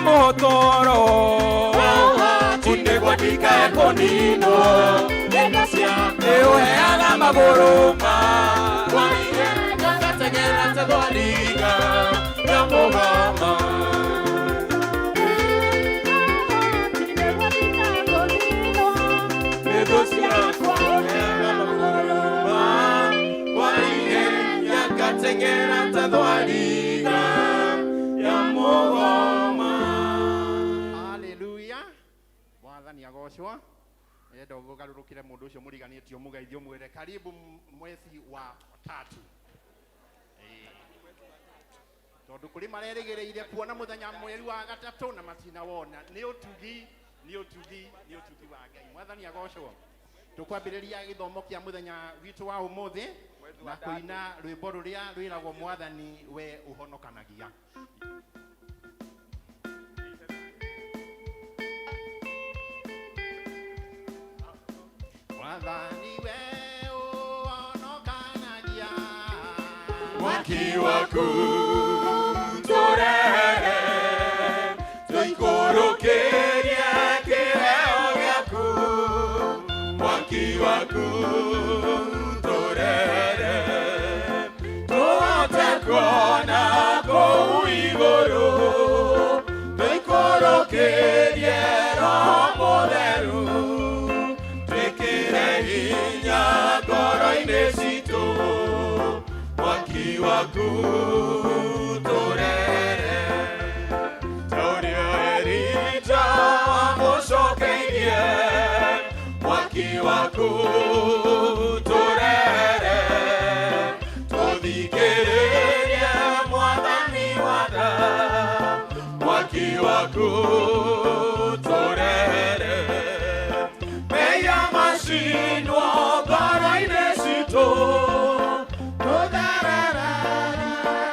Mũhotoro nĩguo ndikae kũninwo. Nĩ ũheaga magũrũ ma ngateng'era ta thwariga ya mũgoma. Nĩ ciakwa ũheaga magũrũ ma kwa ihenya ngateng'era ta thwariga ya mũgoma. Haleluya, Mwathani agocwo. Enda ũgarũrũkĩre mũndũ ũcio mũriganĩtie, ũmũgeithie, ũmwĩre karibu mwezi wa tatu. Ĩĩ. Tondũ kũrĩ marerĩgĩrĩire kuona mũthenya mweri wa gatatũ na matinawona. Nĩ ũtugi, nĩ ũtugi, nĩ ũtugi wa Ngai. Mwathani agocwo. Tũkwambĩrĩria gĩthomo kĩa mũthenya witũ wa ũmũthĩ na kũina rwĩmbo rũrĩa rwĩragwo "Mwathani we ũhonokanagia". Mwathani we ũhonokanagia, mwaki waku tũrehere, tũikũrũkĩrie kĩheo gĩaku. Mwaki waku tũrehere, tũhote kuona kũu igũrũ. Tũikũrũkĩrie Roho Mũtheru, twĩkĩre hinya ngoro-inĩ citũ. Mwaki waku tũrehere, ta ũrĩa Elija wamũcokeirie. Mwaki waku tũrehere, tũthikĩrĩrie Mwathani watha. Mwaki waku tũrehere, mehia macinwo ngoro-inĩ citũ, tũtherere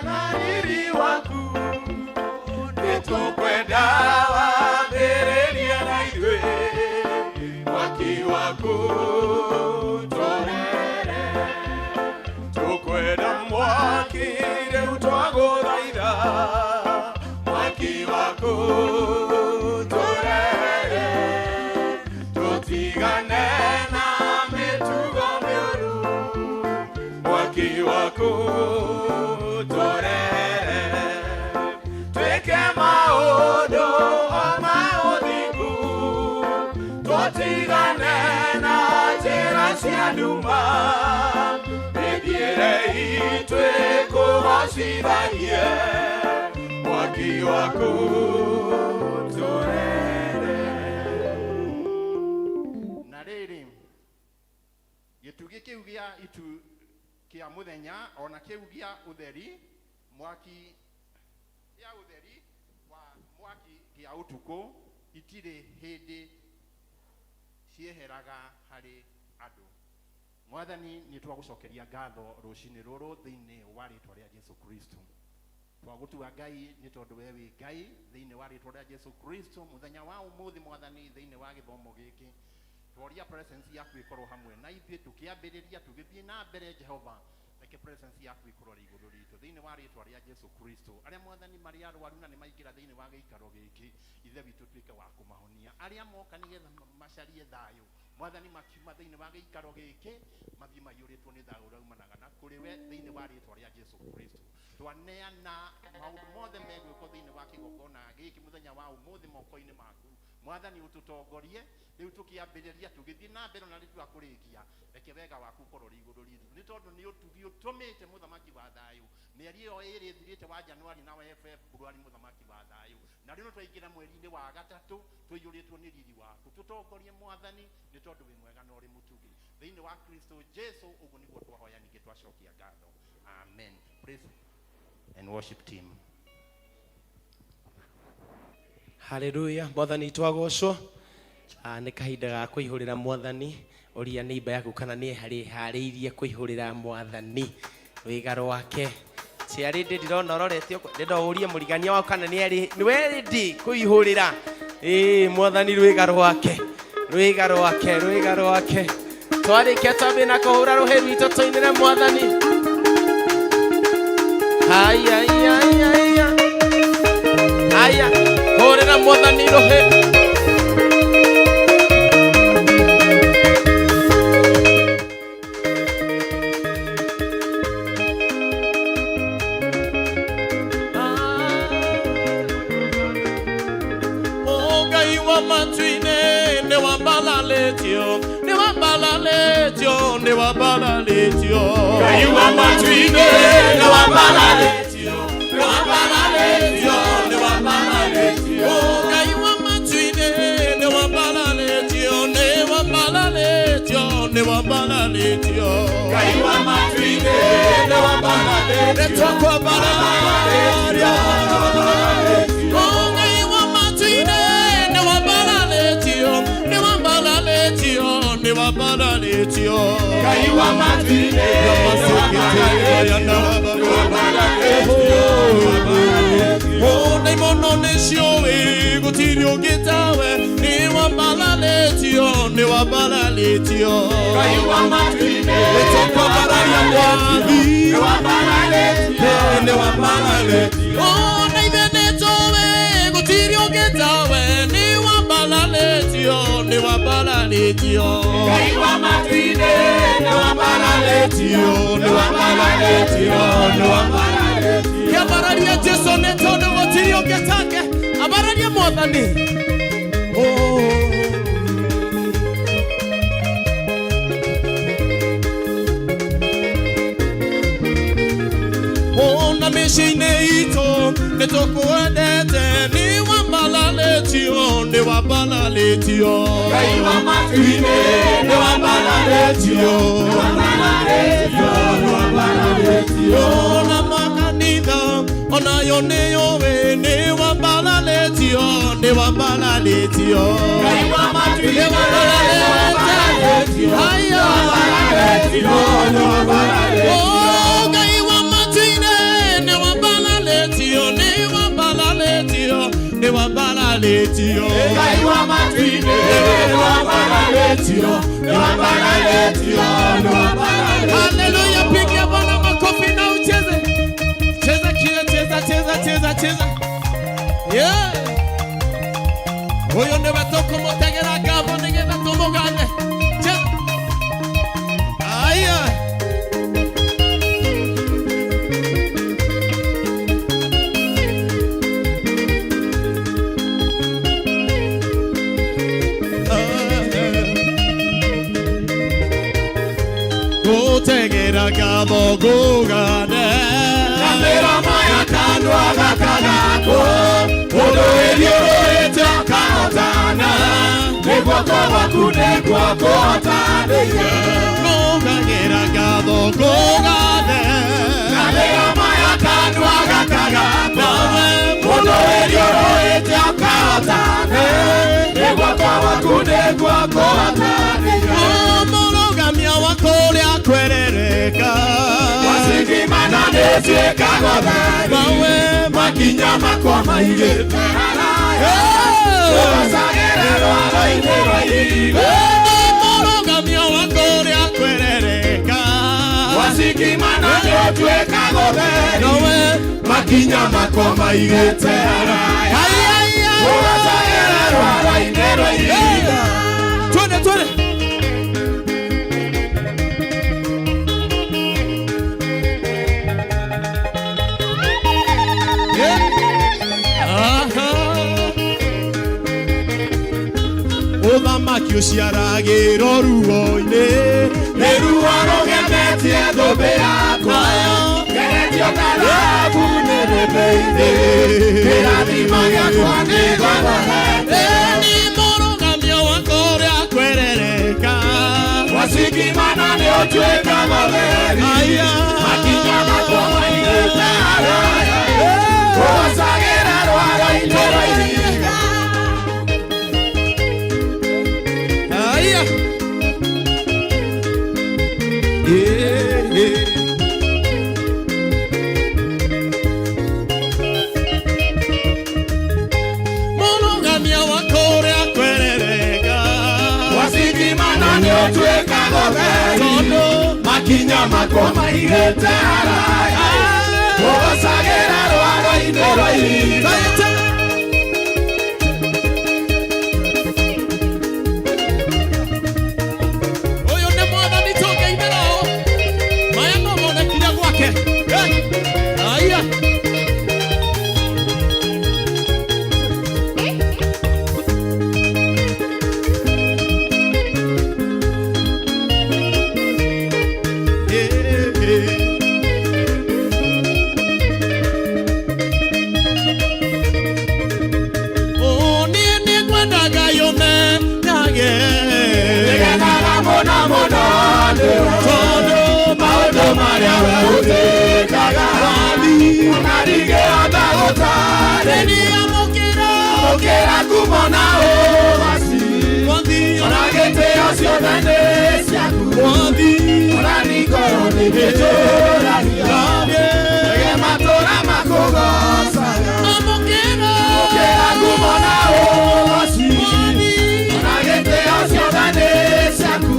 na riri waku. Nĩtũkwenda wambĩrĩrie na ithuĩ. Mwaki waku tũrehere, tũkwenda mwaki rĩu, twagũthaitha. Mwaki waku tũrehere, tũtigane na mĩtugo mĩũru. Mwaki waku tũrehere, twĩke maũndũ o ma ũthingu, tũtigane na njĩra cia nduma. Mĩthiĩre itũ ĩkũgocithagie. Mwaki waku tũrehere. Na rĩrĩ, gĩtugĩ kĩu gĩa itu kĩa mũthenya ona kĩu gĩa ũtheri mwaki, gĩa ũtheri wa mwaki gĩa ũtukũ, itirĩ hĩndĩ cieheraga harĩ andũ. Mwathani, nĩ twagũcokeria ngatho rũcinĩ rũrũ thĩinĩ wa rĩtwa rĩa Jesu Kristo. Twagũtua Ngai nĩ tondũ we wĩ Ngai thĩinĩ wa rĩtwa rĩa Jesu Kristo. Mũthenya wa ũmũthĩ, Mwathani, thĩinĩ wa gĩthomo gĩkĩ, tworia presence yaku ĩkorwo hamwe na ithuĩ tũkĩambĩrĩria, tũgĩthiĩ na mbere. Jehova, reke presence yaku ĩkorwo ĩrĩ igũrũ ritũ thĩinĩ wa rĩtwa rĩa Jesu Kristo. Arĩa, Mwathani, marĩ arwaru na nĩ maingĩra thĩinĩ wa gĩikaro gĩkĩ, Ithe witũ, tuĩke wa kũmahonia. Arĩa moka nĩgetha macarie thayũ, Mwathani, makiuma thĩinĩ wa gĩikaro gĩkĩ mathiĩ maiyũrĩtwo nĩ thayũ ũrĩa umanaga na kũrĩ we thĩinĩ wa rĩtwa rĩa Jesu Kristo. Twaneana maũndũ mothe megwĩkwo thĩinĩ wa kĩgongona gĩkĩ mũthenya wa ũmũthĩ moko-inĩ maku. Mwathani, ũtũtongorie rĩu tũkĩambĩrĩria, tũgĩthiĩ na mbere, ona rĩtua kũrĩkia. Reke wega waku ũkorwo ũrĩ igũrũ ritũ, nĩ tondũ nĩ ũtugi ũtũmĩte, Mũthamaki wa thayũ. Mĩeri ĩyo ĩrĩ ĩthirĩte wa Januari na wa Februari, Mũthamaki wa thayũ, na rĩu nĩ twaingĩra mweri-inĩ wa gatatũ tũiyũrĩtwo nĩ riri waku. Tũtongorie, Mwathani, nĩ tondũ wĩ mwega na ũrĩ mũtugi. Thĩinĩ wa Kristo Jesu, ũguo nĩguo twahoya, ningĩ twacokia ngatho. Amen. Praise and worship team. Haleluya, Mwathani twagocwo. Ah, nĩ kahinda ga kũihũrĩra Mwathani. Ũria neighbor yaku kana nĩ harĩirie kũihũrĩra Mwathani wĩga rwake. Ciarĩndĩ ndirona ũrorete ũguo. Ndĩrenda ũrie mũrigania waku kana nĩ arĩ nĩ ready kũihũrĩra ĩĩ Mwathani rwĩga rwake, rwĩga rwake, rwĩga rwake. Twarĩkia twambie na kũhũra rũhĩ rwitũ tũinĩre Mwathani. Haya, haya, haya. Haya. Hũrĩra mwathani rũhĩ. Ngai wa matu-inĩ nĩ wambararĩtio, nĩ wambararĩtio, nĩ wambararĩtio. Ngai wa matu-inĩ nĩ wambararĩtio, nĩ wambararĩtio, nĩ wambararĩtio. Ngai wa matu-inĩ nĩ wambararĩtio, nĩ wambararĩtio, nĩ wambararĩtio. Ngai wa matu-inĩ nĩ wambararĩtio, Nĩtwakwambararia. Ngai wa matu-inĩ nĩ wambararĩtio, nĩ wambararĩtio, nĩ wambararĩtio. Ngai wa matu-inĩ nĩ wambararĩtio, nĩ wambararĩtio. Oh, ndaimono nĩciũĩ gũtirĩ ũngĩ tawe, nĩ wambararĩtio, nĩ wambararĩtio. Ngai wa matu-inĩ Nĩtwakwambararia Mwathi. nĩ wambararĩtio, nĩ wambararĩtio. Oh, na ithe nĩtũĩ gũtirĩ ũngĩ tawe, nĩ wambararĩtio, nĩ wambararĩtio. Ngai wa matu-inĩ nĩ wambararĩtio, nĩ wambararĩtio, nĩ wambararĩtio. Kĩambararia Jesũ nĩ tondũ gũtirĩ ũngĩ take, ambararia Mwathani. Oh. Ona mĩciĩ-inĩ itũ nĩ tũkwendete, nĩ wambararĩtio, nĩ wambararĩtio. Ngai wa matu-inĩ nĩ wambararĩtio, nĩ wambararĩtio, nĩ wambararĩtio. Ona makanitha onayo nĩ yũĩ nĩ wambararĩtio, nĩ wambararĩtio. Ngai wa matu-inĩ Nĩ wambararĩtio. Haya. Nĩ wambararĩtio. Oh, Ngai wa matu-inĩ nĩ wambararĩtio, nĩ wambararĩtio, nĩ wambararĩtio. Ngai wa matu-inĩ nĩ wambararĩtio, nĩ wambararĩtio, nĩ wambararĩtio. Haleluya, piga Bwana makofi na ucheze. Cheza kile, cheza, cheza, cheza, cheza. Yeah. Huyo nĩwe tũkũmũtegera ngatho nĩgetha tũmũgathe. Cheza. Aya. Gũtegera ngatho ngũgane. Mĩromo ya kanua gaka gakwa, ũndũ wĩthiũrũrĩte ũkahotana, nĩ guoko gwaku nĩkuo kũhotanĩire. Ngũgagĩra ngatho ngũgane. Na mĩromo ya kanua gaka gakwa, ũndũ wĩthiũrũrĩte ũkahotana, nĩ guoko gwaku nĩkuo kũhotanĩire. Mũrũgamia wa kũrĩa kwerereka. Wacigimana nĩtuĩkaga theri, Mawe makinya makwa maigĩte haraya, ũgacagĩra rwaro-inĩ rwa ihiga. Mũrũgamia wa kũrĩa kwerereka. Wacigimana nĩũtuĩkaga theri, Nawe makinya makwa maigĩte haraya, Ai, ai, ai. ũgacagĩra rwaro-inĩ rwa ihiga. Twende, twende. Aha. Ũthamaki ũciaragĩrwo ruo-inĩ. Nĩ ruo rũgemetie thũmbĩ yakwa, ngeretio ta thahabu nĩnĩmbĩire, kĩrathimo gĩakwa nĩ ngororete. Nĩ mũrũgamia wa kũrĩa kwerereka. Wacigimana nĩũtuĩkaga theri, Aya. makinya makwa maigĩte haraya, ũgacagĩra rwaro-inĩ rwa ihiga. Aya. Yeah, yeah. Mũrũgamia wa kũrĩa kwerereka. Wacigimana nĩũtuĩkaga theri, Tondũ makinya makwa maigĩte haraya, ũgacagĩra rwaro-inĩ rwa ihiga. Twaite. Tondũ maũndũ marĩa we ũtĩkaga ona ndingĩhota gũtarĩria. Amũkĩra ngumo na ũgoci, ona gĩtĩo ciothe nĩ ciaku. Ona ningorwo nĩndĩtũragia, reke matũra makũgocaga. Amũkĩra ngumo na ũgoci, ona gĩtĩo ciothe nĩ ciaku.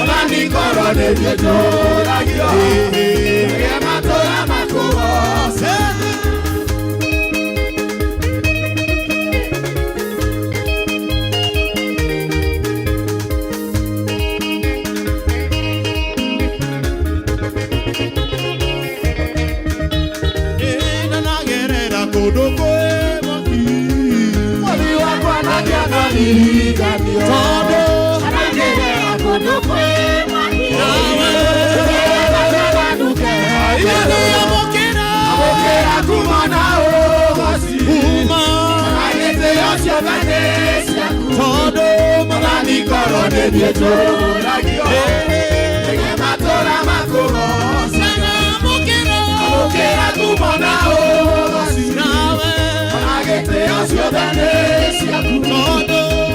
Ona ningorwo nĩndĩtũragia, reke matũra makũgocaga. Kũndũ kwĩ mwaki. Mwathi wakwa ndangĩanariganio. Tondũ Arangĩrĩra kũndũ kwĩ mwaki. Amũkĩra ngumo na ũgoci, na gĩtĩo ciothe nĩ ciaku. Tondũ Mwathani korwo nĩthiĩ tũragio, reke matũra makũgocaga. Amũkĩra ngumo na ũgoci, na gĩtĩo ciothe nĩ ciaku.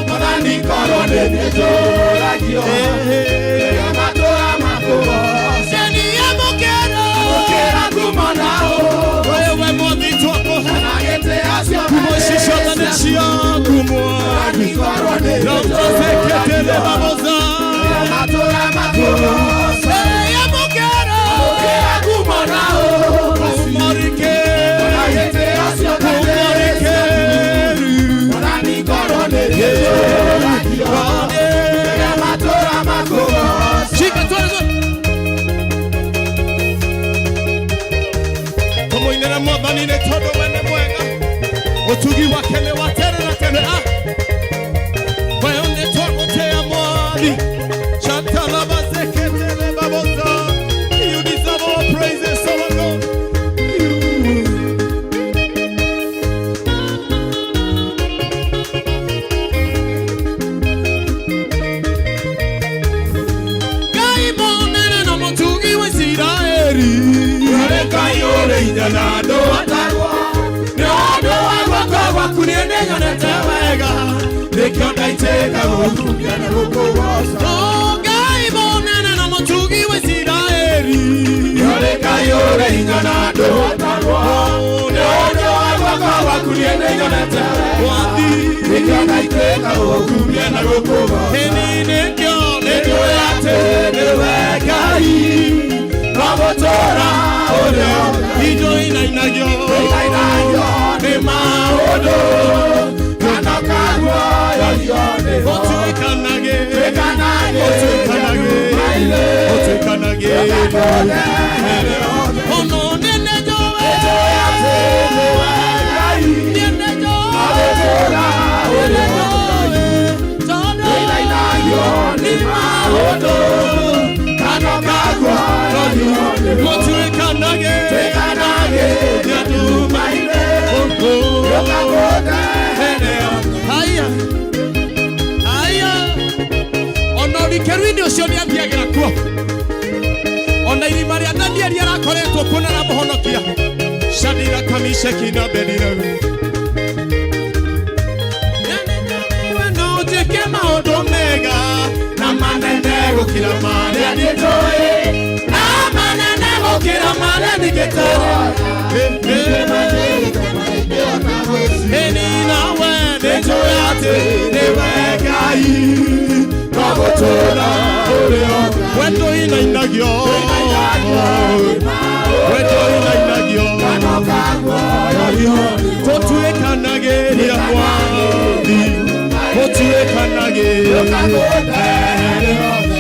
Mwathani korwo nĩthiĩ tũragio, reke matũra makũgocaga. Amũkĩra ngumo na ũgoci, na gĩtĩo ciothe nĩ ciaku. Mwathani korwo nĩthiĩ tũragio, reke matũra makũgocaga. Amũkĩra ngumo na ũgoci, na gĩtĩo ciothe nĩ ciaku. Mwathani korwo nĩthiĩ tũragio, reke matũra makũgocaga. Tũmũinĩre Mwathani nĩ tondũ we nĩ mwega, ũtugi wake nĩ wa tene na tene. We nĩ twagũtĩa Mwathi. Shatalabazeketelebaboza. You deserve all praises, our God. Ngai mũnene na mũtugi wa Isiraeli. Ũrĩ Ngai ũrĩ hinya na ndũhotagwo, nĩ ũndũ wa guoko gwaku niĩ nĩnyonete wega, nĩkĩo ndaitĩka gũkumia na gũkũgooca. Ngai mũnene na mũtugi wa Isiraeli. Ũrĩ Ngai ũrĩ hinya na ndũhotagwo, nĩ ũndũ wa guoko gwaku niĩ nĩnyonete wega, nĩkĩo ndaitĩka gũkumia na gũkũgooca. Ĩni nĩkĩo Nĩnjũĩ atĩ nĩwe Ngai, no gũtũũra ũrĩ o Ngai. indo inainagio. Inainagio nĩ maũndũ, kana kaguoyohio nĩmo. Ũtuĩkanage. Tuĩkanage. Ũtuĩkanage. Ũtuĩkanage. Ono nene njowe. Nĩnjũĩ atĩ nĩwe Ngai, Nene njowe. no gũtũũra ũrĩ o Ngai. Tondũ Inainagio nĩ maũndũ, kana kaguoyohio nĩmo. Mũtuĩkanage. Tuĩkanage. Ndumaine. Haya. Haya. Ona ũrikĩru-inĩ ũcio nĩ athiagĩra kuo. Ona irima rĩa Danieli arakoretwo kuo na aramũhonokia. Shadira kamisheki na bedira. We no ũnjĩke maũndũ mega na manene gũkĩra marĩa niĩ njũĩ. Na manene gũkĩra marĩa ningĩtarĩria. Ĩni nawe nĩnjũĩ atĩ nĩwe Ngai, No gũtũũra ũrĩ o Ngai. Wendo inainagio. Wendo inainagio. Kana kaguoyohio nĩmo. Tũtuĩkanagĩria Mwathi. Tũtuĩkanagĩria.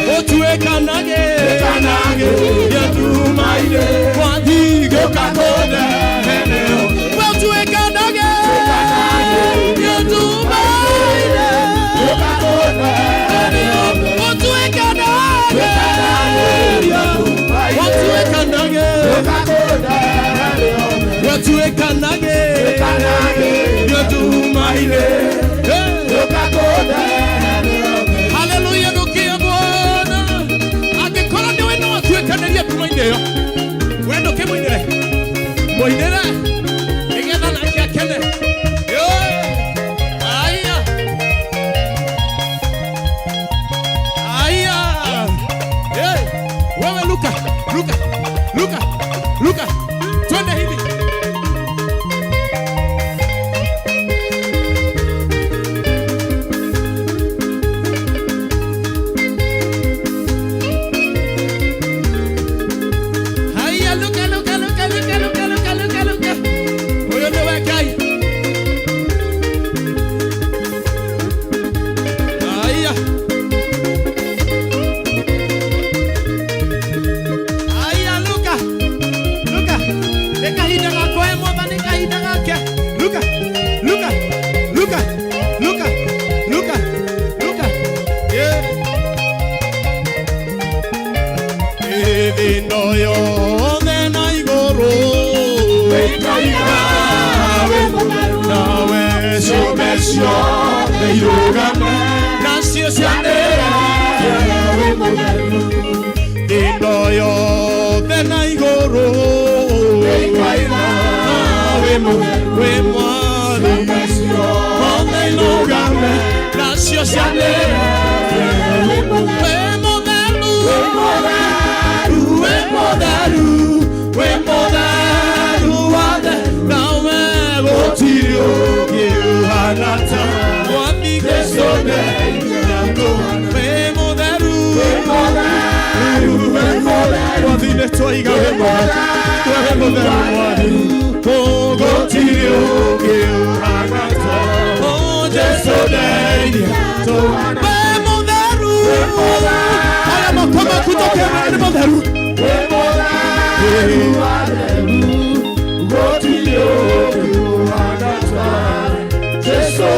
Tũtuĩkanagĩria ndumaine. Mwathi gũka kũndehere. Tũtuĩkanagĩria ndumaine. Tũtuĩkanagĩria. Tũtuĩkanagĩria. Tũtuĩkanagĩria ndumaine. Hey. Haleluya, nukia Bwana. Ciothe irũgame nacio cianĩrĩre wĩ mũtheru. Indo yothe na igũrũ ĩkaina wĩ mũtheru, wĩ mwathani. Ciothe irũgame nacio cianĩrĩre wĩ mũtheru, wĩ mũtheru, wĩ mũtheru, wĩ mũtheru wothe. Nawe gũtirĩ ũngĩ ũhana ta Mwathi Jesũ wĩ mũtheru, wĩ mũtheru, wĩ mũtheru. Mwathi nĩ twaiga wĩ mũtheru, wĩ mũtheru Mwathi, gũtirĩ ũngĩ ũhana ta Jesũ wĩ mũtheru. Haya moko maku tũkĩmwĩra nĩ mũtheru. Wĩ mũtheru, gũtirĩ ũngĩ ũhana ta Jesũ.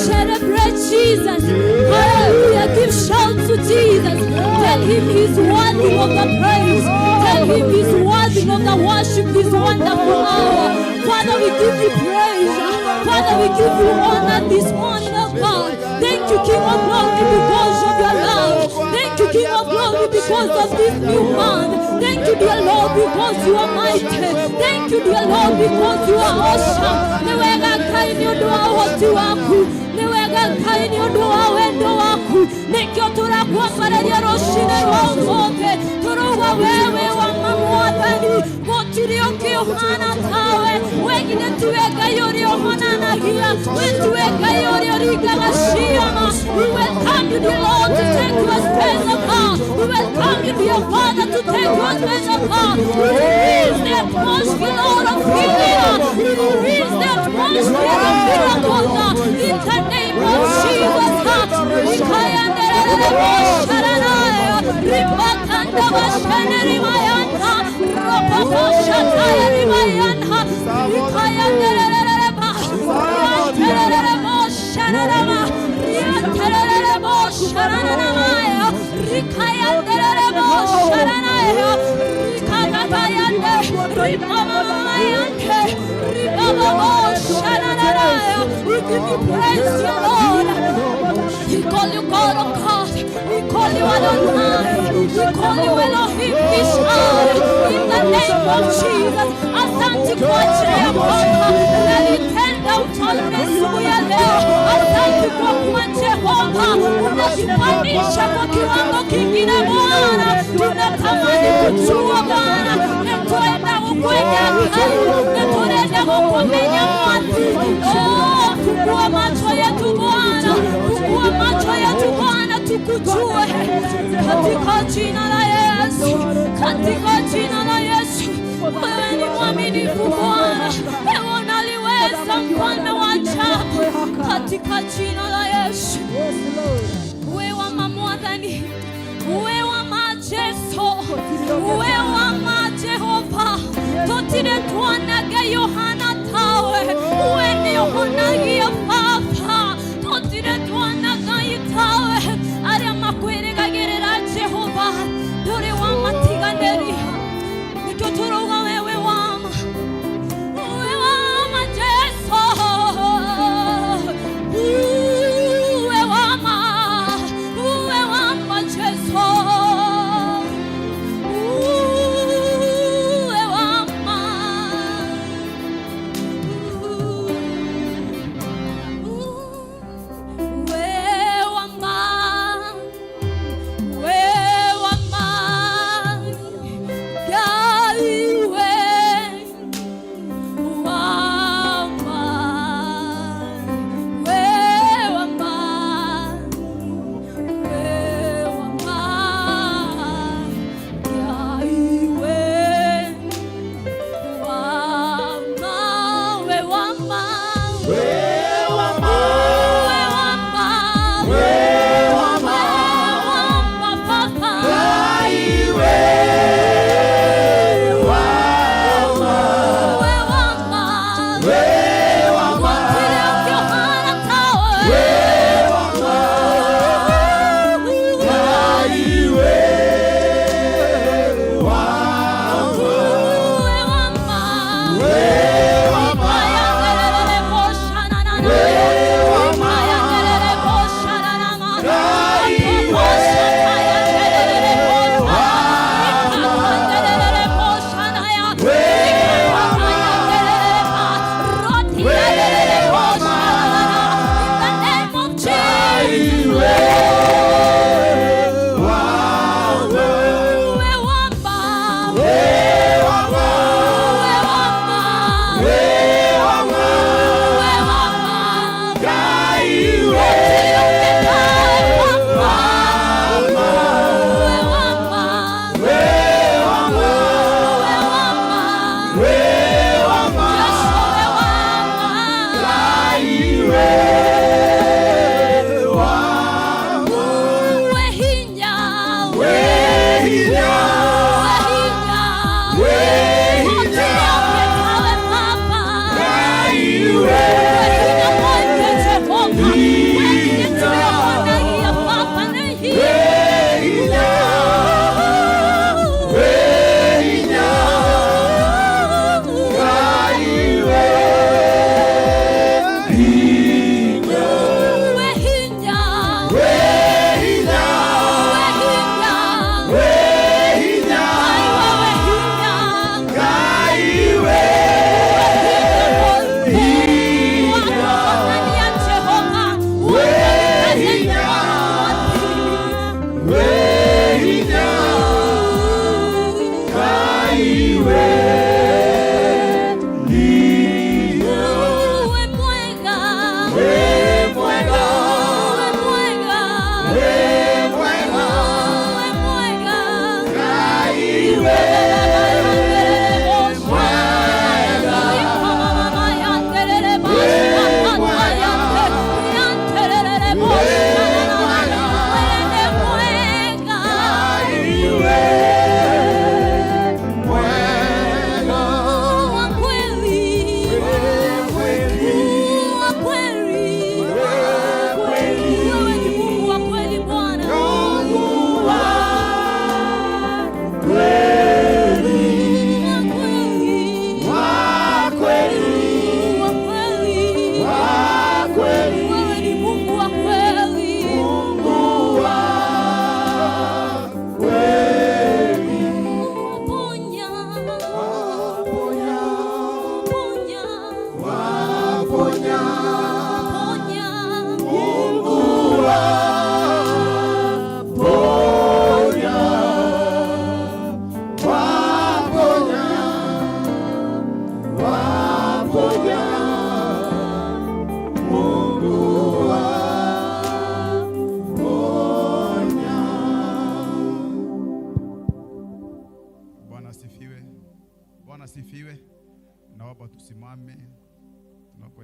Celebrate Jesus. Hallelujah. Give shout to Jesus. Tell him he's worthy of the praise. Tell him he's worthy of the worship this wonderful hour. Father, we give you praise. Father, we give you honor this morning, oh God. Thank you, King of Glory, because of your love. Thank you, King of Glory, because of this new month. Thank you, dear Lord, because you are mighty. Thank you, dear Lord, because you are awesome. Nĩ wega Ngai nĩ ũndũ wa ũhoti waku. Nĩ wega Ngai nĩ ũndũ wa wendo waku. Nĩkĩo tũrakwambarĩria rũcinĩ rwa ũmũthĩ. Tũrauga wewe wa ma Mwathani, gũtirĩ ũngĩ ũhana tawe. Wengine tiwe Ngai ũrĩa ũhonanagia, we tiwe Ngai ũrĩa ũringaga ciama. We welcome you, dear Lord, to take your space of God. We welcome you, dear Father, to take your space of God. We release the atmosphere, Lord, of healing. We release the atmosphere of miracles in the name of Jesus. We give you praise, dear Lord. We call you God of God. We call you Adonai. We call you Elohim Ishar. In the name of Jesus. Asante kwa ajili ya kwamba unalitenda ufalme siku ya leo. Asante kwa kuwa Jehova unajipandisha kwa kiwango kingine Bwana. Tunatamani kujua Bwana, netwenda gukwenda Ngai, netũrenda gũkũmenya Mwathi. Oh, fungua macho yetu Bwana, fungua macho yetu Bwana, tukujue katika jina la Yesu, katika jina la Yesu. Wewe ni mwaminifu Bwana, wewe unaliweza, mfalme wa ajabu, katika jina la Yesu. Wewe wa Mwathani, wewe wa Majeso, wewe wa Majehova, tutire twana Ngai ũhana tawe, we nĩ ũhonagia Baba, tutire twana Ngai tawe, arĩa makwĩrĩgagĩrĩra Jehova, ndũrĩ wamatiganĩria, nĩkĩo tũrauga wewe wama, wewe wama Jesu, wewe wama, wewe wama Jesu. Uwe wama. Uwe wama. Uwe wama. Ngai we wama. We wama. We wama. Ngai we wama. We wama. We wama. We wama. We wama. Wama Papa. Ngai we wama. We wama. We wama. Gũtirĩ ũngĩ ũhana tawe. We wama. Ngai we wama. We wama. We wama.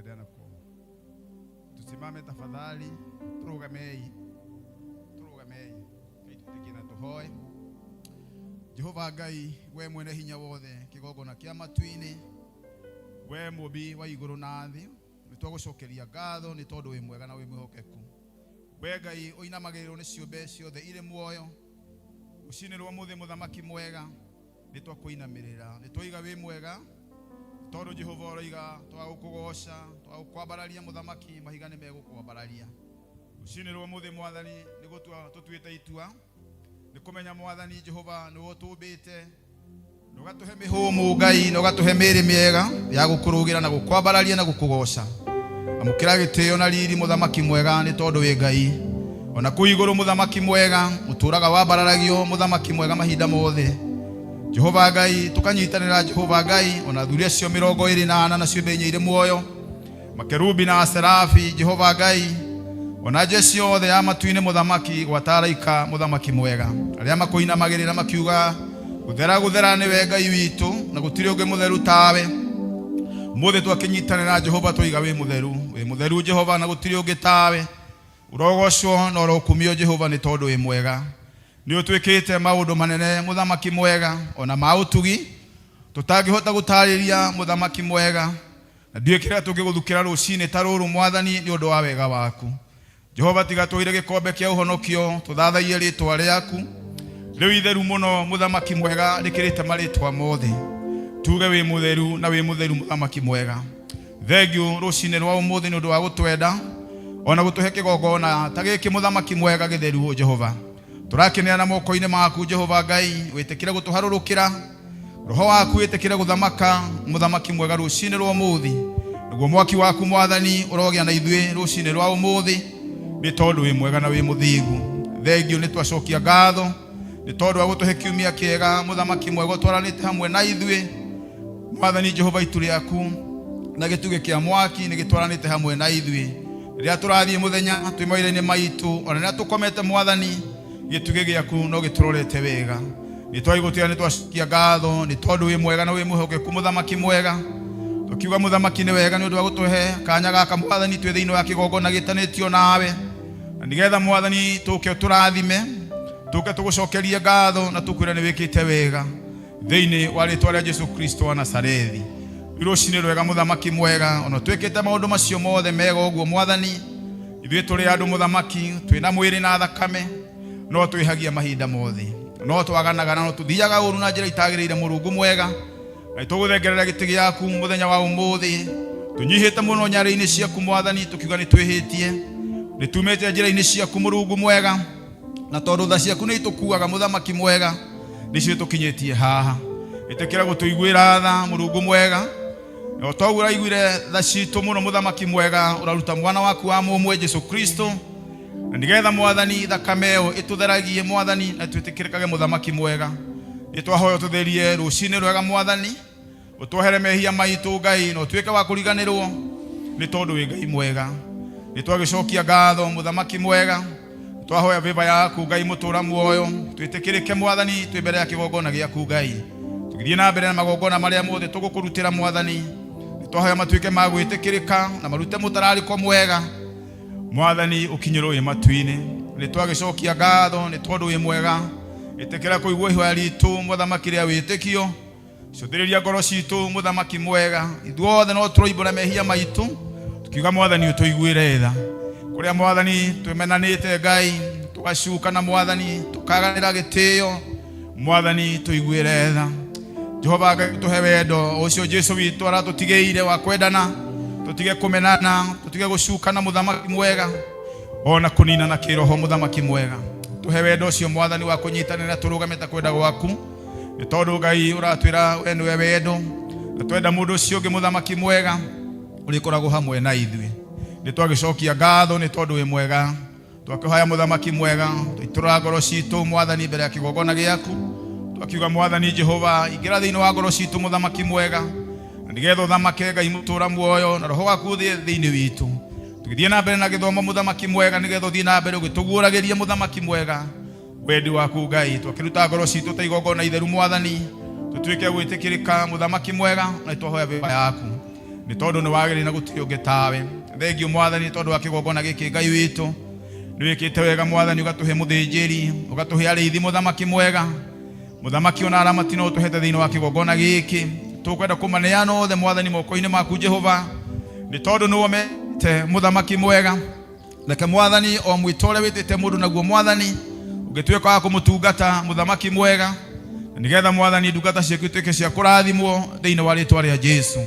Tũkwenderea na kuomba. Tusimame tafadhali, turugamei, turugamei, Ngai twĩtĩkie na tũhoe. Jehova Ngai, we mwene hinya wothe, kĩgongona kĩa matu-inĩ, we mũmbi wa igũrũ na thĩ, nĩ twagũcokeria ngatho nĩ tondũ wĩ mwega na wĩ mwĩhokeku. We Ngai ũinamagĩrĩrwo nĩ ciũmbe ciothe irĩ muoyo, rũcinĩ rwa mũthĩ mũthamaki mwega, nĩ twakũinamĩrĩra, nĩ twaiga wĩ mwega, tondũ Jehova ũroiga twagũkũgoca, twagũkwambararia mũthamaki, mahiga nĩ megũkwambararia. Rũcinĩ rwa mũthĩ mwathani nĩ gũtua tũtuĩte itua, nĩ kũmenya mwathani Jehova nĩwe ũtũmbĩte, na ũgatũhe mĩhũmũ Ngai, na ũgatũhe mĩĩrĩ mĩega ya gũkũrũgĩra na gũkwambararia na gũkũgoca. Amũkĩra gĩtĩo na riri mũthamaki mwega nĩ tondũ wĩ Ngai. Ona kũu igũrũ mũthamaki mwega, ũtũũraga wambararagio mũthamaki mwega mahinda mothe. Jehova Ngai, tũkanyitanĩra Jehova Ngai, ona athuri acio 24 na ciũmbe inya irĩ muoyo, makerubi na aserafi, Jehova Ngai, ona jeshi yothe ya matu-inĩ mũthamaki, gwata araika mũthamaki mwega, arĩa makũinamagĩrĩra makiuga gũthera gũthera nĩwe Ngai witũ, na gũtirĩ ũngĩ mũtheru tawe. Ũmũthĩ twakĩnyitanĩra Jehova twaiga wĩ mũtheru, wĩ mũtheru Jehova, na gũtirĩ ũngĩ tawe. Ũrogocwo na ũrokumio Jehova nĩ tondũ wĩ mwega. Nĩ ũtwĩkĩte maũndũ manene mũthamaki mwega, ona ma ũtugi tũtangĩhota gũtarĩria mũthamaki mwega, na ndiũĩ kĩrĩa tũngĩgũthukĩra rũcinĩ ta rũrũ mwathani nĩ ũndũ wa wega waku. Jehova tiga tũire gĩkombe kĩa ũhonokio tũthathaiye rĩtwa rĩaku rĩu itheru mũno mũthamaki mwega, rĩkĩrĩte marĩtwa mothe. Tuge wĩ mũtheru na wĩ mũtheru mũthamaki mwega. Thengiũ rũcinĩ rwa ũmũthĩ nĩ ũndũ wa gũtwenda ona gũtũhe kĩgongona ta gĩkĩ mũthamaki mwega gĩtheru Jehova. Tũrakĩneana moko-inĩ maku Jehova Ngai, wĩtĩkĩre gũtũharũrũkĩra roho waku, wĩtĩkĩre gũthamaka mũthamaki mwega rũcinĩ rwa ũmũthĩ, naguo mwaki waku mwathani ũrogĩa na ithuĩ rũcinĩ rwa ũmũthĩ nĩ tondũ wĩ mwega na wĩ mũthingu. Thengiũ nĩ twacokia ngatho nĩ tondũ wa gũtũhe kiumia kĩega mũthamaki mwega ũtwaranĩte hamwe na ithuĩ mwathani Jehova. Itu rĩaku na gĩtugĩ kĩa mwaki nĩ gĩtwaranĩte hamwe na ithuĩ rĩrĩa tũrathiĩ mũthenya twĩ mawĩra-inĩ maitũ, ona rĩrĩa tũkomete mwathani gĩtugĩ gĩaku no gĩtũrorete wega. Nĩ twaigũtĩra, nĩ twacokia ngatho nĩ tondũ wĩ mwega na wĩ mwĩhokeku mũthamaki mwega. Tũkiuga mũthamaki nĩ wega nĩ ũndũ wa gũtũhe kanya gaka mwathani twĩ thĩinĩ wa kĩgongona gĩtanĩtio nawe, na nĩgetha mwathani tũke ũtũrathime, tũke tũgũcokerie ngatho na tũkwĩra nĩ wĩkĩte wega thĩinĩ wa rĩtwa rĩa Jesu Kristo wa Nazarethi. Rũcinĩ rwega mũthamaki mwega, ona twĩkĩte maũndũ macio mothe mega ũguo mwathani, ithuĩ tũrĩ andũ mũthamaki, twĩna mwĩrĩ na thakame, no twĩhagia mahinda mothe, no twaganaga na no tũthiaga ũru na njĩra itagĩrĩire. Mũrungu mwega, na tũgũthengerera gĩtĩ gĩaku mũthenya wa ũmũthĩ, tũnyihĩte mũno nyarĩ-inĩ ciaku mwathani, tũkiuga nĩ twĩhĩtie, nĩ tumĩte njĩra-inĩ ciaku mũrungu mwega, na tondũ tha ciaku nĩ itũkuaga mũthamaki mwega, nĩcio tũkinyĩtie haha. Ĩtĩkĩra gũtũiguĩra tha mũrungu mwega, na o toguo ũraiguire tha citũ mũno mũthamaki mwega, ũraruta mwana waku wa mũmwe Jesu Kristo, na nĩgetha mwathani thakame ĩyo ĩtũtheragie mwathani na twĩtĩkĩrĩkage mũthamaki mwega. Nĩ twahoya ũtũtherie rũcinĩ rwega mwathani, ũtwohere mehia maitũ Ngai, na ũtuĩke wa kũriganĩrwo nĩ tondũ wĩ Ngai mwega. Nĩ twagĩcokia ngatho mũthamaki mwega, twahoya vĩva yaku Ngai mũtũra muoyo, twĩtĩkĩrĩke mwathani twĩ mbere ya kĩgongona gĩaku Ngai, tũgĩthiĩ na mbere na magongona marĩa mothe tũgũkũrutĩra mwathani. Nĩ twahoya matuĩke ma gwĩtĩkĩrĩka na marute mũtararĩko mwega mwathani, ũkinyĩrwo wĩ matu-inĩ. Nĩ twagĩcokia ngatho nĩ tondũ wĩ mwega. Ĩtĩkĩra kũigua ihoya ritũ mũthamaki rĩa wĩtĩkio, cũthĩrĩria ngoro citũ mũthamaki mwega. Ithuothe no tũroimbũra mehia maitũ tukiuga mwathani ũtũiguĩre tha, kũrĩa mwathani twĩmenanĩte Ngai, tũgacukana mwathani, tũkaganĩra gĩtĩo mwathani, tũiguĩre tha. Jehova Ngai, tũhe wendo ũcio Jesu witũ aratũtigĩire wa kwendana, tũtige kũmenana, tũtige gũcukana mũthamaki mwega, ona kũninana kĩroho mũthamaki mwega. Tũhe wendo ũcio mwathani wa kũnyitanĩra, tũrũgame ta kwenda gwaku, nĩ tondũ Ngai ũratwĩra we nĩwe wendo, na twenda mũndũ ũcio ũngĩ mũthamaki mwega ũrĩkoragwo hamwe na ithuĩ. Nĩ twagĩcokia ngatho nĩ tondũ wĩ mwega. Twakĩhoya mũthamaki mwega, tũitũrũra ngoro citũ mwathani mbere ya kĩgongona gĩaku, twakiuga mwathani Jehova ingĩra thĩinĩ wa ngoro citũ mũthamaki mwega, na nĩgetha ũthamake Ngai mũtũra muoyo, na roho waku ũthiĩ thĩinĩ witũ. Tũgĩthiĩ na mbere na gĩthomo mũthamaki mwega, nĩgetha ũthiĩ na mbere ũgĩtũguũragĩria mũthamaki mwega wendi waku Ngai. Twakĩruta ngoro citũ ta igongona itheru mwathani, tũtuĩke gwĩtĩkĩrĩka mũthamaki mwega, na twahoya vĩva yaku. Nĩ tondũ nĩ wagĩrĩire na gũtirĩ ũngĩ tawe. Thengiũ Mwathani tondũ wa kĩgongona gĩkĩ Ngai witũ. Nĩ wĩkĩte wega Mwathani, ũgatũhe mũthĩnjĩri, ũgatũhe arĩithi mũthamaki mwega. Mũthamaki ona aramati no ũtũhete thĩinĩ wa kĩgongona gĩkĩ. Tũkwenda kũmaneana othe Mwathani moko-inĩ maku Jehova, nĩ tondũ nĩwe ũmete mũthamaki mwega. Reke Mwathani o mwĩto ũrĩa wĩtĩte mũndũ naguo Mwathani ũngĩtuĩka wa kũmũtungata mũthamaki mwega, na nĩgetha Mwathani ndungata ciaku ituĩke cia kũrathimwo thĩinĩ wa rĩtwa rĩa Jesu.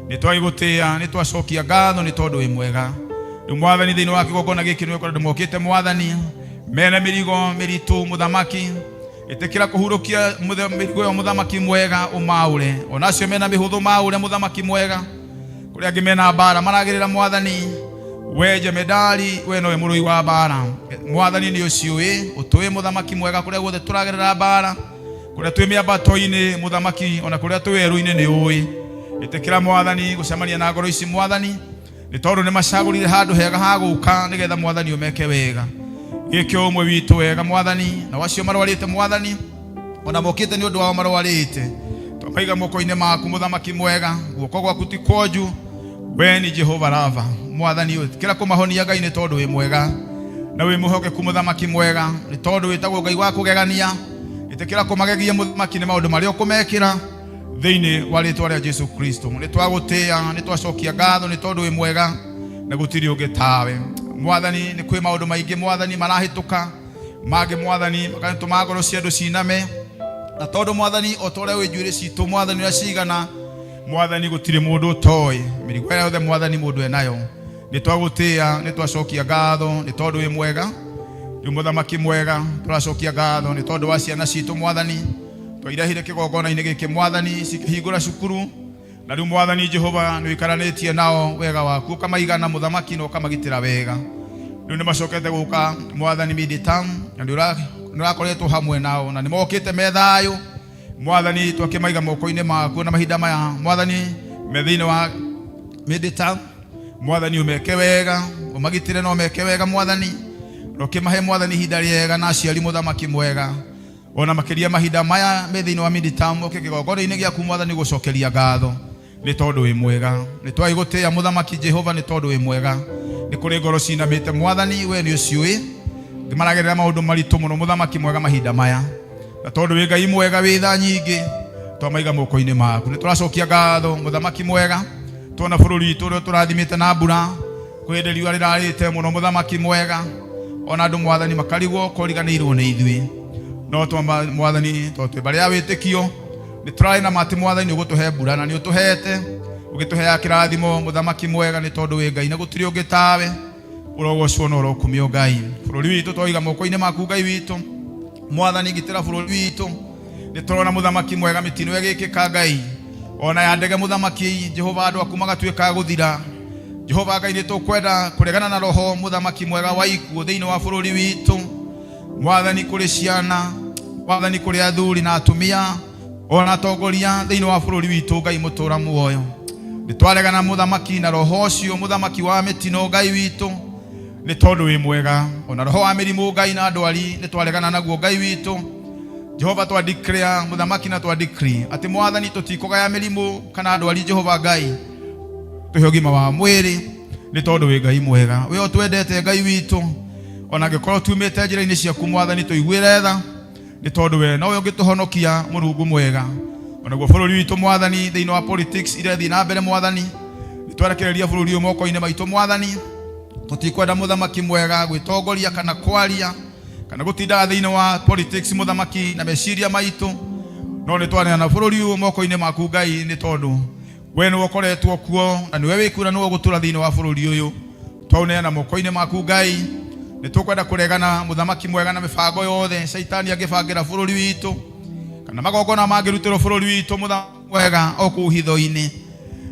Nĩ twagĩgũtĩĩa, nĩ twacokia ngatho nĩ tondũ wĩ mwega. Rĩu Mwathani thĩinĩ wa kĩgongona gĩkĩ nĩ ũkorwo mokĩte Mwathani mena mĩrigo mĩritũ mũthamaki, ĩtĩkĩra kũhurũkia mĩrigo ĩyo mũthamaki mwega ũmaũre, ona acio mena mĩhũthũ maũre mũthamaki mwega. Kũrĩa angĩ mena mbara maragĩrĩra Mwathani, we jemedari, we nowe mũrũi wa mbara. Mwathani nĩ ũciũĩ, ũtũĩ mũthamaki mwega kũrĩa guothe tũragerera mbara, kũrĩa twĩ mĩambato-inĩ mũthamaki, ona kũrĩa twĩ werũ-inĩ nĩ ũĩ. Ĩtĩkĩra Mwathani gũcemania na ngoro ici Mwathani, nĩ tondũ nĩ macagũrire handũ hega ha gũka nĩgetha Mwathani ũmeke wega. Gĩke ũmwe witũ wega Mwathani, na wacio marwarĩte Mwathani, ona mokĩte nĩ ũndũ wao marwarĩte, twamaiga moko-inĩ maku mũthamaki mwega. Guoko gwaku ti kwonju, we ni Jehova Rava. Mwathani ĩtĩkĩra kũmahonia Ngai nĩ tondũ wĩ mwega na wĩ mwĩhokeku mũthamaki mwega, nĩ tondũ wĩtagwo Ngai wa kũgegania. Ĩtĩkĩra kũmagegia mũthamaki nĩ maũndũ marĩa ũkũmekĩra thĩinĩ wa rĩtwa rĩa Jesu Kristo. Nĩ twagũtĩĩa, nĩ twacokia ngatho nĩ tondũ wĩ mwega na gũtirĩ ũngĩ tawe. Mwathani nĩ kwĩ maũndũ maingĩ Mwathani marahĩtũka, mangĩ Mwathani magatũma ngoro cia andũ ciname, na tondũ Mwathani o ta ũrĩa wĩ njuĩrĩ citũ Mwathani ũrĩa cigana, Mwathani gũtirĩ mũndũ ũtoĩ mĩrigo ĩrĩa yothe Mwathani mũndũ enayo. Nĩ twagũtĩĩa, nĩ twacokia ngatho nĩ tondũ wĩ mwega. Rĩu mũthamaki mwega tũracokia ngatho nĩ tondũ wa ciana citũ Mwathani, twairehire kĩgongona-inĩ gĩkĩ Mwathani cikĩhingũra cukuru, na rĩu Mwathani Jehova nĩ ũikaranĩtie nao wega waku, ũkamaigana mũthamaki na ũkamagitĩra wega. Rĩu nĩ macokete gũka Mwathani midterm, na nĩ ũrakoretwo hamwe nao na nĩ mokĩte me thayũ Mwathani. Twakĩmaiga moko-inĩ maku na mahinda maya Mwathani me thĩinĩ wa midterm. Mwathani ũmeke wega, ũmagitĩre na ũmeke wega Mwathani, na ũkĩmahe Mwathani ihinda rĩega na aciari mũthamaki mwega, ona makĩria mahinda maya me thĩinĩ wa midterm, ũke kĩgongona-inĩ gĩaku Mwathani gũcokeria ngatho nĩ tondũ wĩ mwega. Nĩ twagĩgũtĩĩa mũthamaki Jehova nĩ tondũ wĩ mwega. Nĩ kũrĩ ngoro cinamĩte Mwathani, we nĩ ũciũĩ, maragerera maũndũ maritũ mũno mũthamaki mwega mahinda maya, na tondũ wĩ Ngai mwega wĩ tha nyingĩ, twamaiga moko-inĩ maku. Nĩ tũracokia ngatho mũthamaki mwega, tuona bũrũri witũ ũrĩa tũrathimĩte na mbura, kwĩ hĩndĩ riũa rĩrarĩte mũno mũthamaki mwega, ona andũ Mwathani makarigwo kũriganĩirwo nĩ ithuĩ, no twamba Mwathani tondũ twĩ mbarĩ ya wĩtĩkio, nĩ tũrarĩ na matĩ Mwathani nĩ ũgũtũhe mbura na nĩ ũtũhete, ũgĩtũheaga kĩrathimo mũthamaki mwega nĩ tondũ wĩ Ngai na gũtirĩ ũngĩ tawe. Ũrogocwo na ũrokumio Ngai. Bũrũri witũ twaiga moko-inĩ maku Ngai witũ. Mwathani gitĩra bũrũri witũ. Nĩ tũrona mũthamaki mwega mĩtino ĩgĩkĩka Ngai, ona ya ndege mũthamaki Jehova, andũ aku magatuĩka gũthira. Jehova Ngai, nĩ tũkwenda kũregana na roho mũthamaki mwega wa ikuũ thĩinĩ wa bũrũri witũ Mwathani, kũrĩ ciana Mwathani, kũrĩ athuri na atumia ona atongoria thĩinĩ wa bũrũri witũ Ngai mũtũra muoyo. Nĩ twaregana mũthamaki na roho ũcio mũthamaki wa mĩtino Ngai witũ, nĩ tondũ wĩ mwega, ona roho wa mĩrimũ Ngai na ndwari nĩ twaregana naguo Ngai witũ Jehova. Twa declare mũthamaki na twa decree atĩ Mwathani tũtikũgaya mĩrimũ kana ndwari. Jehova Ngai, tũhe ũgima wa mwĩrĩ nĩ tondũ wĩ Ngai mwega, we ũtwendete Ngai witũ. Ona angĩkorwo tumĩte njĩra-inĩ ciaku Mwathani, tũiguĩre tha nĩ tondũ we nowe ũngĩtũhonokia Mũrungu mwega. Onaguo bũrũri witũ Mwathani, thĩinĩ wa politics iria ithiĩ na mbere Mwathani, nĩ twerekereria bũrũri ũyũ moko-inĩ maitũ Mwathani. Tũtikwenda mũthamaki mwega gwĩtongoria kana kwaria kana gũtindaga thĩinĩ wa politics mũthamaki na meciria maitũ, no nĩ twaneana bũrũri ũyũ moko-inĩ maku Ngai, nĩ tondũ we nĩwe ũkoretwo kuo na nĩwe wĩkuo na nĩwe ũgũtũra thĩinĩ wa bũrũri ũyũ. Twaũneana moko-inĩ maku Ngai. Nĩ tũkwenda kũregana mũthamaki mwega na mĩbango yothe caitani angĩbangĩra bũrũri witũ kana magongona mangĩrutĩrwo bũrũri witũ mũthamaki mwega o kũu hitho-inĩ.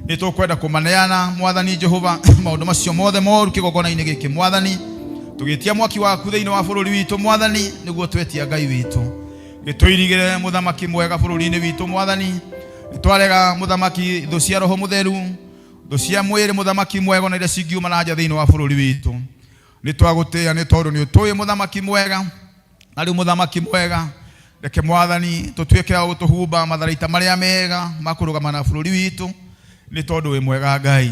Nĩ tũkwenda kũmaneana Mwathani Jehova maũndũ macio mothe moru kĩgongona-inĩ gĩkĩ Mwathani, tũgĩtia mwaki waku thĩinĩ wa bũrũri witũ Mwathani, nĩguo twetia Ngai witũ gĩtũirigĩre mũthamaki mwega bũrũri-inĩ witũ Mwathani. Nĩ twarega mũthamaki thũ cia roho mũtheru, thũ cia mwĩrĩ mũthamaki mwega, na iria cingiuma na nja thĩinĩ wa bũrũri witũ. Nĩ twagũtĩĩa nĩ tondũ nĩ ũtũĩ mũthamaki mwega. Na rĩu mũthamaki mwega, reke Mwathani tũtuĩke a gũtũhumba matharaita marĩa mega ma kũrũgama na bũrũri witũ. Nĩ tondũ wĩ mwega Ngai.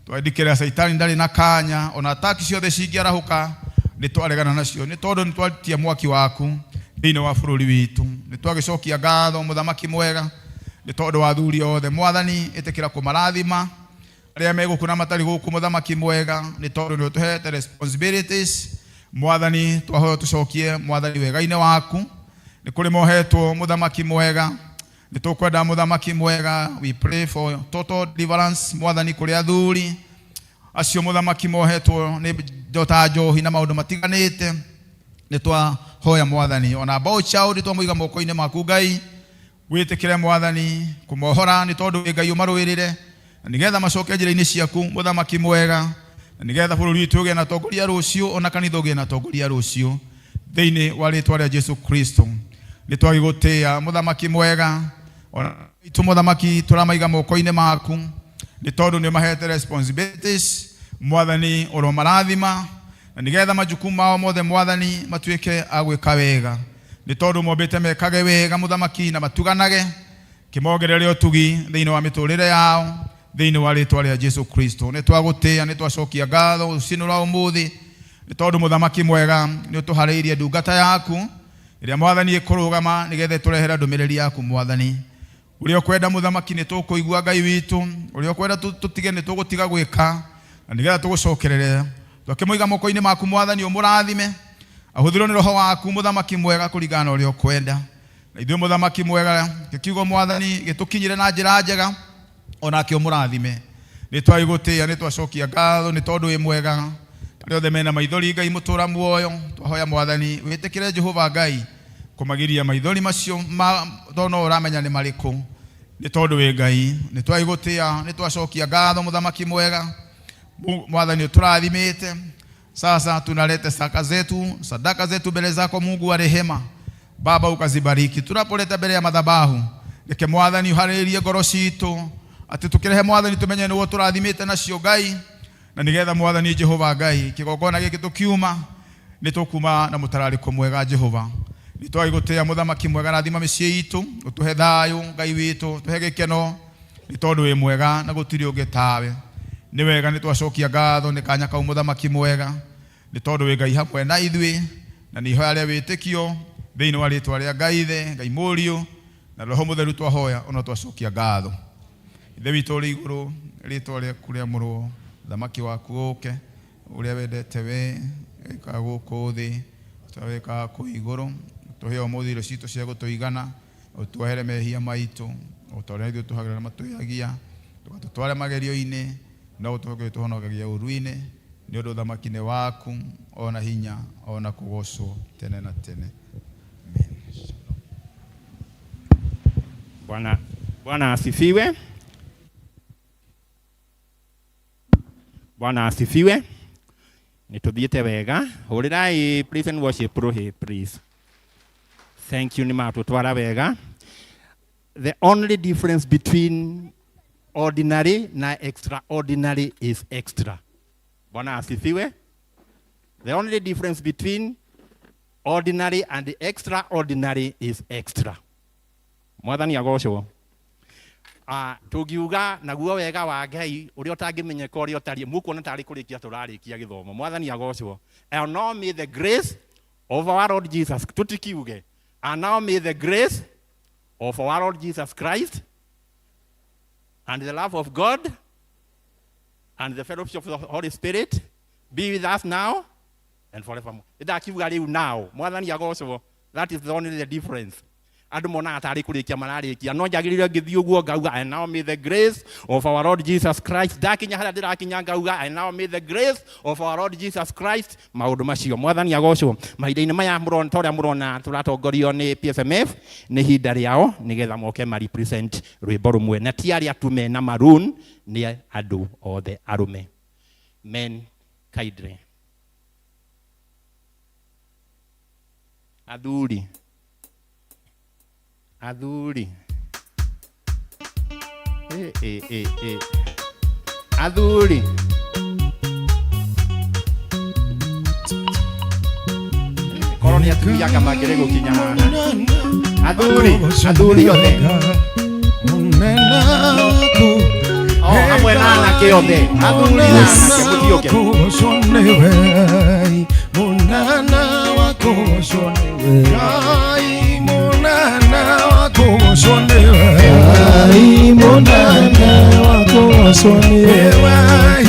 Twandĩkĩra Caitani ndarĩ na kanya, ona ataki ciothe cingĩarahũka nĩ twaregana nacio, nĩ tondũ nĩ twatia mwaki waku thĩinĩ wa bũrũri witũ. Nĩ twagĩcokia ngatho mũthamaki mwega nĩ tondũ wa athuri othe. Mwathani, ĩtĩkĩra kũmarathima arĩa me gũkũ na matarĩ gũkũ, mũthamaki mwega, nĩ tondũ nĩ ũtũhete responsibilities. Mwathani, twahoya tũcokie Mwathani wega-inĩ waku. Nĩ kũrĩ mohetwo, mũthamaki mwega, nĩ tũkwenda, mũthamaki mwega, we pray for total deliverance, Mwathani, kũrĩ athuri acio, mũthamaki, mohetwo nĩ njota njohi na maũndũ matiganĩte. Nĩ twahoya Mwathani, ona boy child twamũiga moko-inĩ maku Ngai, wĩtĩkĩre Mwathani kũmohora, nĩ tondũ wĩ Ngai, ũmarũĩrĩre na nĩgetha macoke njĩra-inĩ ciaku, mũthamaki mwega, na nĩgetha bũrũri witũ ũgĩe na atongoria rũciũ, ona kanitha ũgĩe na atongoria rũciũ, thĩinĩ wa rĩtwa rĩa Jesu Kristo. Nĩ twagĩgũtĩĩa, mũthamaki mwega. Ona itũ, mũthamaki, tũramaiga moko-inĩ maku, nĩ tondũ nĩ ũmahete responsibilities. Mwathani, ũromarathima na nĩgetha majukumu mao mothe, Mwathani, matuĩke a gwĩka wega, nĩ tondũ mombĩte mekage wega, mũthamaki, na matuganage. Kĩmongerere ũtugi thĩinĩ wa mĩtũrĩre yao, thĩinĩ wa rĩtwa rĩa Jesu Kristo. Nĩ twagũtĩĩa, nĩ twacokia ngatho rũcinĩ rwa ũmũthĩ, nĩ tondũ mũthamaki mwega nĩ ũtũharĩirie ndungata yaku ĩrĩa, Mwathani, ĩkũrũgama nĩgetha ĩtũrehere ndũmĩrĩri yaku. Mwathani, ũrĩa ũkwenda, mũthamaki, nĩ tũkũigua. Ngai witũ, ũrĩa ũkwenda tũtige nĩ tũgũtiga gwĩka, na nĩgetha tũgũcokerere. Twakĩmũiga moko-inĩ maku, Mwathani, ũmũrathime, ahũthĩrwo nĩ roho waku, mũthamaki mwega, kũringana na ũrĩa ũkwenda. Na ithuĩ, mũthamaki mwega, gĩkiugo, Mwathani, gĩtũkinyĩre na njĩra njega, onake ũmũrathime. Nĩ twagĩgũtĩĩa, nĩ twacokia ngatho, nĩ tondũ wĩ mwega. Arĩa othe mena maithori, Ngai mũtũra muoyo, twahoya Mwathani wĩtĩkĩre, Jehova Ngai, kũmagiria maithori macio ma tondũ no ũramenya nĩ marĩkũ, nĩ tondũ wĩ Ngai. Nĩ twagĩgũtĩĩa, nĩ twacokia ngatho, mũthamaki mwega. Mwathani, ũtũrathimĩte. Sasa tunaleta saka zetu, sadaka zetu mbele zako, Mungu wa rehema. Baba, ukazibariki tunapoleta mbele ya madhabahu. Reke Mwathani uharĩrĩrie ngoro citũ atĩ tũkĩrehe, Mwathani, tũmenye nĩguo tũrathimĩte nacio, Ngai, na nĩgetha Mwathani Jehova Ngai kĩgongona gĩkĩ tũkiuma nĩ tũkuma na mũtararĩko mwega. Jehova, nĩ twagĩgũtĩĩa, mũthamaki mwega. Rathima mĩciĩ itũ, ũtũhe thayũ, Ngai witũ, tũhe gĩkeno, nĩ tondũ wĩ mwega na gũtirĩ ũngĩ tawe. Nĩ wega, nĩ twacokia ngatho nĩ kanya kau, mũthamaki mwega, nĩ tondũ wĩ Ngai hamwe na ithuĩ, na nĩ ihoya rĩa wĩtĩkio thĩinĩ wa rĩtwa rĩa Ngai Ithe, Ngai Mũriũ na Roho Mũtheru twahoya ona twacokia ngatho. Ithe witũ ũrĩ igũrũ, rĩtwa rĩaku rĩamũrwo, thamaki waku ũke, ũrĩa wendete we wĩkaga gũkũ thĩ ta wĩkaga kũu igũrũ. Tũhe ũmũthĩ irio citũ cia gũtũigana, ũtuohere mehia maitũ o ta ũrĩa ithuĩ tũhagĩra arĩa matwĩhagia, ndũgatũtware magerio-inĩ, no ũtũhonokie tũhonokagia ũũru-inĩ, nĩ ũndũ ũthamaki nĩ waku, ona hinya, ona kũgocwo tene na tene. Amen. Bwana asifiwe. Bwana asifiwe. Nĩ wega. Hũrĩrai praise and worship rũhĩ, please. Thank you, nĩ matũtwara wega. The only difference between ordinary na extraordinary is extra. Bwana asifiwe. The only difference between ordinary and extraordinary is extra. Mwathani agocwo. Tũngiuga naguo wega wa Ngai ũrĩa ũtangĩmenyeka ũrĩa ũtariĩ, mũkuona tarĩ kũrĩkia tũrarĩkia gĩthomo. Mwathani agocwo. And now may the grace of our Lord Jesus, tũtikiuge, and now may the grace of our Lord Jesus Christ and the love of God and the fellowship of the Holy Spirit be with us now and forevermore. Ndakiuga rĩu now. Mwathani agocwo. That is the only the difference. Andũ monaga tarĩ kũrĩkia mararĩkia, no njagĩrĩire ngĩthiĩ ũguo ngauga, "And now may the grace of our Lord Jesus Christ." Ndakinya harĩa ndĩrakinya ngauga, "And now may the grace of our Lord Jesus Christ." Maũndũ macio, Mwathani agocwo. Mahinda-inĩ maya mũrona ta ũrĩa mũrona tũratongorio nĩ PSMF, nĩ ihinda rĩao nĩgetha moke ma represent rwĩmbo rũmwe, na ti arĩa tu mena maroon, nĩ andũ othe arũme. Men kindly, athuri, athuri, eh. Athuri, korwo nĩ atumia anga mangĩrĩ gũkinya haha. Athuri, athuri othe. Munene waku. Oh. Hamwe na anake othe, athuri na anake, mũthiũke. Kũgocwo nĩwe, mũnana wa kũgocwo nĩwe. Ngai mũnana wa kũgocwo nĩwe. Ngai mũnene wa kũgocwo nĩwe. Nĩwe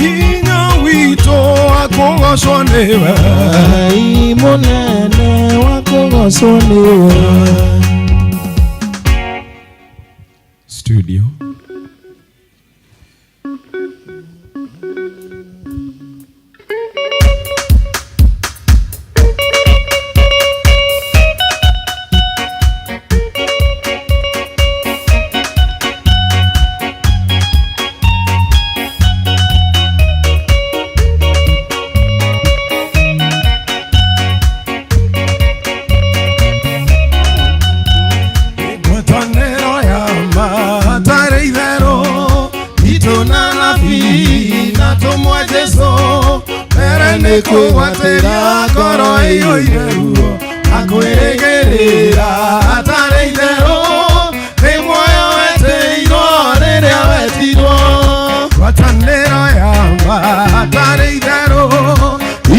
hinya witũ wa kũgocwo nĩwe. Ngai mũnene wa kũgocwo nĩwe. Studio. Ngwatanĩro ya matarĩ itherũ itũ na nabii na tũmwe Jesũ mbere nĩ kũgwatĩria ngoro ĩiyũire ruo na kwĩrĩgĩrĩra hatarĩ itherũ nĩ muoyo wetĩirwo rĩrĩa wetirwo. Ngwatanĩro ya matarĩ itherũ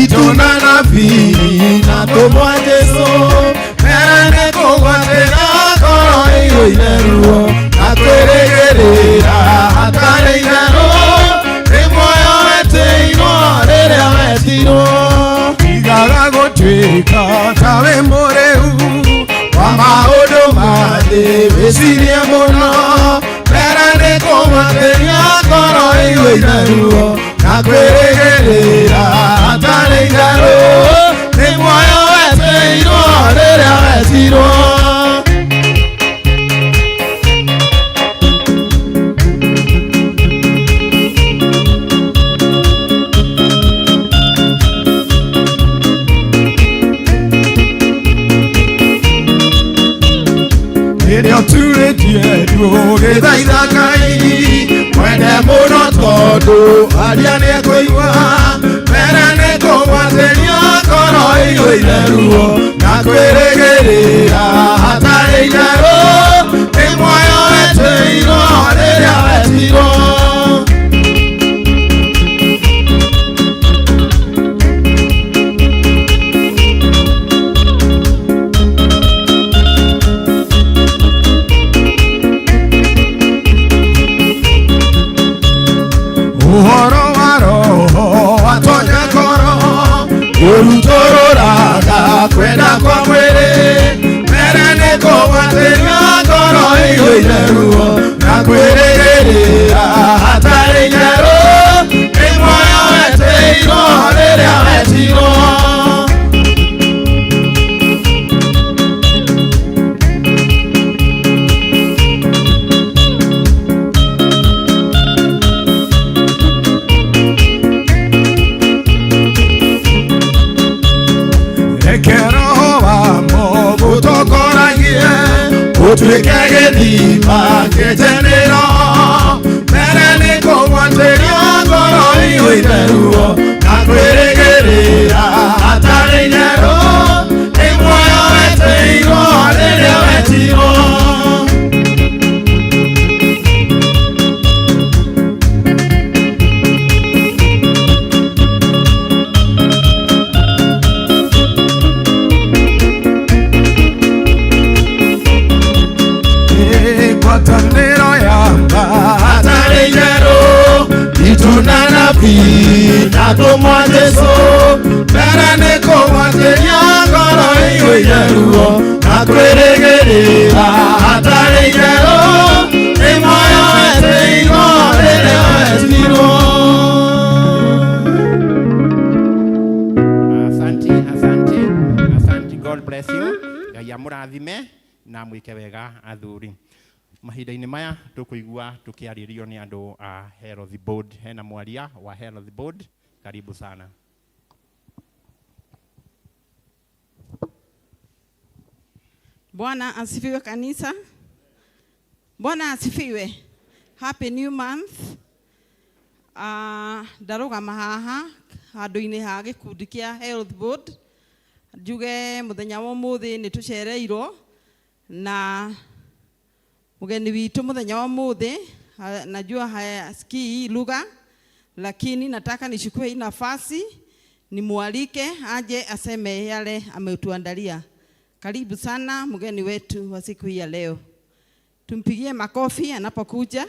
itũ na nabii na tũmwe Jesũ mbere nĩ kũgwatĩria ngoro ĩiyũire ruo na kwĩrĩgĩrĩra hatarĩ itherũ nĩ muoyo wetĩirwo rĩrĩa wetirwo. Igaga gũtuĩka ta wĩ mũrĩu wa maũndũ ma thĩ wĩcirie mũno mbere nĩ kũgwatĩria ngoro ĩiyũire ruo na kwĩrĩgĩrĩra hatarĩ itherũ nĩ muoyo wetĩirwo rĩrĩa wetirwo. Rĩrĩa ũturĩtie ndũgĩthaitha Ngai mwende mũno tondũ aria nĩekũigua mbere nĩ kũgwatĩria ngoro ĩiyũire ruo na kwĩrĩgĩrĩra hatarĩ itherũ nĩ muoyo wetĩirwo rĩrĩa wetirwo. Ũhoro wa roho watonya ngoro ũrutũrũraga kwenda kwa mwĩrĩ mbere nĩ kũgwatĩria ngoro ĩiyũire ruo na kwĩrĩgĩrĩra hatarĩ itherũ nĩ muoyo wetĩirwo rĩrĩa wetirwo. Reke roho wa mũgũtongoragie ũtuĩke gĩthima kĩnjenĩro mbere nĩ kũgwatĩria ngoro ĩiyũire ruo na kwĩrĩgĩrĩra hatarĩ itherũ nĩ muoyo wetĩirwo rĩrĩa wetirwo. Ngwatanĩro ya matarĩ itherũ itũ na nabii na tũmwa Jesũ mbere nĩ kũgwatĩria ngoro ĩiyũire ruo na kwĩrĩgĩrĩra hatarĩ itherũ nĩ muoyo wetĩirwo rĩrĩa wetirwo. Asante, asante, asante. God bless you. Ngai amũrathime na mwĩke wega athuri. Mahinda-inĩ maya tũkũigua tũkĩarĩrio nĩ andũ a Health Board. Hena mwaria wa Health Board, karibu sana. Bwana asifiwe kanisa. Bwana asifiwe. Happy new month. Ndarũgama haha handũ-inĩ ha gĩkundi kĩa Health Board njuge mũthenya wa ũmũthĩ nĩ tũcereirwo na mũgeni witũ mũthenya wa ũmũthĩ Najua hayasikii hii lugha, lakini nataka nichukue hii nafasi nimualike aje aseme yale ametuandalia. Karibu sana mgeni wetu wa siku hii ya leo. Tumpigie makofi anapokuja.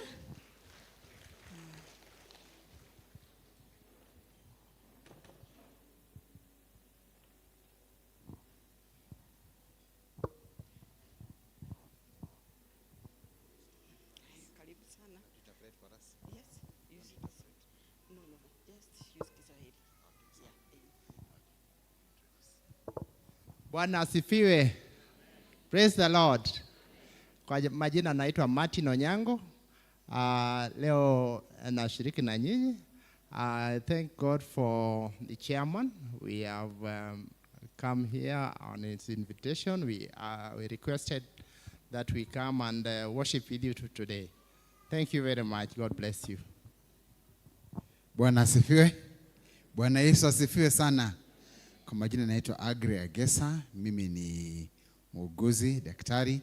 Karibu sana. Yes, use No, no, just use Kiswahili. Yeah. Bwana asifiwe. Praise the Lord. Kwa majina naitwa Martin Onyango. Leo nashiriki na nyinyi. I thank God for the chairman. We have come here on his invitation. We requested that we come and worship with you today. Thank you very much. God bless you. Bwana asifiwe. Bwana Yesu asifiwe sana. Kwa majina naitwa Agri Agesa, mimi ni muuguzi, daktari,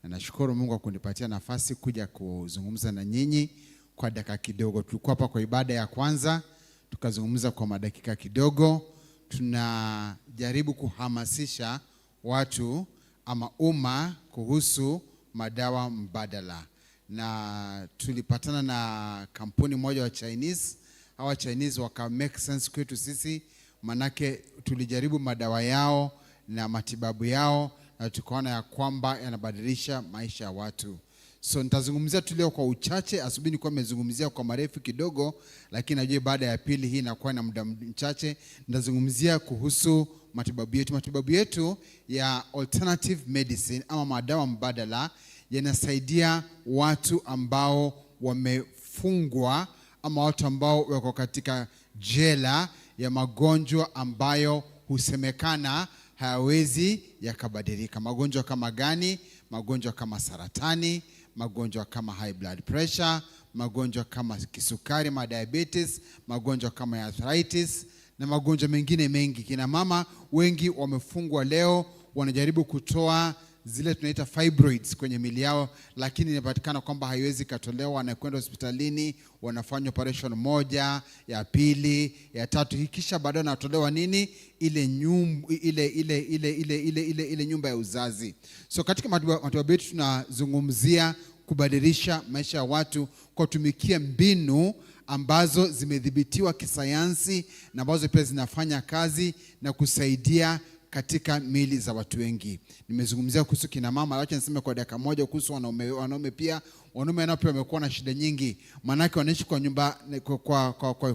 na nashukuru Mungu kwa kunipatia nafasi kuja kuzungumza na nyinyi kwa dakika kidogo. Tulikuwa hapa kwa ibada ya kwanza, tukazungumza kwa madakika kidogo. Tunajaribu kuhamasisha watu ama umma kuhusu madawa mbadala, na tulipatana na kampuni moja wa Chinese. Hawa Chinese waka make sense kwetu sisi, manake tulijaribu madawa yao na matibabu yao na tukaona ya kwamba yanabadilisha maisha ya watu. So nitazungumzia tu leo kwa uchache. Asubuhi nilikuwa nimezungumzia kwa marefu kidogo, lakini najua baada ya pili hii inakuwa na muda mchache. Nitazungumzia kuhusu matibabu yetu. Matibabu yetu ya alternative medicine ama madawa mbadala yanasaidia watu ambao wamefungwa ama watu ambao wako katika jela ya magonjwa ambayo husemekana hayawezi yakabadilika. Magonjwa kama gani? Magonjwa kama saratani, magonjwa kama high blood pressure, magonjwa kama kisukari, ma diabetes, magonjwa kama arthritis na magonjwa mengine mengi. Kina mama wengi wamefungwa leo, wanajaribu kutoa zile tunaita fibroids kwenye miili yao, lakini inapatikana kwamba haiwezi katolewa. Wanakwenda hospitalini, wanafanya operation moja, ya pili, ya tatu, kisha baadaye wanatolewa nini, ile nyumba, ile ile ile ile ile ile ile nyumba ya uzazi. So katika matibabu yetu tunazungumzia kubadilisha maisha ya watu kwa kutumikia mbinu ambazo zimedhibitiwa kisayansi na ambazo pia zinafanya kazi na kusaidia katika miili za watu wengi. Nimezungumzia kuhusu kina mama, acha niseme kwa dakika moja kuhusu wanaume. Wanaume pia, wanaume nao pia wamekuwa na shida nyingi, maanake wanaishi kwa nyumba,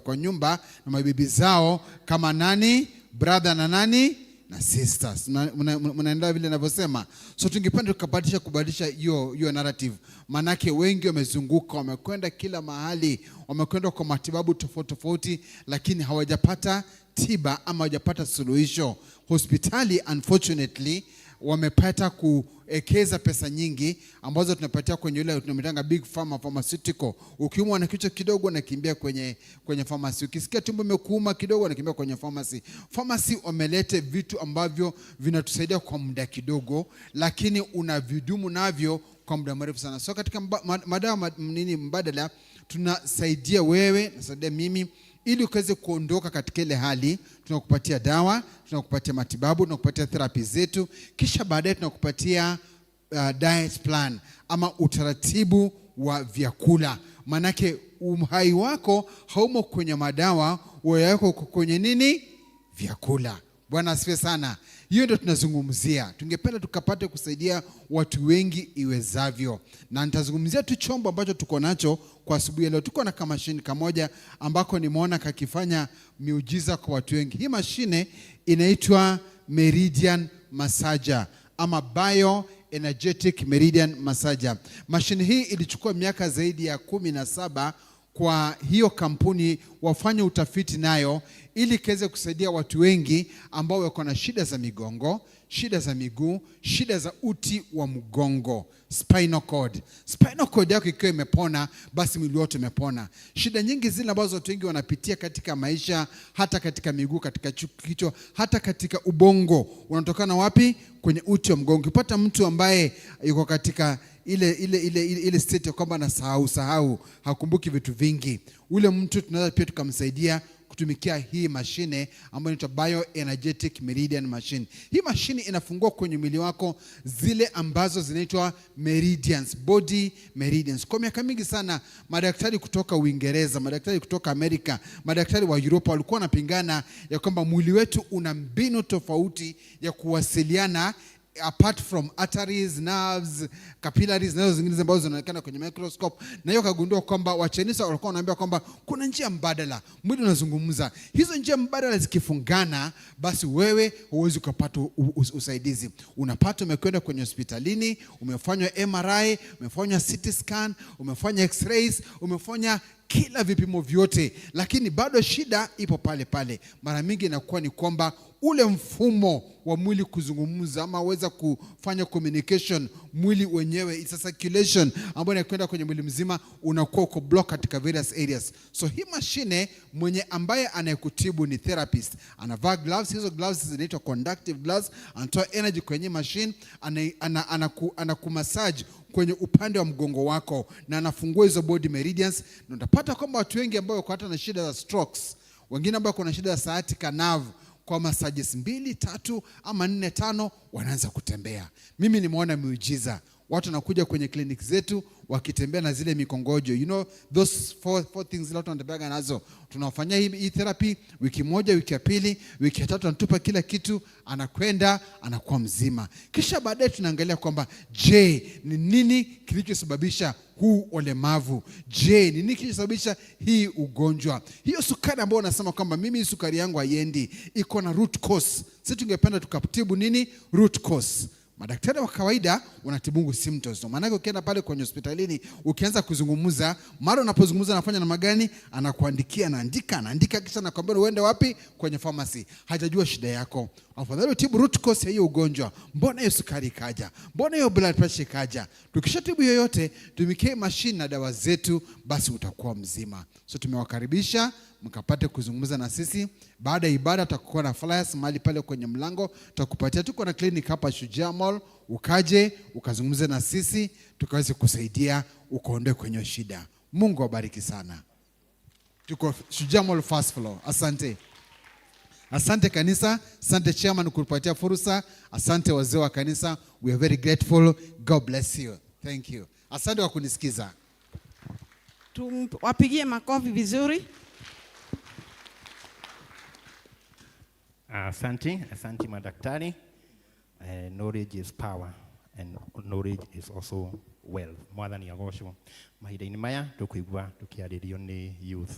kwa nyumba na mabibi zao kama nani, brother na nani na sisters. Mnaelewa vile ninavyosema? So tungependa tukabadilisha kubadilisha hiyo narrative, maanake wengi wamezunguka, wamekwenda kila mahali, wamekwenda kwa matibabu tofauti tofauti, lakini hawajapata tiba ama hawajapata suluhisho. Hospitali unfortunately wamepata kuekeza pesa nyingi ambazo tunapatia kwenye yule tunamitanga big pharma, pharmaceutical. Ukiumwa na kichwa kidogo unakimbia kwenye pharmacy, ukisikia tumbo imekuuma kidogo unakimbia kwenye pharmacy. Pharmacy wamelete vitu ambavyo vinatusaidia kwa muda kidogo, lakini unavidumu navyo kwa muda mrefu sana. So katika madawa nini mbadala tunasaidia wewe, nasaidia mimi ili ukaweze kuondoka katika ile hali. Tunakupatia dawa, tunakupatia matibabu, tunakupatia therapy zetu, kisha baadaye tunakupatia diet plan ama utaratibu wa vyakula. Manake uhai wako haumo kwenye madawa, uhai wako uko kwenye nini? Vyakula. Bwana asifiwe sana. Hiyo ndio tunazungumzia. Tungependa tukapate kusaidia watu wengi iwezavyo. Na nitazungumzia tu chombo ambacho tuko nacho kwa asubuhi leo. Tuko na kamashine kamoja ambako nimeona kakifanya miujiza kwa watu wengi. Hii mashine inaitwa Meridian Massager ama Bio Energetic Meridian Massager. Mashine hii ilichukua miaka zaidi ya 17 kwa hiyo kampuni wafanye utafiti nayo ili iweze kusaidia watu wengi ambao wako na shida za migongo, shida za miguu, shida za uti wa mgongo, spinal cord. Spinal cord yako ikiwa imepona, basi mwili wote umepona. Shida nyingi zile ambazo watu wengi wanapitia katika maisha, hata katika miguu, katika kichwa, hata katika ubongo, unatokana wapi? Kwenye uti wa mgongo. Ukipata mtu ambaye yuko katika ile state ya kwamba anasahau sahau, hakumbuki vitu vingi, ule mtu tunaweza pia tukamsaidia kutumikia hii mashine ambayo inaitwa Bioenergetic Meridian Machine. Hii mashine inafungua kwenye mwili wako zile ambazo zinaitwa meridians, body meridians. Kwa miaka mingi sana madaktari kutoka Uingereza, madaktari kutoka Amerika, madaktari wa Europa walikuwa wanapingana ya kwamba mwili wetu una mbinu tofauti ya kuwasiliana apart from arteries, nerves, capillaries nazo zingine ambazo zinaonekana kwenye microscope. Na hiyo kagundua kwamba Wachinese walikuwa wanaambia kwamba kuna njia mbadala, mwili unazungumza. Hizo njia mbadala zikifungana, basi wewe huwezi ukapata usaidizi. Unapata umekwenda kwenye hospitalini, umefanywa MRI, umefanywa CT scan, umefanya x-rays, umefanya kila vipimo vyote, lakini bado shida ipo pale pale. Mara mingi inakuwa ni kwamba ule mfumo wa mwili kuzungumza ama weza kufanya communication, mwili wenyewe, it's a circulation ambayo inakwenda kwenye mwili mzima, unakuwa uko block katika various areas. So hii mashine, mwenye ambaye anayekutibu ni therapist, anavaa gloves. Hizo gloves zinaitwa conductive gloves, anatoa energy kwenye machine, anakumassage kwenye upande wa mgongo wako na anafungua hizo body meridians, na utapata kwamba watu wengi ambao wako hata na shida za strokes, wengine ambao wako na shida za sciatica nerve, kwa massages 2, 3 ama 4, 5 wanaanza kutembea. Mimi nimeona miujiza. Watu wanakuja kwenye clinic zetu wakitembea na zile mikongojo, you know those four things zile watu wanatembeaga nazo. Tunawafanyia hii therapy wiki moja, wiki ya pili, wiki ya tatu, anatupa kila kitu, anakwenda anakuwa mzima. Kisha baadaye tunaangalia kwamba je, ni nini kilichosababisha huu ulemavu? Je, ni nini kilichosababisha hii ugonjwa? Hiyo sukari ambayo unasema kwamba mimi hii sukari yangu haiendi, iko na root cause. Sisi tungependa tukatibu nini? Root cause. Madaktari wa kawaida wanatibu symptoms. Ndio maana ukienda pale kwenye hospitalini ukianza kuzungumza, mara unapozungumza anafanya namna gani? Anakuandikia, anaandika, anaandika, kisha anakuambia uende wapi? Kwenye pharmacy. Hajajua shida yako. Afadhali utibu root cause ya hiyo ugonjwa. Mbona hiyo sukari ikaja? Mbona hiyo blood pressure ikaja? Tukishatibu yoyote, tumikie mashine na dawa zetu, basi utakuwa mzima. So tumewakaribisha mkapate kuzungumza na sisi. Baada ya ibada tutakuwa na flyers mahali pale kwenye mlango, tutakupatia. Tuko na clinic hapa Shujaa Mall, ukaje ukazungumze na sisi tukaweze kusaidia ukaondoe kwenye shida. Mungu awabariki sana. Tuko Shujaa Mall first floor. Asante. Asante kanisa, asante chairman kutupatia fursa, asante wazee wa kanisa. We are very grateful. God bless you. Thank you. Asante kwa kunisikiza. Tuwapigie makofi vizuri. Asante, asante madaktari. Knowledge is power and knowledge is also wealth. Mwathani agocwo. Mahinda-inĩ maya tũkũigua tũkĩarĩrio nĩ youth.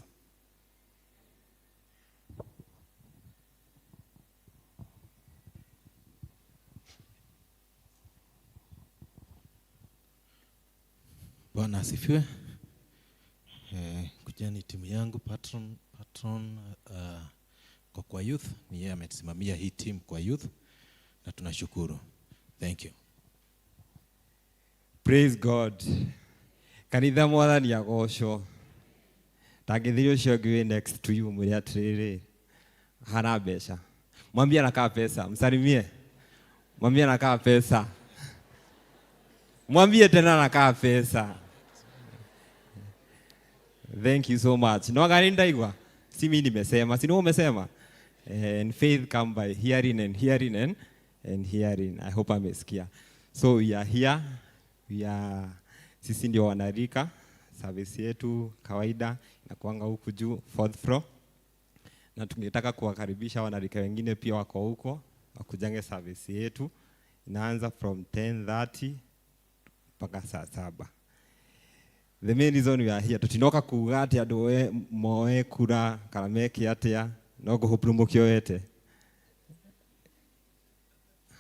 Bwana asifiwe. Kujani timu yangu patron kwa youth, ni yeye ametusimamia hii team kwa youth na tunashukuru. Thank you. Praise God. Kanitha mwathani agocwo. Tangĩthiĩ ũcio ũngĩ wĩ next to you mwĩre atĩrĩrĩ, hana mbeca. Mwambie anakaa pesa, msalimie. Mwambie anakaa pesa. Mwambie tena anakaa pesa. Thank you so much. No gani ndaigua? Si mimi nimesema, si ni wewe umesema? And faith come by hearing and hearing and hearing. I hope amesikia. So we are here. We are, sisi ndio wanarika. Service yetu kawaida inakuanga huku juu fourth floor. Na tungetaka kuwakaribisha wanarika wengine pia wako huko wakujange service yetu. Inaanza from 10:30 mpaka saa 7. The main reason we are here, tutinoka kuga ati andu moe kura kana meke atia, no ngũhũpuru mũkĩoete.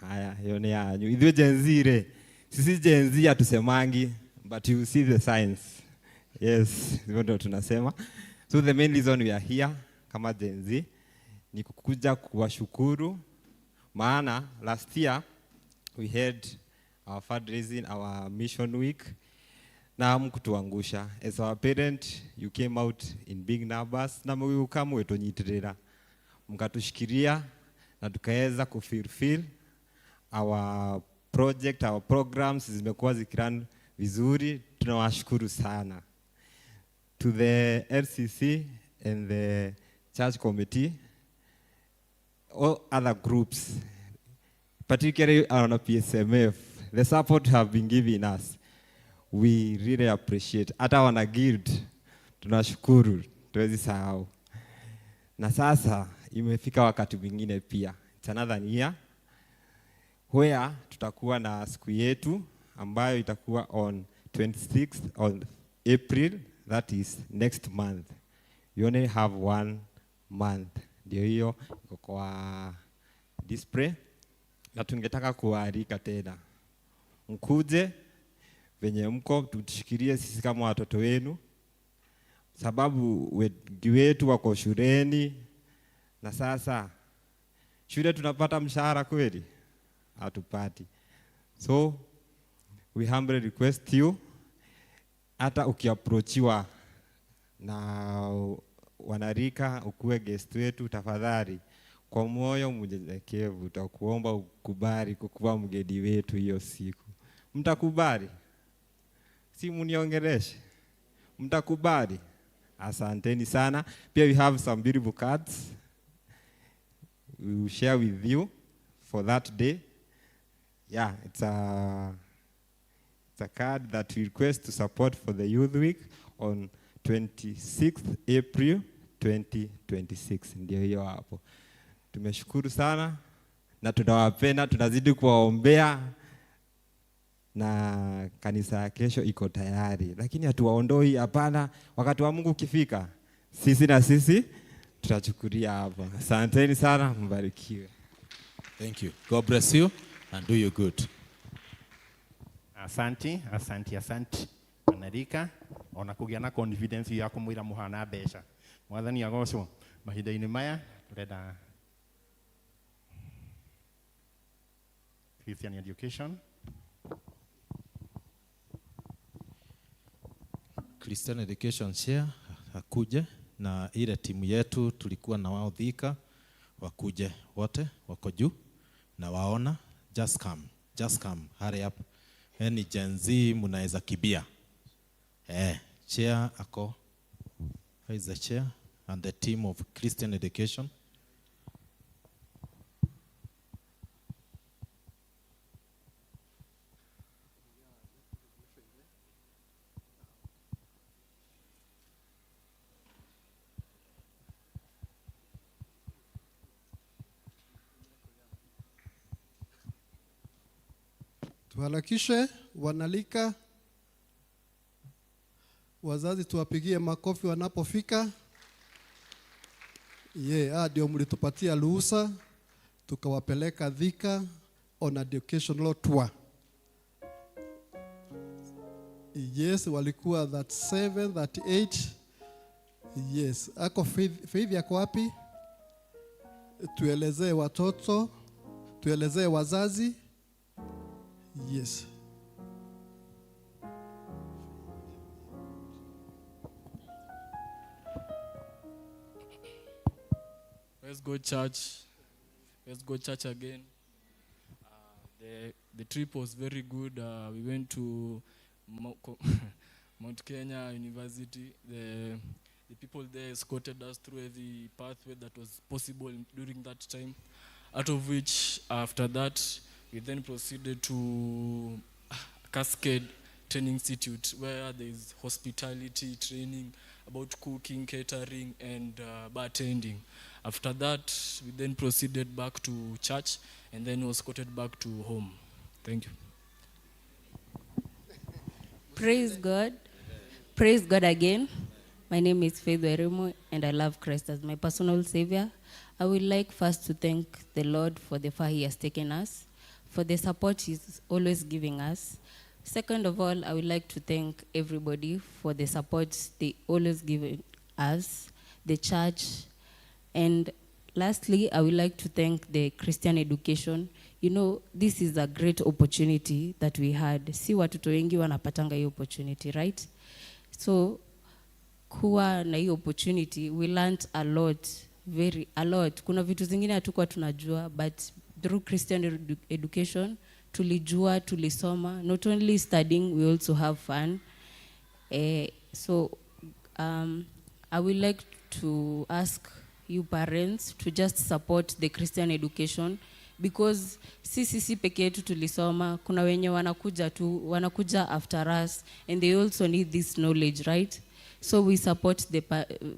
Haya, hiyo ni yanyu. Ithuĩ Gen Z rĩ, sisi Gen Z hatusemangi, but you see the signs. Yes, hivyo ndio tunasema. So the main reason we are here kama Gen Z ni kukuja kuwashukuru. Maana last year we had our fundraising, our mission week, na hamkutuangusha. As our parent, you came out in big numbers na mwiuka mwetunyitirira, mkatushikiria na tukaweza kufulfill our project, our programs zimekuwa zikirun vizuri. Tunawashukuru sana. To the LCC and the church committee, all other groups, particularly on PSMF, the support have been giving us, we really appreciate. Hata wana guild, tunashukuru, tuwezi sahau. Na sasa imefika wakati mwingine pia, it's another year where tutakuwa na siku yetu ambayo itakuwa on 26th of April, that is next month. You only have 1 month. Ndio hiyo iko kwa display, na tungetaka kuwaalika tena mkuje venye mko, tutushikilie sisi kama watoto wenu, sababu wengi wetu wako shuleni, na sasa shule tunapata mshahara kweli? Hatupati. So we humbly request you, hata ukiapproachiwa na wanarika ukuwe guest wetu, tafadhali kwa moyo mnyenyekevu tutakuomba ukubali kukuwa mgeni wetu hiyo siku. Mtakubali? Si muniongeleshe? Mtakubali? Asanteni sana. Pia we have some beautiful cards we will share with you for that day. Yeah, it's a card that we request to support for the Youth Week on 26th April 2026. Ndio hiyo hapo. Tumeshukuru sana na tunawapenda, tunazidi kuwaombea, na kanisa ya kesho iko tayari, lakini hatuwaondoi, hapana. Wakati wa Mungu ukifika, sisi na sisi tutachukulia hapa. Asanteni sana, mbarikiwe. Thank you. God bless you and do you good. Asanti, asanti, asanti. Anarika, ona kugĩa na confidence ya kumwĩra mũhana mbeca. Mwathani agocwo. Mahinda-inĩ maya turenda Christian Education. Christian Education Share akuje na ile timu yetu tulikuwa na wao Thika, wakuje wote wako juu na waona. Just come, just come, hurry up. Any Gen Z mnaweza kibia. Chair ako. Where is the chair and the team of Christian Education? Tuharakishe wanalika, wazazi tuwapigie makofi wanapofika. Ndio mlitupatia ruhusa tukawapeleka Thika on educational tour. Yes, walikuwa 37, 38. Yes, ako Faith yako wapi? Tuelezee watoto, tuelezee wazazi. Yes. Let's go church. Let's go church again. The trip was very good. We went to Mount Kenya University. The people there escorted us through every pathway that was possible during that time. Out of which, after that, we then proceeded to Cascade Training Institute, where there is hospitality training about cooking, catering, and bartending. After that, we then proceeded back to church and then was escorted back to home. Thank you. Praise God. Praise God again. My name is Faith Werimo, and I love Christ as my personal savior. I would like first to thank the Lord for the far he has taken us, for the support he's always giving us. Second of all, I would like to thank everybody for the support they always give us, the church. And Lastly, I would like to thank the Christian education. You know, this is a great opportunity that we had. Si watoto wengi wanapatanga hiyo opportunity, right? So kuwa na hiyo opportunity, we learned a lot, very a lot. Kuna vitu zingine hatukuwa tunajua, but through Christian education tulijua, tulisoma. Not only studying, we also have fun. So I would like to ask you parents to just support the Christian education, because sisi si peke yetu tulisoma. Kuna wenye wanakuja tu, wanakuja after us, and they also need this knowledge, right? So we support the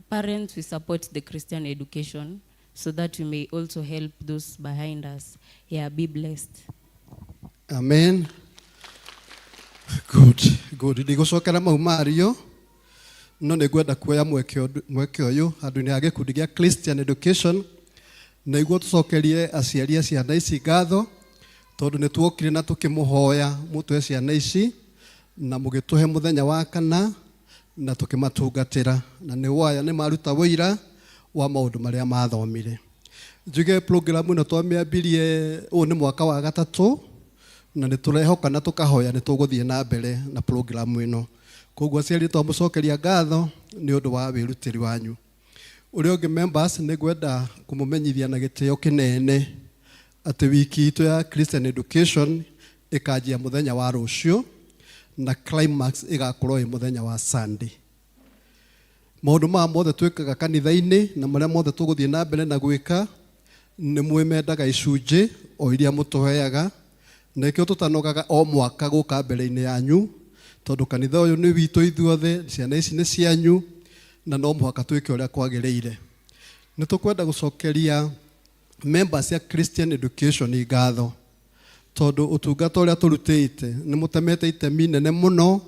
parents, we support the Christian education so that we may also help those behind us. Yeah, be blessed. Amen. Good, good. Ndigũcokera mau mario, no nĩ ngwenda kuoya mweke ũyũ handũ-inĩ ha gĩkundi gĩa Christian Education na iguo tũcokerie aciari a ciana ici ngatho, tondũ nĩ tuokire na tũkĩmũhoya mũtũhe ciana ici na mũgĩtũhe mũthenya wa kana na tũkĩmatungatĩra, na nĩ waya nĩ maruta wũira wa maũndũ marĩa mathomire. Njuge program ĩno twamĩambirie ũyũ nĩ mwaka wa gatatũ, na nĩ tũrehoka na tũkahoya nĩ tũgũthiĩ na mbere na program ĩno. Koguo aciari, twamũcokeria ngatho nĩ ũndũ wa wĩrutĩri wanyu. Ũrĩa ũngĩ, members, nĩ ngwenda kũmũmenyithia na gĩtĩo kĩnene atĩ wiki itũ ya Christian Education ĩkanjia mũthenya wa rũciũ na climax ĩgakorwo ĩ mũthenya wa Sunday. Maũndũ maya mothe twĩkaga kanitha-inĩ na marĩa mothe tũgũthiĩ na mbere na gwĩka, nĩ mwĩmendaga icunjĩ o iria mũtũheaga, na nĩkĩo tũtanogaga o mwaka gũka mbere-inĩ yanyu, tondũ kanitha ũyũ nĩ witũ ithuothe, ciana ici nĩ cianyu, na no mũhaka twĩke ũrĩa kwagĩrĩire. Nĩ tũkwenda gũcokeria members ya Christian Education ngatho, tondũ ũtungata ũrĩa tũrutĩte nĩ mũtemete itemi nene mũno,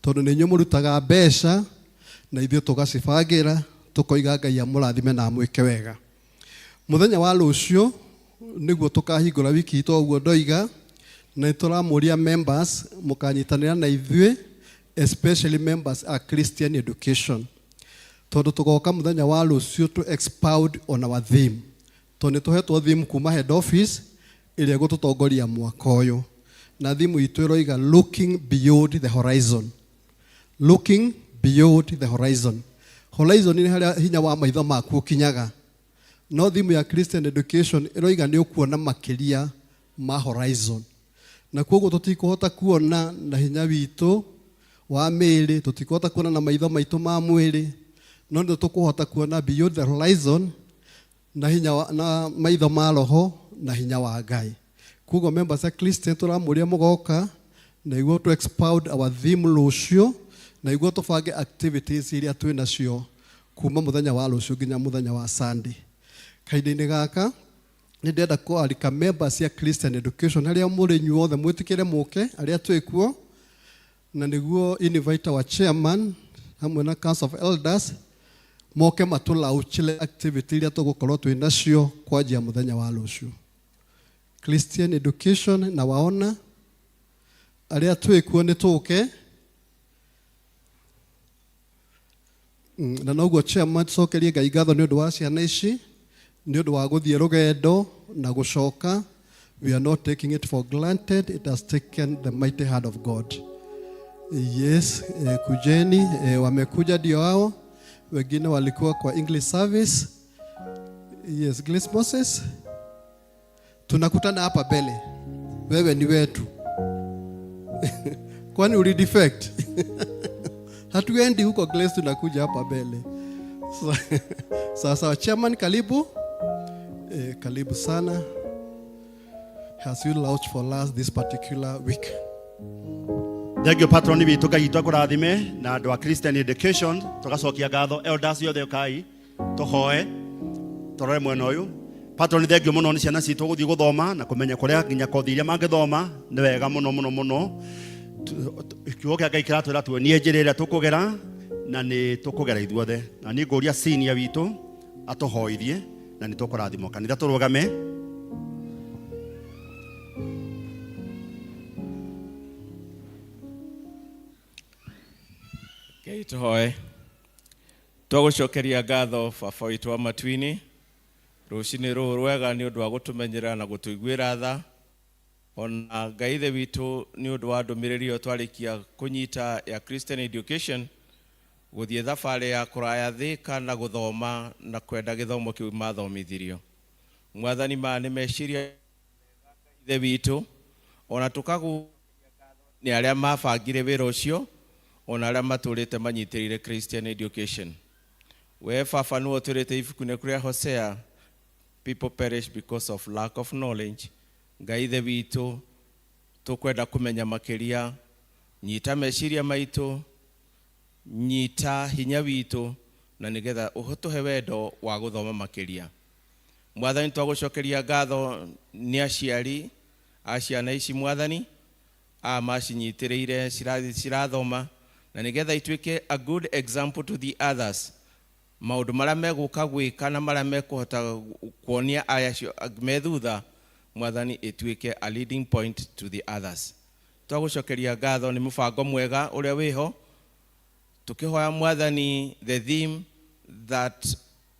tondũ nĩ inyuĩ mũrutaga mbeca na ithuĩ tũgacibangĩra, tũkoiga Ngai amũrathime na amwĩke wega. Mũthenya wa rũciũ nĩguo tũkahingũra wiki itũ, ũguo ndoiga, na nĩ tũramũria members mũkanyitanĩra na ithuĩ, especially members a Christian Education, tondũ tũgoka mũthenya wa rũciũ to expound on our theme, tondũ nĩ tũhetwo theme kuma head office ĩrĩa ĩgũtũtongoria mwaka ũyũ, na theme itũ ĩroiga "Looking beyond the horizon". Looking beyond the horizon. Horizon nĩ harĩa hinya wa maitho maku ũkinyaga, no theme ya Christian Education ĩroiga nĩ ũkuona makĩria ma horizon, na koguo tũtikũhota kuona na hinya witũ wa mĩĩrĩ, tũtikũhota kuona na maitho maitũ ma mwĩrĩ, no nĩ tũkũhota kuona beyond the horizon na hinya wa, na maitho ma roho na hinya wa Ngai. Koguo members a Christian, tũramũria mũgoka na iguo to expound our theme rũciũ, na iguo tũbange activities iria twĩ nacio kuma mũthenya wa rũciũ nginya mũthenya wa Sunday. Kahinda-inĩ gaka nĩ ndĩrenda kwarika members ya Christian Education harĩa mũrĩ inyuothe, mwĩtĩkĩre mũke arĩa twĩ kuo, na nĩguo invite our chairman hamwe na council of elders moke matũlaunchĩre activity iria tũgũkorwo twĩ nacio kwanjia mũthenya wa rũciũ. Christian Education, na waona arĩa twĩ kuo nĩ tũke. Na noguo chairman, tucokerie Ngai ngatho nĩ ũndũ wa ciana ici, nĩ ũndũ wa gũthiĩ rũgendo na gũcoka. We are not taking it for granted. It has taken the mighty hand of God. Yes, kujeni. Wamekuja ndio hao, wengine walikuwa kwa English service. Yes, Grace Moses, tunakutana hapa mbele, wewe ni wetu. Kwani uli defect? Hatuendi huko, Grace, tunakuja hapa mbele. Sasa chairman, karibu. Karibu sana as you launch for us this particular week. Thengio, patron witũ. Ngai witũ akũrathime na andũ a Christian Education. Tũgacokia ngatho elders yothe, ũkai tũhoe tũrore mwena ũyũ. Patron, thengio mũno nĩ ciana citũ gũthiĩ gũthoma na kũmenya kũrĩa nginya kothi iria mangĩthoma. Nĩ wega mũno mũno mũno. Kiugo kĩa Ngai kĩratwĩra tuonie njĩra ĩrĩa tũkũgera, na nĩ tũkũgera ithuothe. Na niĩ ngũria senior witũ atũhoithie na nĩ tũkũrathimwo. Kanitha, tũrũgame. Ngai tũhoe. Twagũcokeria ngatho, Baba witũ wa matu-inĩ. Rũcinĩ rũrũ rwega nĩ ũndũ wa gũtũmenyerera na gũtũiguĩra tha. Ona Ngai Ithe witũ nĩ ũndũ wa ndũmĩrĩri ĩyo twarĩkia kũnyita ya Christian Education, gũthiĩ thabarĩ ya kũraya Thĩka na gũthoma na kwenda gĩthomo kĩu mathomithirio. Mwathani, maya nĩ meciria Ithe witũ, ona tũkagũ nĩ arĩa mabangire wĩra ũcio, ona arĩa matũrĩte manyitĩrĩire Christian Education. We Baba, nĩwe ũtwĩrĩte ibuku-inĩ kũrĩa Hosea, people perish because of lack of knowledge. Ngai Ithe witũ, tũkwenda kũmenya makĩria. Nyita meciria maitũ, nyita hinya witũ, na nĩgetha ũtũhe wendo wa gũthoma makĩria. Mwathani, twagũcokeria ngatho nĩ aciari a ciana ici, Mwathani, a macinyitĩrĩire cirathiĩ cirathoma, na nĩgetha ituĩke a good example to the others, maũndũ marĩa megũka gwĩka na marĩa mekũhota kuonia aya acio me thutha. Mwathani, ĩtuĩke a leading point to the others. Twagũcokeria ngatho nĩ mũbango mwega ũrĩa wĩho. Tukĩhoya, Mwathani, the theme that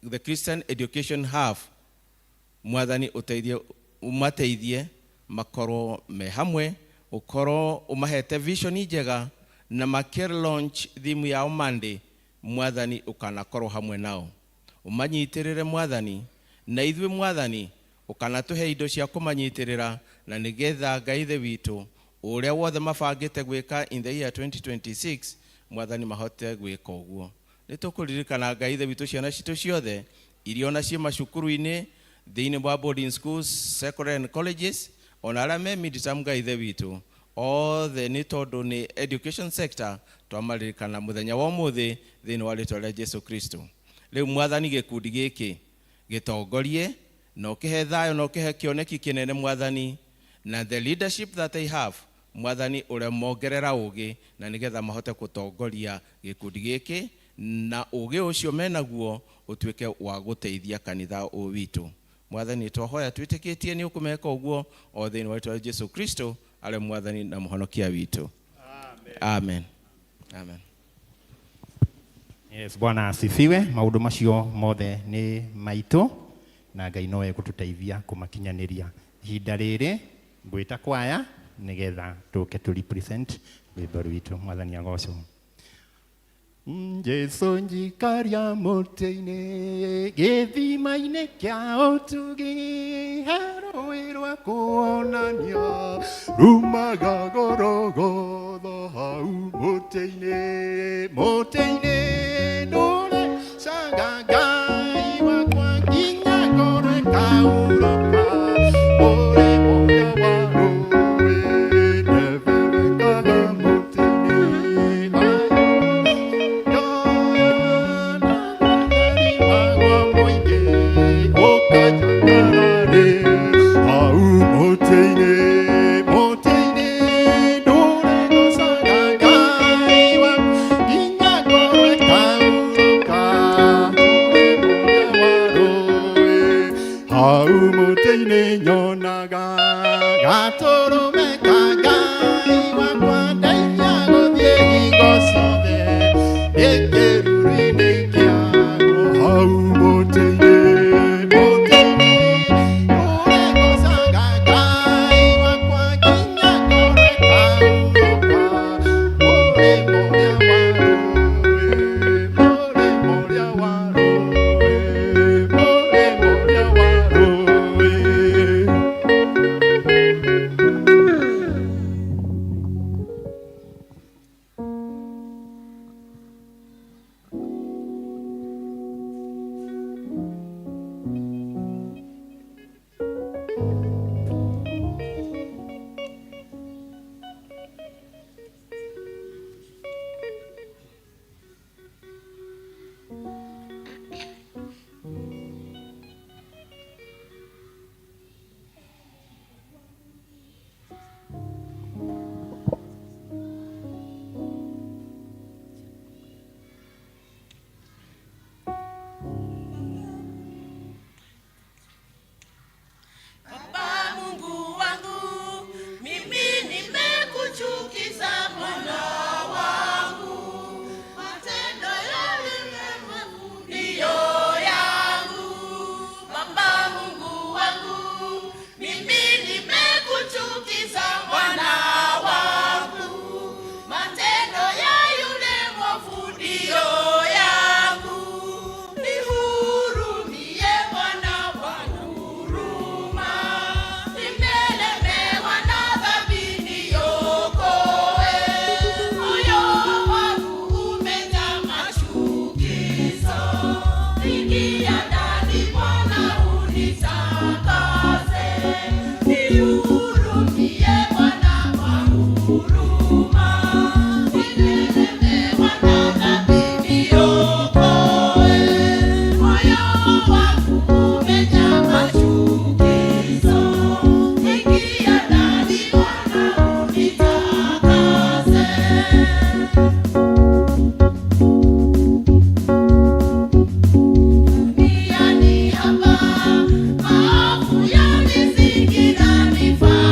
the Christian Education have, Mwathani, ũteithie, ũmateithie makorwo me hamwe, ũkorwo ũmahete vision njega, na makĩ launch theme yao Monday. Mwathani, ũkanakorwo hamwe nao, ũmanyitĩrĩre, Mwathani, na ithuĩ, Mwathani, ũkanatũhe indo cia kũmanyitĩrĩra, na nĩgetha Ngai Ithe witũ, ũrĩa wothe mabangĩte gwĩka in the year 2026, Mwathani, mahote gwĩka ũguo. Nĩ tũkũririkana, Ngai Ithe witũ, ciana citũ ciothe iria ona ciĩ macukuru-inĩ, thĩinĩ wa boarding schools, secondary and colleges, ona arĩa me mid-term. Ngai Ithe witũ, othe, nĩ tondũ nĩ education sector, twamaririkana mũthenya wa ũmũthĩ thĩinĩ wa rĩtwa rĩa Jesu Kristo. Rĩu, Mwathani, gĩkundi gĩkĩ gĩtongorie na ũkĩhe thayũ na ũkĩhe kĩoneki kĩnene, Mwathani, na the leadership that they have, Mwathani, ũrĩa mongerera ũgĩ, na nĩgetha mahote gũtongoria gĩkundi gĩkĩ, na ũgĩ ũcio menaguo ũtuĩke wa gũteithia kanitha ũyũ witũ. Mwathani, twahoya twĩtĩkĩtie nĩ ũkũmeka ũguo, o thĩinĩ wa rĩtwa rĩa Jesu Kristo, arĩ Mwathani na mũhonokia witũ. Amen, amen. Yes, Bwana asifiwe. Maũndũ macio mothe nĩ maitũ na Ngai nowe gũtũteithia kũmakinyanĩria. Ihinda rĩrĩ ngwĩta kwaya nĩgetha tũke tũ represent rwĩmbo rwitũ. Mwathani agocwo. Jesu njikaria mũtĩ-inĩ, gĩthima-inĩ kĩa ũtugi, he rũĩ rwa kuonania rumaga Gorogotha, hau mũtĩ-inĩ, mũtĩ-inĩ ndũre canga Ngai wakwa nginya ngoro ĩkaurũka, ũrĩ mũrĩa wa rũĩ ndebebekaga mũtĩ-inĩ. Wagwa mũingĩ ũkanjakararĩ hau mũtĩ-inĩ, mũtĩ-inĩ ndũre gocaga Ngai wakwa nginya ngoro ĩkaurũka, ũrĩ mũrĩa wa rũĩ, hau mũtĩ-inĩ nyonaga gatũrũme ka Ngai wakwa, ndeithia gũthiĩ hingo ciothe ndĩ kĩruru-inĩ kĩaguo, hau mũtĩ-inĩ, mũtĩ-inĩ ndũre gocaga Ngai wakwa nginya ngoro ĩkaurũka, ũrĩ mũrĩa wa rũĩ, mũrĩ mũrĩa wa rũĩ, mũrĩ mũrĩa wa rũĩ. Duniani hapa maovu yalizingira, nifanye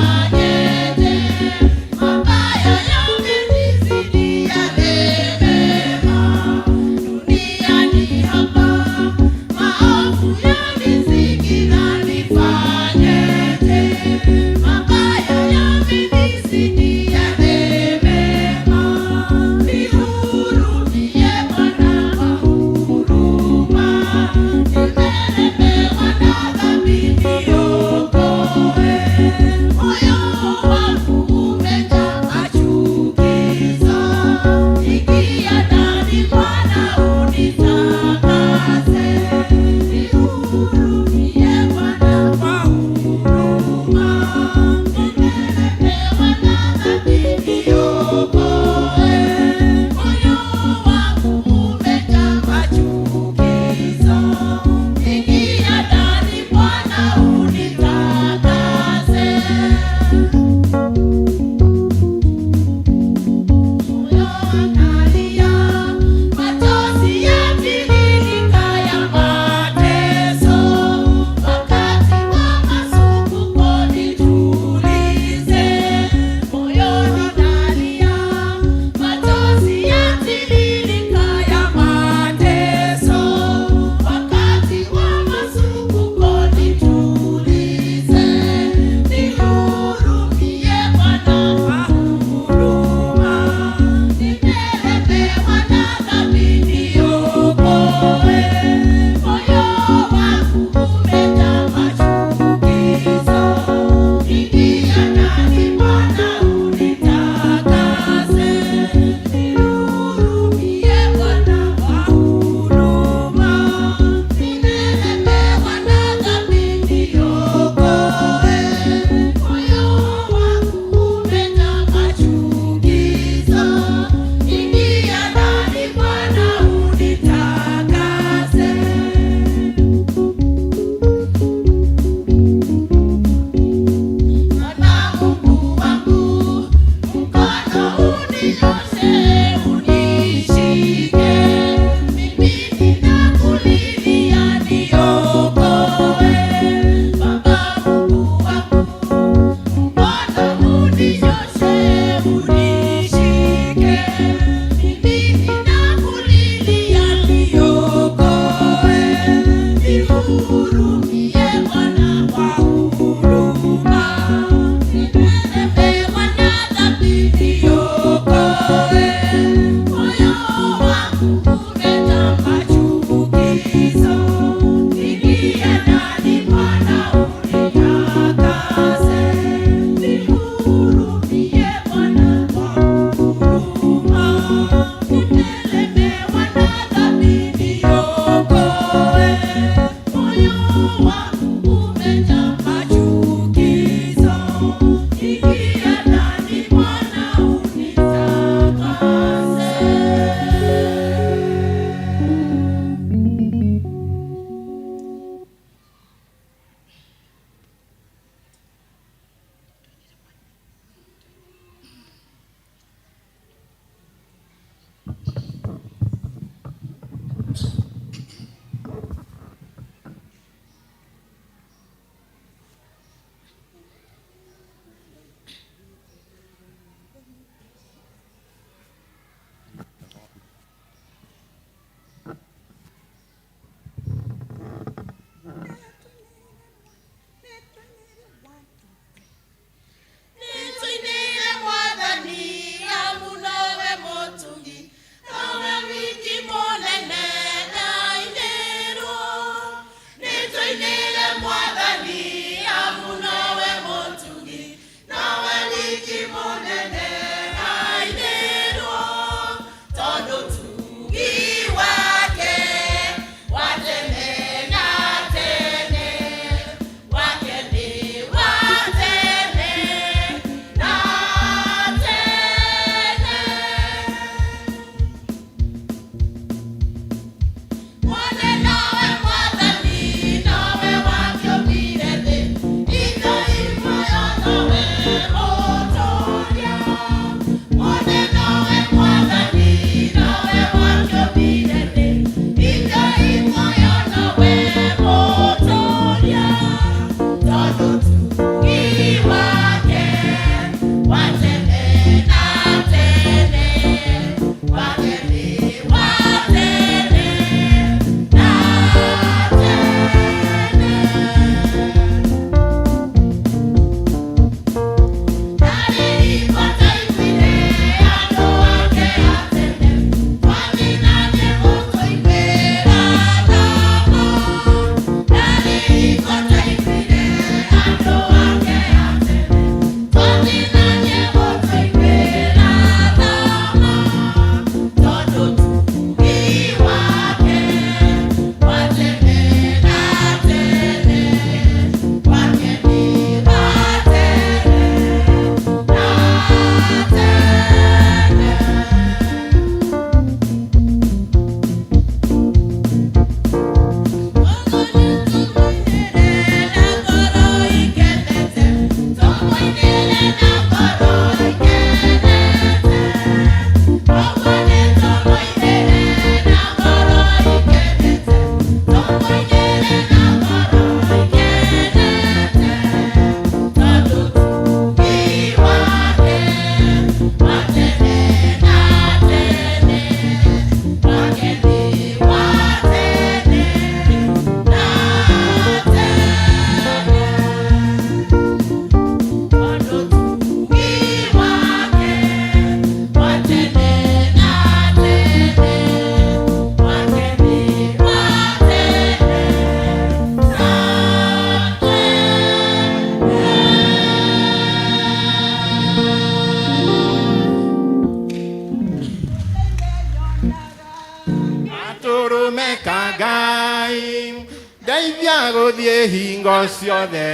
Ngũthiĩ hingo ciothe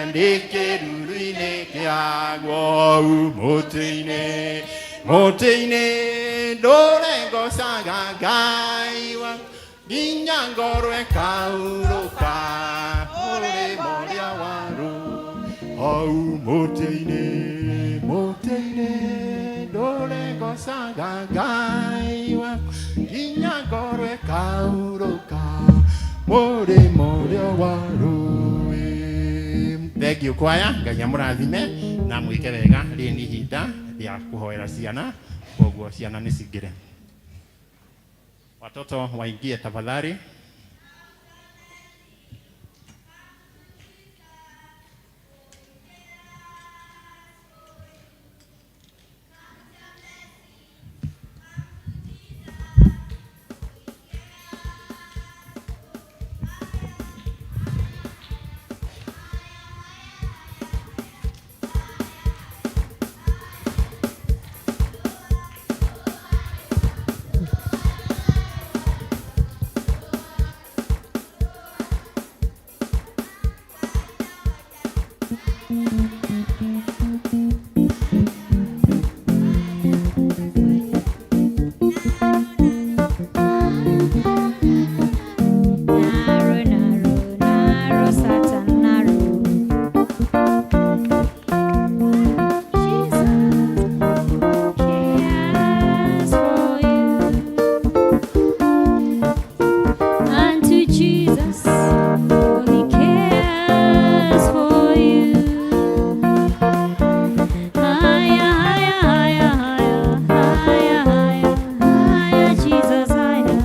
ndĩ kĩruru-inĩ kĩaguo mũtĩ-inĩ mũtĩ-inĩ ndũre ngocaga Ngai wa nginya ngoro ĩkaurũka mũrĩmo ũrĩa wa rũĩ hau mũtĩ-inĩ mũtĩ-inĩ ndũre ngocaga Ngai wa nginya ngoro ĩkaurũka mũrĩmo ũrĩa wa rũĩ. Thank you kwaya, Ngai amũrathime na mwĩke wega. Rĩrĩ nĩ ihinda rĩa kũhoera ciana, koguo ciana nĩ cingĩre. Watoto waingie tafadhali. Narrow, narrow, narrow, Satan, narrow. Jesus cares for you. Unto Jesus only cares for you. Higher, higher, higher, higher, higher, higher, higher, Jesus, higher.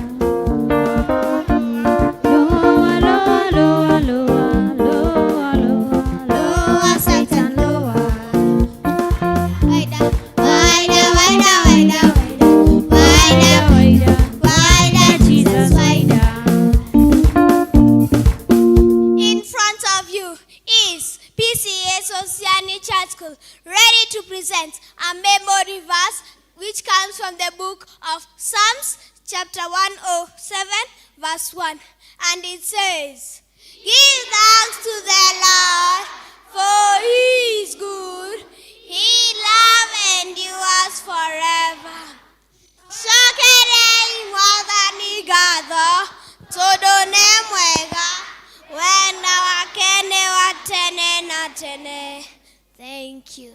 Lower, lower, lower, lower, lower, lower, Lower, Satan, lower. Wider, wider, wider, wider, wider, wider, wider, Jesus, wider. In front of you is PCA Sosiani Church School, ready to present a memory verse which comes from the book of Psalms, chapter 107, verse 1. And it says, Give thanks to the Lord, for he is good. He love endures forever. Cokerei Mwathani ngatho tondũ nĩ mwega, wendo wake nĩ wa tene na tene. Thank you.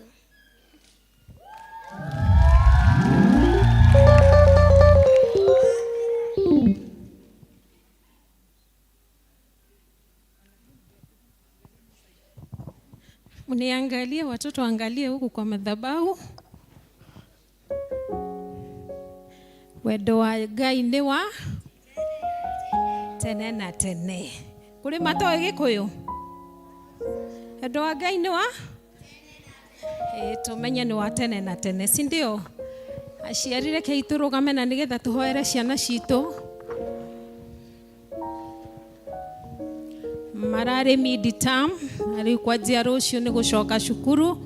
Mniangalie watoto, angalie huku kwa madhabahu. Wendo wa Ngai nĩ wa tene na tene. Kũrĩ matoĩ Gĩkũyũ? Wendo wa Ngai nĩ wa ĩĩ, tũmenye nĩ wa tene na tene, si ndio? Aciari rekei tũrũgame na nĩgetha tũhoere ciana citũ. Mararĩ mid term na rĩu kwanjia rũciũ nĩ gũcoka cukuru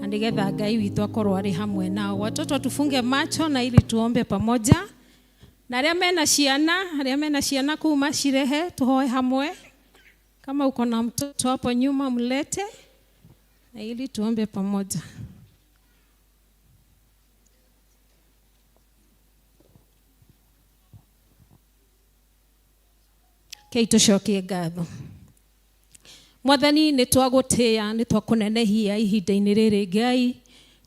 na nĩgetha Ngai witũ akorwo arĩ hamwe nao. Watoto tufunge macho na ili tuombe pamoja. Na arĩa mena ciana, arĩa mena ciana kuu macirehe tuhoe hamwe. Kama uko na mtoto hapo nyuma mlete na ili tuombe pamoja. Kei tũcokie ngatho. Mwathani nĩ twagũtĩĩa nĩ twakũnenehia ihinda-inĩ rĩrĩ Ngai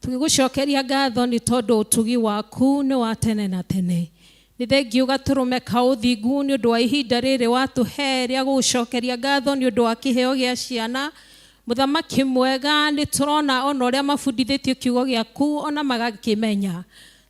tũgĩgũcokeria ngatho nĩ tondũ ũtugi waku nĩ wa tene na tene. Nĩ thengiũ gatũrũme ka ũthingu nĩ ũndũ wa ihinda rĩrĩ watũhe rĩa gũgũcokeria ngatho nĩ ũndũ wa kĩheo gĩa ciana. Mũthamaki mwega nĩ tũrona ona ũrĩa mabundithĩtio kiugo gĩaku ona magakĩmenya.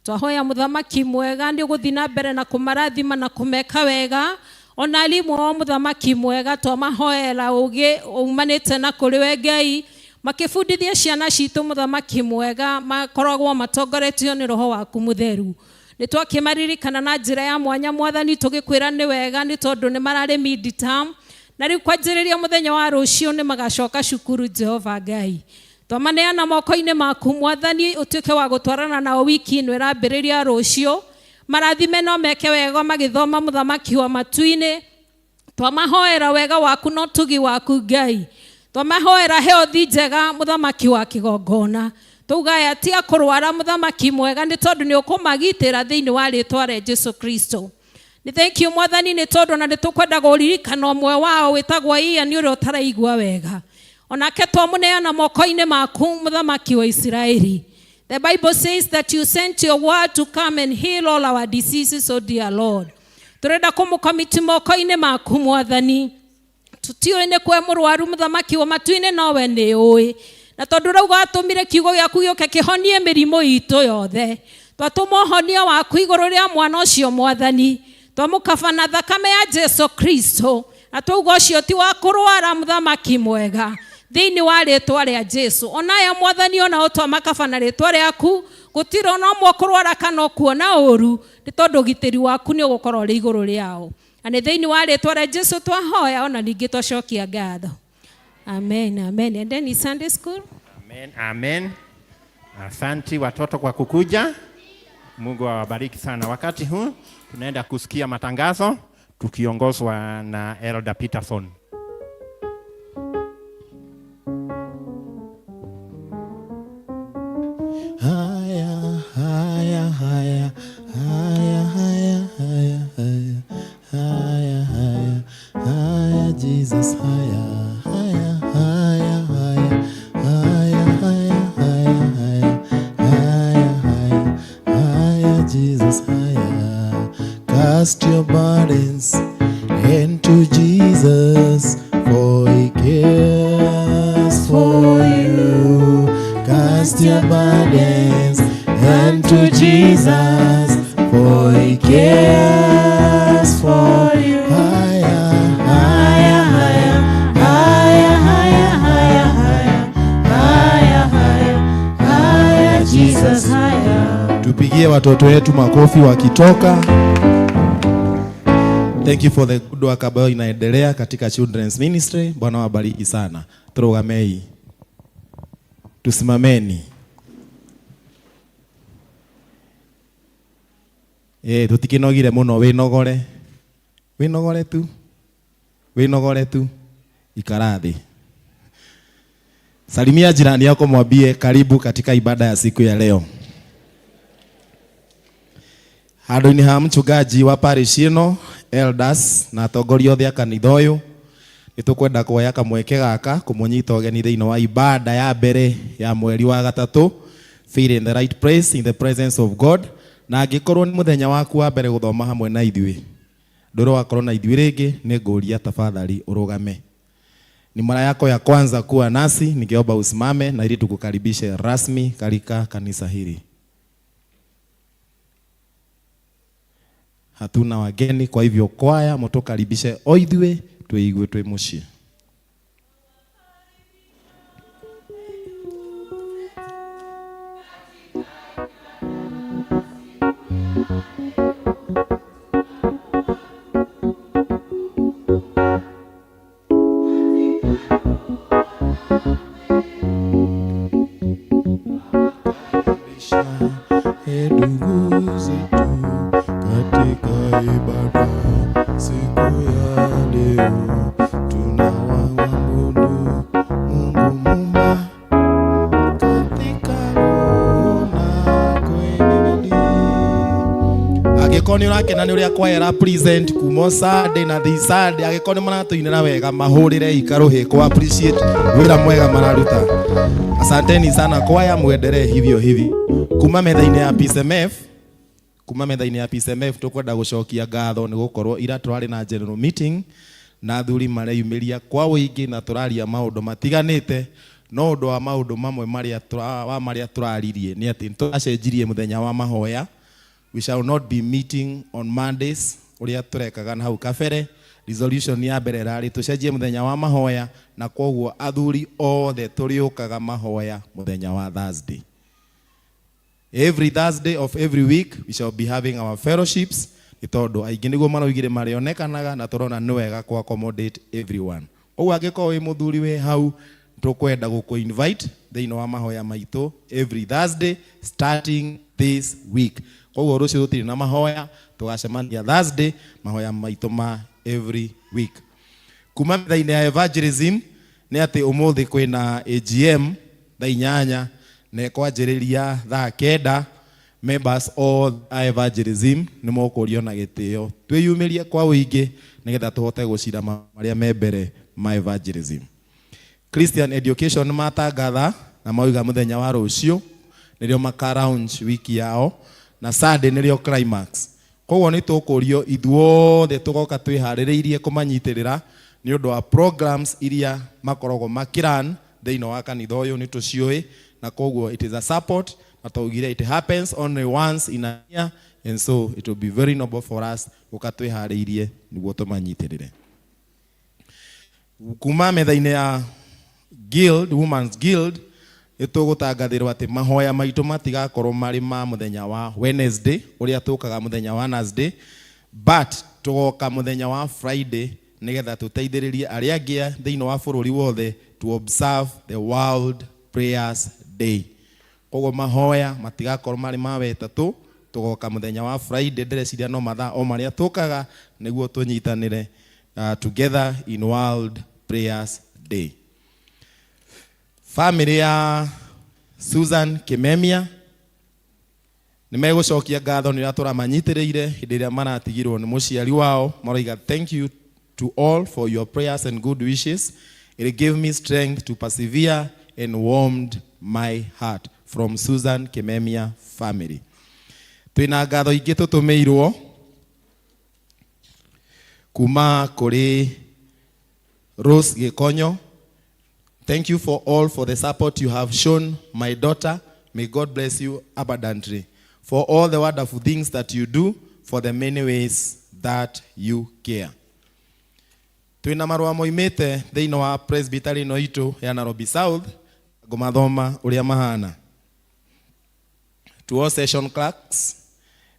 Twahoya mũthamaki mwega nĩ ũgũthiĩ na mbere na kũmarathima na kũmeka wega. Ona arimũ ao mũthamaki mwega twamahoera ũgĩ umanĩte na kũrĩ we Ngai makĩbundithia ciana citũ mũthamaki mwega makoragwo matongoretio nĩ roho waku mũtheru. Nĩ twakĩmaririkana na njĩra ya mwanya mwathani tũgĩkwĩra nĩ wega nĩ tondũ nĩ mararĩ mid term na rĩu kwanjĩrĩria mũthenya wa rũciũ nĩ magacoka cukuru Jehova Ngai. Twamaneana moko-inĩ maku mwathani ũtuĩke wa gũtwarana nao wiki ĩno ĩrambĩrĩria rũciũ. Marathime no meke wega magĩthoma mũthamaki wa matu-inĩ. Twamahoera wega waku na ũtugi waku Ngai. Twamahoera health njega mũthamaki wa kĩgongona. Twauga aya ti a kũrwara mũthamaki mwega nĩ tondũ nĩ ũkũmagitĩra thĩinĩ wa rĩtwa rĩa Jesu Kristo. Nĩ thank you mwathani nĩ tondũ ona nĩ tũkwenda kũririkana ũmwe wao wĩtagwo Ian ũrĩa ũtaraigua wega. Onake twamũneana moko-inĩ maku mũthamaki wa Isiraeli. The Bible says that you sent your word to come and heal all our diseases, oh dear Lord. Tũrenda kũmũkomiti moko-inĩ maku mwathani. Tũtiũĩ nĩ kwe mũrwaru mũthamaki wa matu-inĩ nowe nĩ ũĩ. Na tondũ rauga watũmire kiugo gĩaku gĩũke kĩhonie mĩrimũ itũ yothe. Twatũma ũhonia waku igũrũ rĩa mwana ũcio mwathani. Twamũkaba na thakame ya Jesu Kristo. Na twauga ũcio ti wa kũrwara mũthamaki mwega. Thĩinĩ wa rĩtwa rĩa Jesu. Onaya mwathani onao twamakaba na rĩtwa rĩaku. Gũtirĩ ona ũmwe ũkũrwara kana ũkuona ũru nĩ tondũ ũgitĩri waku nĩ ũgũkorwo ũrĩ igũrũ rĩao. Na nĩ thĩinĩ wa rĩtwa rĩa Jesu twahoya ona ningĩ twacokia ngatho. Amen, amen. And then is Sunday school. Amen, amen. Asanti watoto kwa kukuja. Mungu awabariki sana. Wakati huu tunaenda kusikia matangazo tukiongozwa na Elder Peterson. Haya, haya, haya, haya, haya, haya, haya, haya, haya, haya, Jesus, haya, haya, haya, haya, haya, haya, haya, haya, haya, haya, haya, Jesus, haya. Cast your burdens into Jesus, for he cares for you. Cast your burdens unto Jesus, for he cares for you. Higher, higher, higher, higher, higher, higher, higher, higher, higher, Jesus, higher. Tupigie watoto wetu makofi wakitoka. Thank you for the good work ambayo inaendelea katika Children's Ministry. Bwana wabariki sana. Turugamei. Tusimameni. Tutikinogire muno, winogore. Winogore tu. Winogore tu. Ikara thĩ. Salimia jirani yako, mwambie karibu katika ibada ya siku ya leo. Handũ-inĩ ha mchungaji wa parish ĩno, elders na atongoria othe a kanitha ũyũ, nĩ tũkwenda kuoya kamweke gaka kũmũnyita ũgeni thĩinĩ wa ibada ya mbere ya mweri wa gatatũ. Feel in the right place in the presence of God. Na angĩkorwo nĩ mũthenya waku wa mbere gũthoma hamwe na ithuĩ, ndũrĩ wakorwo na ithuĩ rĩngĩ, nĩ ngũria tafadhali ũrũgame. Ni mara yako ya kwanza kuwa nasi, ningeomba usimame na ili tukukaribishe rasmi katika kanisa hili. Hatuna wageni, kwa hivyo kwaya mũtũkaribishe o ithuĩ twĩigue twĩ mũciĩ. Ndugu zetu katika ibada siku ya leo, tunawaabudu Mungu Muumba katika roho na kweli. Angĩkorwo nĩ ũrakena nĩ ũrĩa kwaya ĩra present kuma Sunday na this Sunday, angĩkorwo nĩ maratũinĩra wega, mahũrĩre ikarũhĩ kũ appreciate wĩra mwega mararuta. Asanteni sana kwaya, muendelee hivyo hivi. Kuma metha-inĩ ya PCMF, kuma metha-inĩ ya PCMF tũkwenda gũcokia ngatho nĩ gũkorwo ira tũrarĩ na general meeting na athuri mareyumĩria kwa ũingĩ na tũraria maũndũ matiganĩte, no ũndũ wa maũndũ mamwe marĩa wa marĩa tũraririe nĩ atĩ nĩtũracenjirie mũthenya wa mahoya. We shall not be meeting on Mondays ũrĩa tũrekaga na hau kabere. Resolution ya mbere ĩrarĩ tũcenjie mũthenya wa mahoya, na kwoguo athuri othe tũrĩũkaga mahoya mũthenya wa Thursday. Every Thursday of every week we shall be having our fellowships, nĩ tondũ aingĩ nĩguo maraugire marĩonekanaga na tũrona nĩ wega kũ accommodate everyone. Ũguo angĩkorwo wĩ mũthuri wĩ hau, tũkwenda gũkũ invite thĩinĩ wa mahoya maitũ every Thursday starting this week. Koguo rũciũ tũtirĩ na mahoya, tũgacemania Thursday mahoya maitũ ma every week. Kuma metha-inĩ ya evangelism nĩ atĩ ũmũthĩ kwĩna AGM thaa 8 na ĩkwanjĩrĩria thaa 9. Members all a evangelism nĩ mũkũrio na gĩtĩo twĩyumĩrie kwa ũingĩ nĩgetha tũhote gũcira marĩa me mbere ma evangelism. Christian Education nĩ matangatha na mauga mũthenya wa rũciũ nĩrĩo maka launch wiki yao na Sunday nĩrĩo climax. Koguo nĩ tũkũrio ithuothe tũgoka twĩharĩrĩirie kũmanyitĩrĩra nĩ ũndũ wa programs iria makoragwo makĩran thĩinĩ wa kanitha ũyũ nĩ tũciũĩ, na koguo it is a support na twaugire it happens only once in a year, and so it will be very noble for us gũka twĩharĩirie nĩguo tũmanyitĩrĩre. Kuma metha-inĩ ya Guild, Women's Guild, nĩ tũgũtangathĩrwo atĩ mahoya maitũ matigakorwo marĩ ma mũthenya wa Wednesday ũrĩa tũkaga mũthenya wa Thursday, but tũgoka mũthenya wa Friday nĩgetha tũteithĩrĩrie arĩa angĩ thĩinĩ wa bũrũri wothe to observe the World Prayers Day. Koguo mahoya matigakorwo marĩ ma wetatũ, tũgoka mũthenya wa Friday, ndĩreciria no mathaa o marĩa tũkaga nĩguo tũnyitanĩre together in World Prayers Day. Family ya Susan Kimemia nĩ megũcokia ngatho nĩ ũrĩa tũramanyitĩrĩire hĩndĩ ĩrĩa maratigirwo nĩ mũciari wao. Maroiga thank you to all for your prayers and good wishes. It gave me strength to persevere and warmed my heart. From Susan Kimemia family. Twĩna ngatho ingĩ tũtũmĩirwo kuma kũrĩ Rose Gikonyo. Thank you for all for the support you have shown my daughter. May God bless you abundantly for all the wonderful things that you do, for the many ways that you care. Twĩna marũa moimĩte thĩinĩ wa presbytery ĩno itũ ya Nairobi South, ngũmathoma ũrĩa mahana. To all session clerks,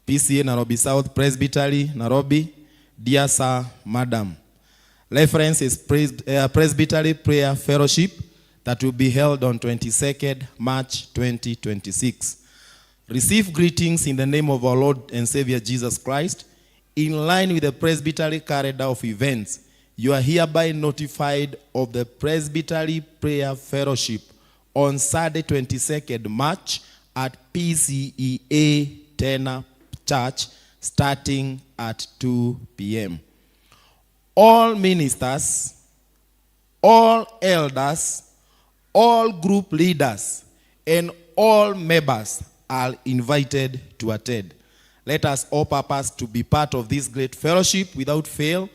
PCA Nairobi South Presbytery, Nairobi, dear sir, madam. Reference is Presbytery Prayer Fellowship that will be held on 22nd March 2026. Receive greetings in the name of our Lord and Savior Jesus Christ. In line with the Presbytery calendar of events, you are hereby notified of the Presbytery Prayer Fellowship on Saturday 22nd March at PCEA Tena Church starting at 2 p.m. All ministers, all elders, all group leaders, and all members are invited to attend. Let us all purpose to be part of this great fellowship without fail.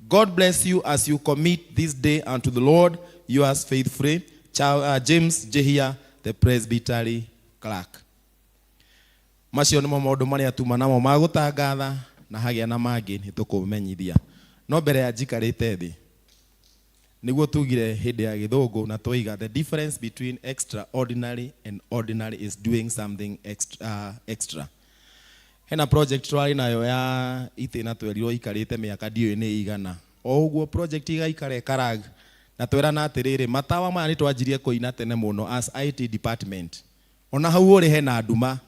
God bless you as you commit this day unto the Lord. Yours faithfully, James Jehia, the Presbytery clerk. Macio nĩmo maũndũ marĩa tuma namo ma gũtangatha na hagĩa na mangĩ nĩ tũkũmenyithia. No mbere ya njikarĩte thĩ nĩguo tugire hĩndĩ ya gĩthũngũ na twoiga the difference between extraordinary and ordinary is doing something extra, extra. Hena project twarĩ nayo ya itĩ na twerirwo ikarĩte mĩaka ndiũĩ nĩ igana. O ũguo project igaikara ĩkarag na twerana atĩrĩrĩ, matawa maya nĩ twanjirie kũina tene mũno as IT department. Ona hau ũrĩ hena nduma.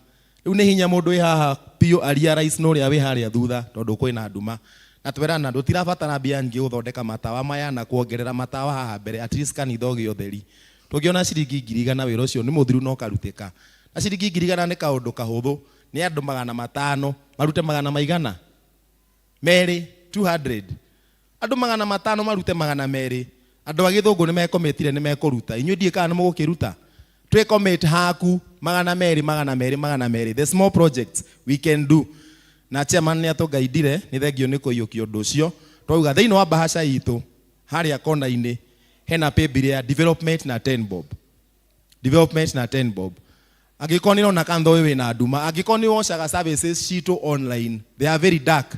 Rĩu nĩ hinya mũndũ wĩ haha biũ arealize na ũrĩa wĩ harĩa thutha tondũ kwĩna nduma. Na twerana tũtirabatara mbia nyingĩ gũthondeka matawa maya na kuongerera matawa haha mbere, at least kanitha ũgĩe ũtheri. Tũngĩona ciringi 100,000 wĩra ũcio nĩ mũthiru na ũkarutĩka. Na ciringi 100,000 nĩ kaũndũ kahũthũ, nĩ andũ 500 marute magana maigana merĩ, 200. Andũ 500 marute 200. Andũ a gĩthũngũ nĩ mekomitire nĩ mekũruta. Inyuĩ ndiũĩ kana nĩ mũgũkĩruta. Twĩ haku 200, 200, 200. The small projects we can do. Na chairman nĩ atũgaindire, nĩ thengio nĩ kũiyũkia ũndũ ũcio. Twauga thĩinĩ wa bahasha itũ harĩa kona-inĩ hena paybill ya development na 10 bob. Development na 10 bob. Angĩkorwo nĩ ũrona kanitha ũyũ wĩna nduma, angĩkorwo nĩ wocaga services citũ online, they are very dark.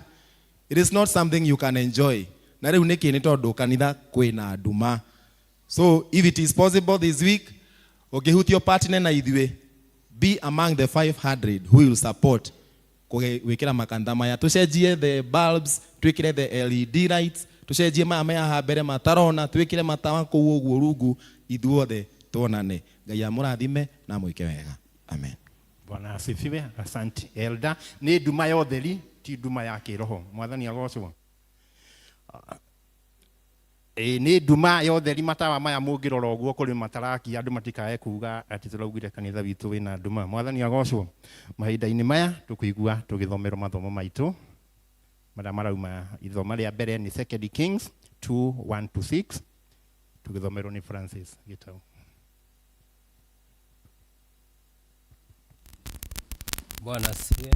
It is not something you can enjoy. Na rĩu nĩkĩ? Nĩ tondũ kanitha kwĩna nduma. So if it is possible this week, ũngĩhutio partner na ithuĩ, be among the 500 who will support gwĩkĩra makanitha maya, tũcenjie the bulbs, twĩkĩre the LED lights, tũcenjie maya me haha mbere matarona, twĩkĩre matawa kũu ũguo rungu, ithuothe tuonane. Ngai amũrathime na mwĩke wega. Amen. Bwana asifiwe. Asante elder. Nĩ nduma ya ũtheri, ti nduma ya kĩroho. Mwathani agocwo. Ĩĩ nĩ nduma ya ũtheri matawa maya mũngĩrora ũguo kũrĩ mataraki andũ matikae kuga atĩ tũraugire kanitha witũ wĩna nduma. Mwathani agocwo. Mahinda-inĩ maya tũkũigua tũgĩthomerwo mathomo maitũ marĩa marauma ithoma rĩa mbere nĩ Second Kings 2 1 to 6 tũgĩthomerwo nĩ Francis Gĩtau. Bwana asifiwe.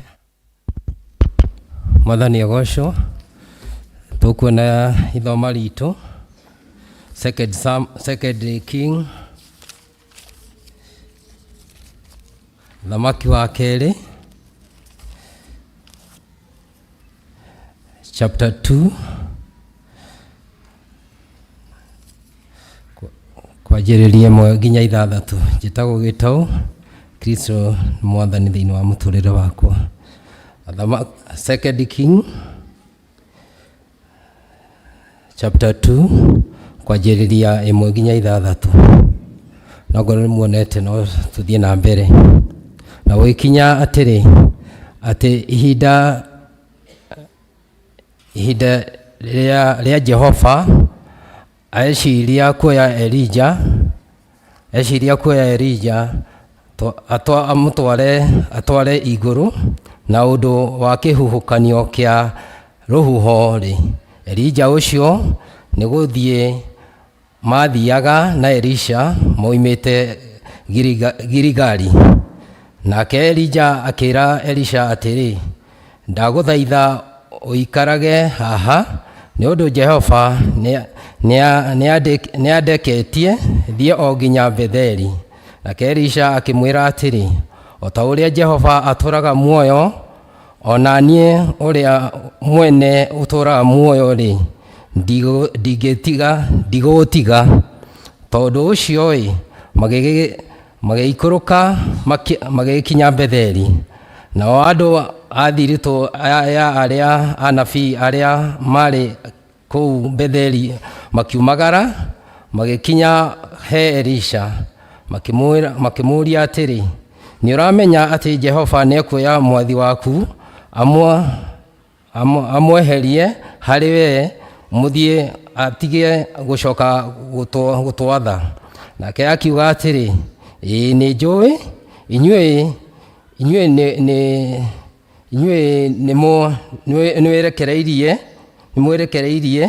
Mwathani agocwo. Tũkuona ithoma ritũ Second, Sam, Second King thamaki wa kerĩ chapter 2 kwanjĩrĩria ĩmwe nginya ithathatũ. Njĩtagwo Gĩtau, Kristo nĩ mwathani thĩinĩ wa mũtũrĩre wakwa. Second King chapter 2 kwanjĩrĩria ĩmwe nginya ithathatũ. No ngorwo nĩ muonete no tũthiĩ na mbere. Na gũgĩkinya atĩrĩ, atĩ ihinda ihinda rĩa, rĩa Jehova eciria kuoya Elija, eciria kuoya Elija amũtware atware igũrũ na ũndũ wa kĩhuhũkanio kĩa rũhuho-rĩ, Elija ũcio nĩ gũthiĩ maathiaga na Elisha moimĩte Giligali. Nake Elija akĩra Elisha atĩrĩ, Ndagũthaitha ũikarage haha, nĩ ũndũ Jehova nĩandeketie thiĩ o nginya Betheli. Nake Elisha akĩmwĩra atĩrĩ, O ta ũrĩa Jehova atũũraga muoyo, o na niĩ ũrĩa mwene ũtũũraga muoyo-rĩ, ndingĩtiga ndigũgũtiga. Tondũ ũcio-ĩ, magĩikũrũka magĩkinya Betheli. Nao andũ a thiritũ ya arĩa anabii arĩa maarĩ kũu Betheli makiumagara, magĩkinya he Elisha, makĩmũũria atĩrĩ, Nĩũramenya atĩ Jehova nĩekuoya mwathi waku amweherie harĩ wee mũthiĩ atige gũcoka gũtwatha? Nake akiuga atĩrĩ, Ĩĩ nĩnjũĩ, inyuĩ inyuĩ nĩ nĩ inyuĩ nĩmwĩrekereirie nĩmwĩrekereirie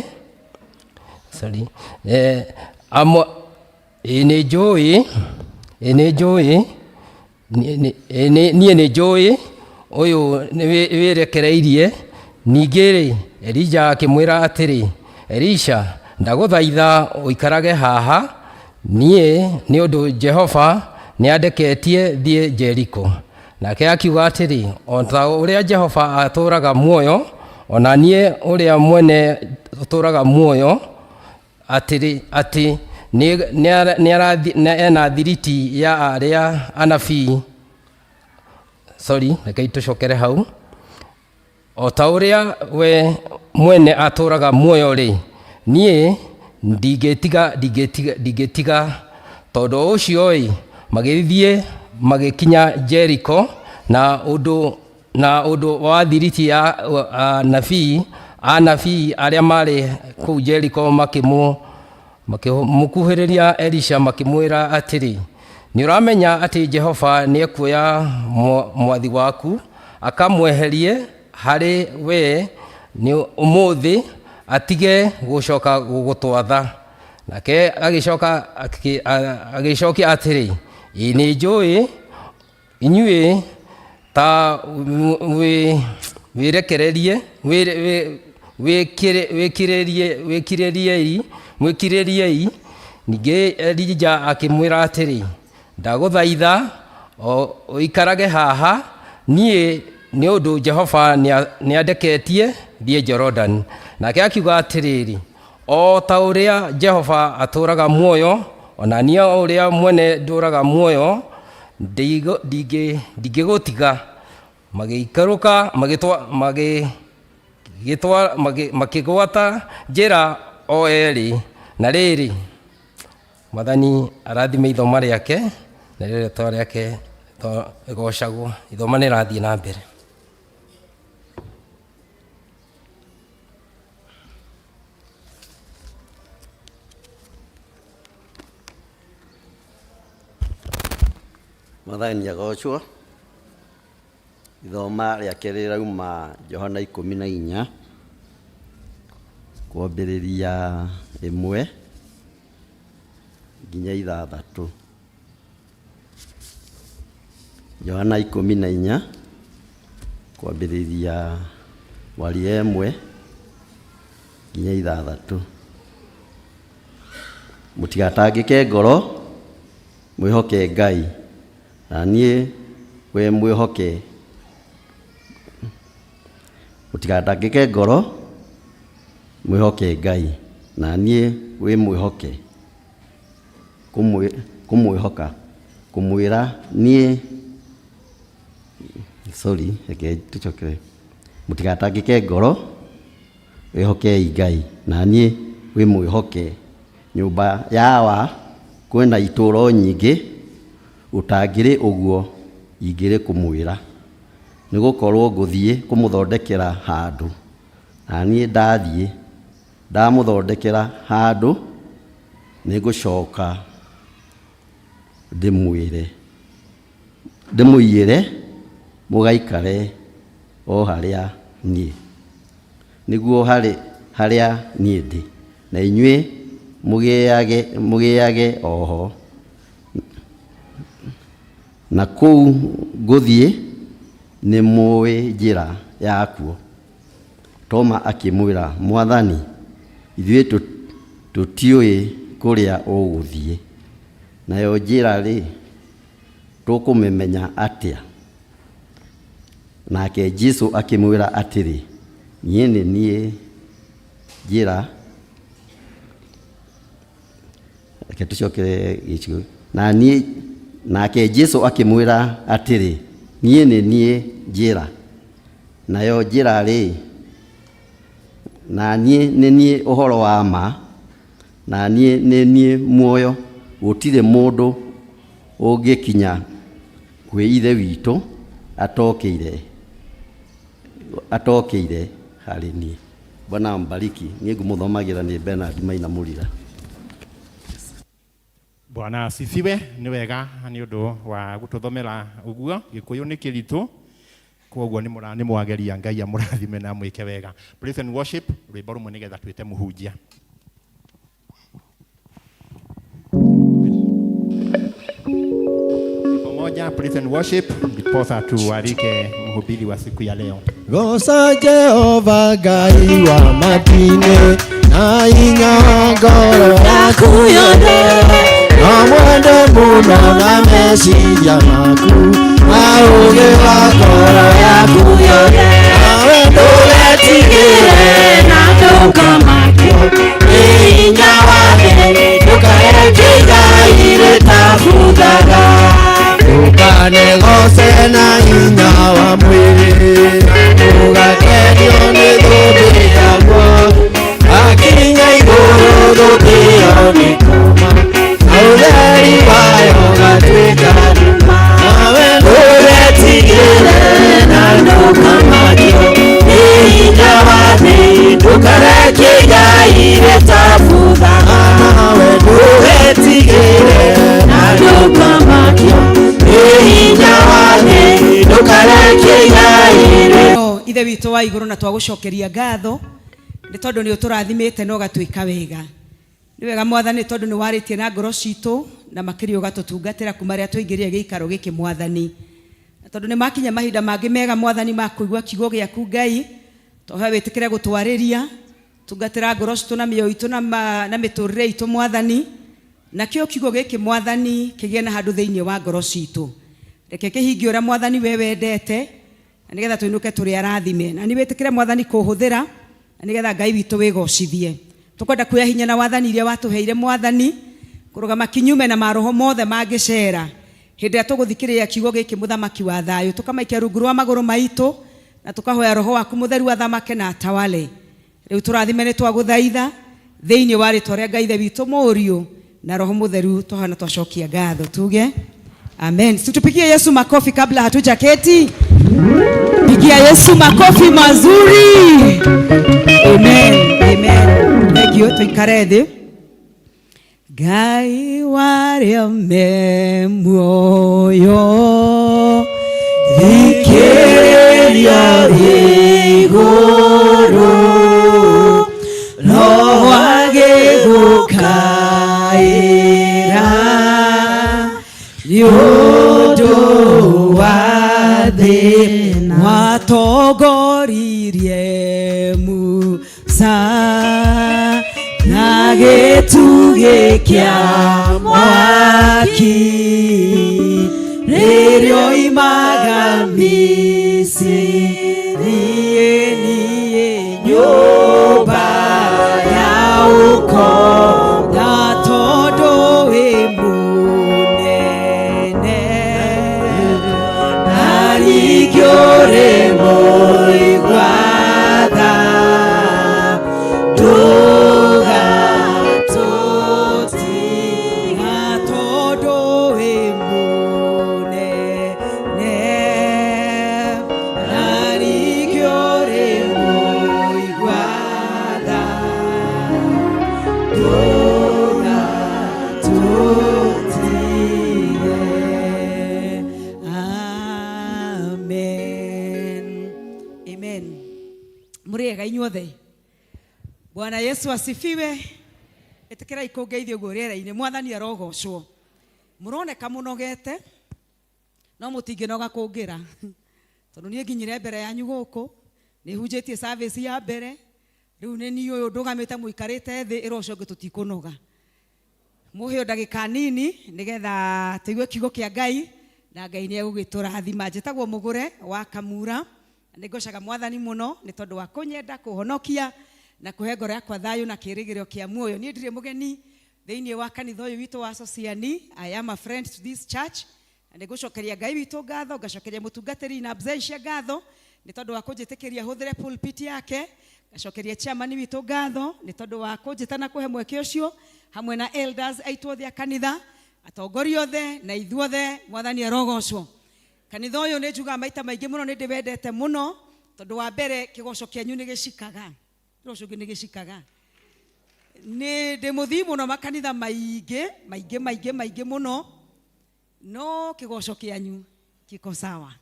sorry eh, amwe ĩĩ nĩnjũĩ ĩĩ nĩnjũĩ niĩ nĩnjũĩ ũyũ wĩrekereirie. Ningĩ-rĩ, Elija akĩmwĩra atĩrĩ, Elisha, ndagũthaitha ũikarage haha niĩ, nĩ ũndũ Jehova nĩandeketie thiĩ Jeriko. Nake akiuga atĩrĩ, O ta ũrĩa Jehova atũũraga muoyo, o na niĩ ũrĩa mwene ũtũũraga muoyo, atĩrĩ, atĩ ena thiriti ya arĩa anabii. Sorry, rekei tũcokere hau. O ta ũrĩa we mwene atũũraga muoyo-rĩ, niĩ ndingĩtiga ndingĩtiga ndingĩtiga. Tondũ ũcio-ĩ, magĩthiĩ magĩkinya Jeriko, na ũndũ na ũndũ wa thiriti ya anabii, anabii arĩa maarĩ kũu Jeriko makĩmũ makĩmũkuhĩrĩria Elisha makĩmwĩra atĩrĩ, Nĩũramenya atĩ Jehova nĩekuoya mwathi waku akamweherie harĩ wee nĩ ũmũthĩ atige gũcoka gũgũtwatha? Nake agĩcoka agĩcokia atĩrĩ, Ĩĩ nĩnjũĩ, inyuĩ ta wĩrekererie wĩkirĩriei mwĩkirĩriei. Ningĩ Elija akĩmwĩra atĩrĩ, Ndagũthaitha ũikarage haha niĩ, nĩ ũndũ Jehova nĩandeketie thiĩ Jorodani. Nake akiuga atĩrĩrĩ, O ta ũrĩa Jehova atũũraga muoyo, o na niĩ ũrĩa mwene ndũũraga muoyo, ndingĩgũtiga. Magĩikũrũka makĩgwata njĩra o erĩ. Na rĩrĩ, Mwathani arathime ithoma rĩake, narĩo rĩtwa rĩake rĩgocagwo. Ithoma nĩ rĩrathiĩ na mbere. Mwathani agocwo. Ithoma rĩake rĩrauma Johana 14 kwambĩrĩria 1 nginya 6. Johana 14 kwambĩrĩria waria 1 nginya 6. Mũtigatangĩke ngoro, mwĩhoke Ngai, na niĩ we mwĩhoke. Mũtigatangĩke ngoro, mwĩhoke Ngai, na niĩ wĩ mwĩhoke. Kũmwĩhoka, kũmwĩra niĩ, sorry, reke tũcokere. Mũtigatangĩke ngoro, wĩhokei Ngai, na niĩ wĩ mwĩhoke. Nyũmba yawa kwĩna itũũro nyingĩ, ũtangĩrĩ ũguo ingĩrĩ kũmwĩra. Nĩgũkorwo ngũthiĩ kũmũthondekera handũ, na niĩ ndathiĩ ndamũthondekera handũ, nĩngũcoka ndĩmũiyĩre mũgaikare o harĩa niĩ, nĩguo harĩa niĩ ndĩ, na inyuĩ mũgĩage oho. Na kũu ngũthiĩ nĩmũĩ njĩra yakuo. Toma akĩmwĩra, Mwathani, ithuĩ tũtiũĩ kũrĩa ũgũthiĩ, nayo njĩra-rĩ, tũkũmĩmenya atĩa? Nake Jesũ akĩmwĩra atĩrĩ, niĩ nĩ niĩ njĩra. Reke tũcokere gĩcigo. Na niĩ, nake Jesũ akĩmwĩra atĩrĩ, niĩ nĩ niĩ njĩra, nayo njĩra-rĩ, na niĩ nĩ niĩ ũhoro wa ma, na niĩ nĩ niĩ muoyo. Gũtirĩ mũndũ ũngĩkinya kwĩ Ithe witũ atokĩire harĩ niĩ. Bwana ambariki. Niĩ ngũmũthomagĩra nĩ Bernard Maina Mũrira. Bwana asifiwe. Nĩ wega nĩ ũndũ wa gũtũthomera ũguo. Gĩkũyũ nĩ kĩritũ, koguo nĩ mwageria. Ngai amũrathime na amwĩke wega. Praise and worship, rwĩmbo rũmwe nĩgetha twĩte mũhunjia. Wimbo moja, praise and worship, ndiposa tualike mhubiri wa siku ya leo. Goca Jehova Ngai wa matu-inĩ na hinya wa ngoro yaku yothe, na mwende mũno na meciria maku na ũũgĩ wa ngoro yaku yothe, nawe ndũgetigĩre na ndũkamakio nĩ hinya wake, ndũkareke Ngai rĩtabuthaga. Ndũkanegoce na hinya wa mwĩrĩ, ndũgakenio nĩ thũmbĩ yaguo, akinya igũrũ thũmbĩ ĩyo nĩ kũma, na ũtheri wayo ũgatuĩka nduma. Nawe ndũgetigĩre na ndũkamakio nĩ hinya wa thĩ, ndũkareke Ngai rĩtabuthaga. Nawe ndũgetigĩre na ndũkamakio nĩ hinya wa thĩ, ndũkareke Ngai rĩ- Ithe witũ wa igũrũ, na twagũcokeria ngatho nĩ tondũ nĩ ũtũrathimĩte na ũgatwĩka wega. Nĩ wega Mwathani, tondũ nĩ warĩtie na ngoro citũ na makĩria ũgatũtungatĩra kuma rĩrĩa twaingĩrire gĩikaro gĩkĩ Mwathani. Na tondũ nĩ makinya mahinda mangĩ mega Mwathani ma kũigua kiugo gĩaku Ngai, tũhoe wĩtĩkĩre gũtwarĩria, tungatĩra ngoro citũ na mĩoyo itũ na mĩtũrĩre itũ Mwathani. Nakĩo kiugo gĩkĩ Mwathani kĩgĩe na handũ thĩinĩ wa ngoro citũ. Reke kĩhingie ũrĩa Mwathani we wendete, na nĩgetha tũinũke tũrĩ arathime. Na nĩ wĩtĩkĩre Mwathani kũhũthĩra, na nĩgetha Ngai witũ wĩgocithie. Tũkwenda kuoya hinya na wathani iria watũheire Mwathani, kũrũgama kinyume na maroho mothe mangĩcera. Hĩndĩ ĩrĩa tũgũthikĩrĩria kiugo gĩkĩ mũthamaki wa thayũ, tũkamaikia rungu rwa magũrũ maitũ, na tũkahoya roho waku mũtheru athamake na atawale. Rĩu tũrathime nĩ twagũthaitha thĩinĩ wa rĩtwa rĩa Ngai Ithe witũ Mũriũ na Roho Mũtheru, twahana twacokia ngatho tuge amen. Situpigie Yesu makofi kabla hatujaketi. Pigia Yesu makofi mazuri. Amen. Amen. Thank you. Tuikare thĩ. Ngai warĩa me muoyo thikĩrĩria igũrũ roho agĩgũkaĩra nĩ ũndũ wa thĩna watongoririe Musa na gĩtugĩ kĩa mwaki rĩrĩa oimaga Misiri niĩ nyũmba ya ũkombo na tondũ wĩ mũnene na ningĩ ũrĩ mũigua tha ndũgatũtiga tondũ wĩ mũnene na ningĩ ũrĩ mũigua tha ndũgatũtige. Amen. Amen. Mũrĩega inyuothe. Bwana Yesu asifiwe. Ĩtĩkĩrai kũngeithia ũguo rĩera-inĩ. Mwathani arogocwo. Mũroneka mũnogete no mũtingĩnoga kũngĩra tondũ niĩ nginyire mbere yanyu gũkũ nĩ hunjĩtie service ya mbere rĩu nĩ niĩ ũyũ ndũgamĩte mũikarĩte thĩ ĩra ũcio ũngĩ tũtikũnoga. Mũheo ndagĩka nini nĩgetha tũigue kiugo kĩa Ngai na Ngai nĩ egũgĩtũrathima. Njĩtagwo Mũgũre wa Kamura. Nĩ ngocaga Mwathani mũno nĩ tondũ wa kũnyenda kũhonokia na kũhe ngoro yakwa thayũ na kĩĩrĩgĩrĩro kĩa muoyo. Niĩ ndirĩ mũgeni thĩinĩ wa kanitha ũyũ witũ wa Sociani. I am a friend to this church. Na nĩ ngũcokeria Ngai witũ ngatho, ngacokeria mũtungatĩri na absentia ngatho nĩ tondũ wa kũnjĩtĩkĩria hũthĩre pulpit yake. Ngacokeria chairman witũ ngatho nĩ tondũ wa kũnjĩta na kũhe mweke ũcio hamwe na elders aitũ othe a kanitha, atongoria othe na ithuothe. Mwathani arogocwo. Kanitha ũyũ nĩ njugaga maita maingĩ mũno nĩ ndĩwendete mũno tondũ wa mbere kĩgoco kĩanyu nĩ gĩcikaga. Ũcio ũngĩ nĩ gĩcikaga. Nĩ ndĩ mũthii mũno makanitha maingĩ maingĩ maingĩ maingĩ mũno no kĩgoco kĩanyu kiko sawa.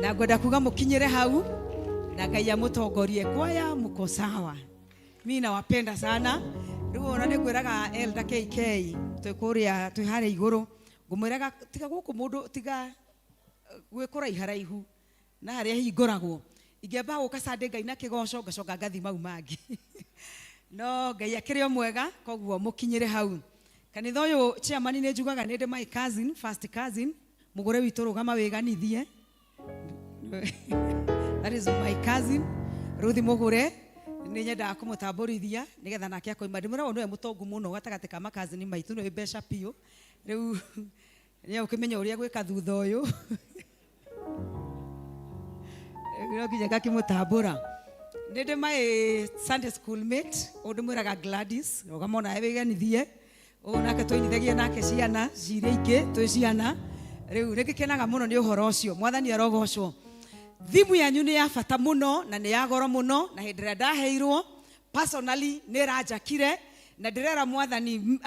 Na ngwenda kuga mũkinyĩre hau na Ngai amũtongorie. Kwaya mũko sawa. Mimi nawapenda sana. Rĩu ona nĩ ngwĩraga Elder KK twĩ kũrĩa twĩ harĩa igũrũ ngũmwĩraga tiga gũkũ mũndũ tiga gwĩ kũraiharaihu na harĩa hingũragwo. Ingĩamba gũka Sunday Ngai na kĩgoco ngacoka ngathi mau mangĩ. No Ngai akĩrĩ o mwega koguo mũkinyĩre hau. Kanitha ũyũ chairman nĩ njugaga nĩ ndĩ my cousin, first cousin, mũgũre witũ rũgama wĩganithie. That is my cousin Ruth Mũgũre. Nĩ nyendaga kũmũtambũrithia nĩgetha nake akoima. Ndĩmwĩraga nĩwe mũtongu mũno gatagatĩ ka makazini maitũ, nĩwe mbeca biũ. Rĩu nĩ ũkĩmenya ũrĩa gwĩka thutha ũyũ. No nginya ngakĩmũtambũra. Nĩ ndĩ my Sunday school mate, ũyũ ndĩmwĩraga Gladys, rũgama onawe wĩganithie. Ũyũ nake twainithagia nake ciana ciria ingĩ twĩ ciana. Rĩu nĩ ngĩkenaga mũno nĩ ũhoro ũcio. Mwathani arogocwo. Thimu yanyu nĩ ya bata mũno na nĩ ya goro mũno na hĩndĩ ĩrĩa ndaheirwo personally nĩ ĩranjakire na ndĩrera Mwathani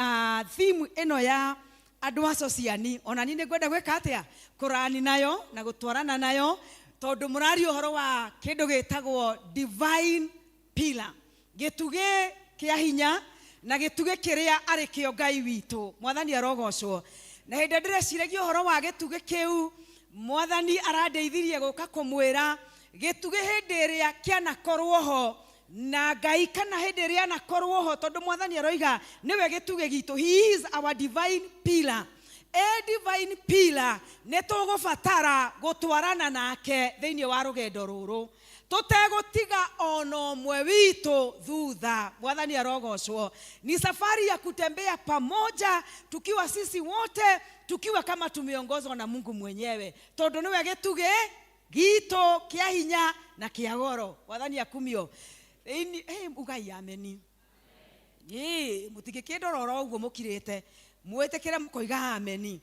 thimu ĩno ya andũ a Sociani ona niĩ nĩ ngwenda gwĩka atĩa kũrani nayo na gũtwarana nayo tondũ mũraria ũhoro wa kĩndũ gĩtagwo divine pillar, gĩtugĩ kĩa hinya na gĩtugĩ kĩrĩa arĩ kĩo Ngai witũ. Mwathani arogocwo. Na hĩndĩ ĩrĩa ndĩreciragia ũhoro wa gĩtugĩ kĩu Mwathani arandeithirie gũka kũmwĩra gĩtugĩ hĩndĩ ĩrĩa kĩanakorwo ho na Ngai kana hĩndĩ ĩrĩa anakorwo ho tondũ Mwathani aroiga nĩwe gĩtugĩ gitũ. He is our divine pillar. A divine pillar nĩ tũgũbatara gũtwarana nake thĩinĩ wa rũgendo rũrũ tũtegũtiga ona ũmwe witũ thutha. Mwathani arogocwo. Ni safari ya kutembea pamoja tukiwa sisi wote tukiwa kama tumeongozwa na Mungu mwenyewe tondũ nĩwe gĩtugĩ gitũ kĩa hinya na kĩa goro. Mwathani akumio. Ugai ameni. Ĩĩ mũtingĩkĩndora oro ũguo mũkirĩte mwĩtĩkĩre mũkoiga ameni.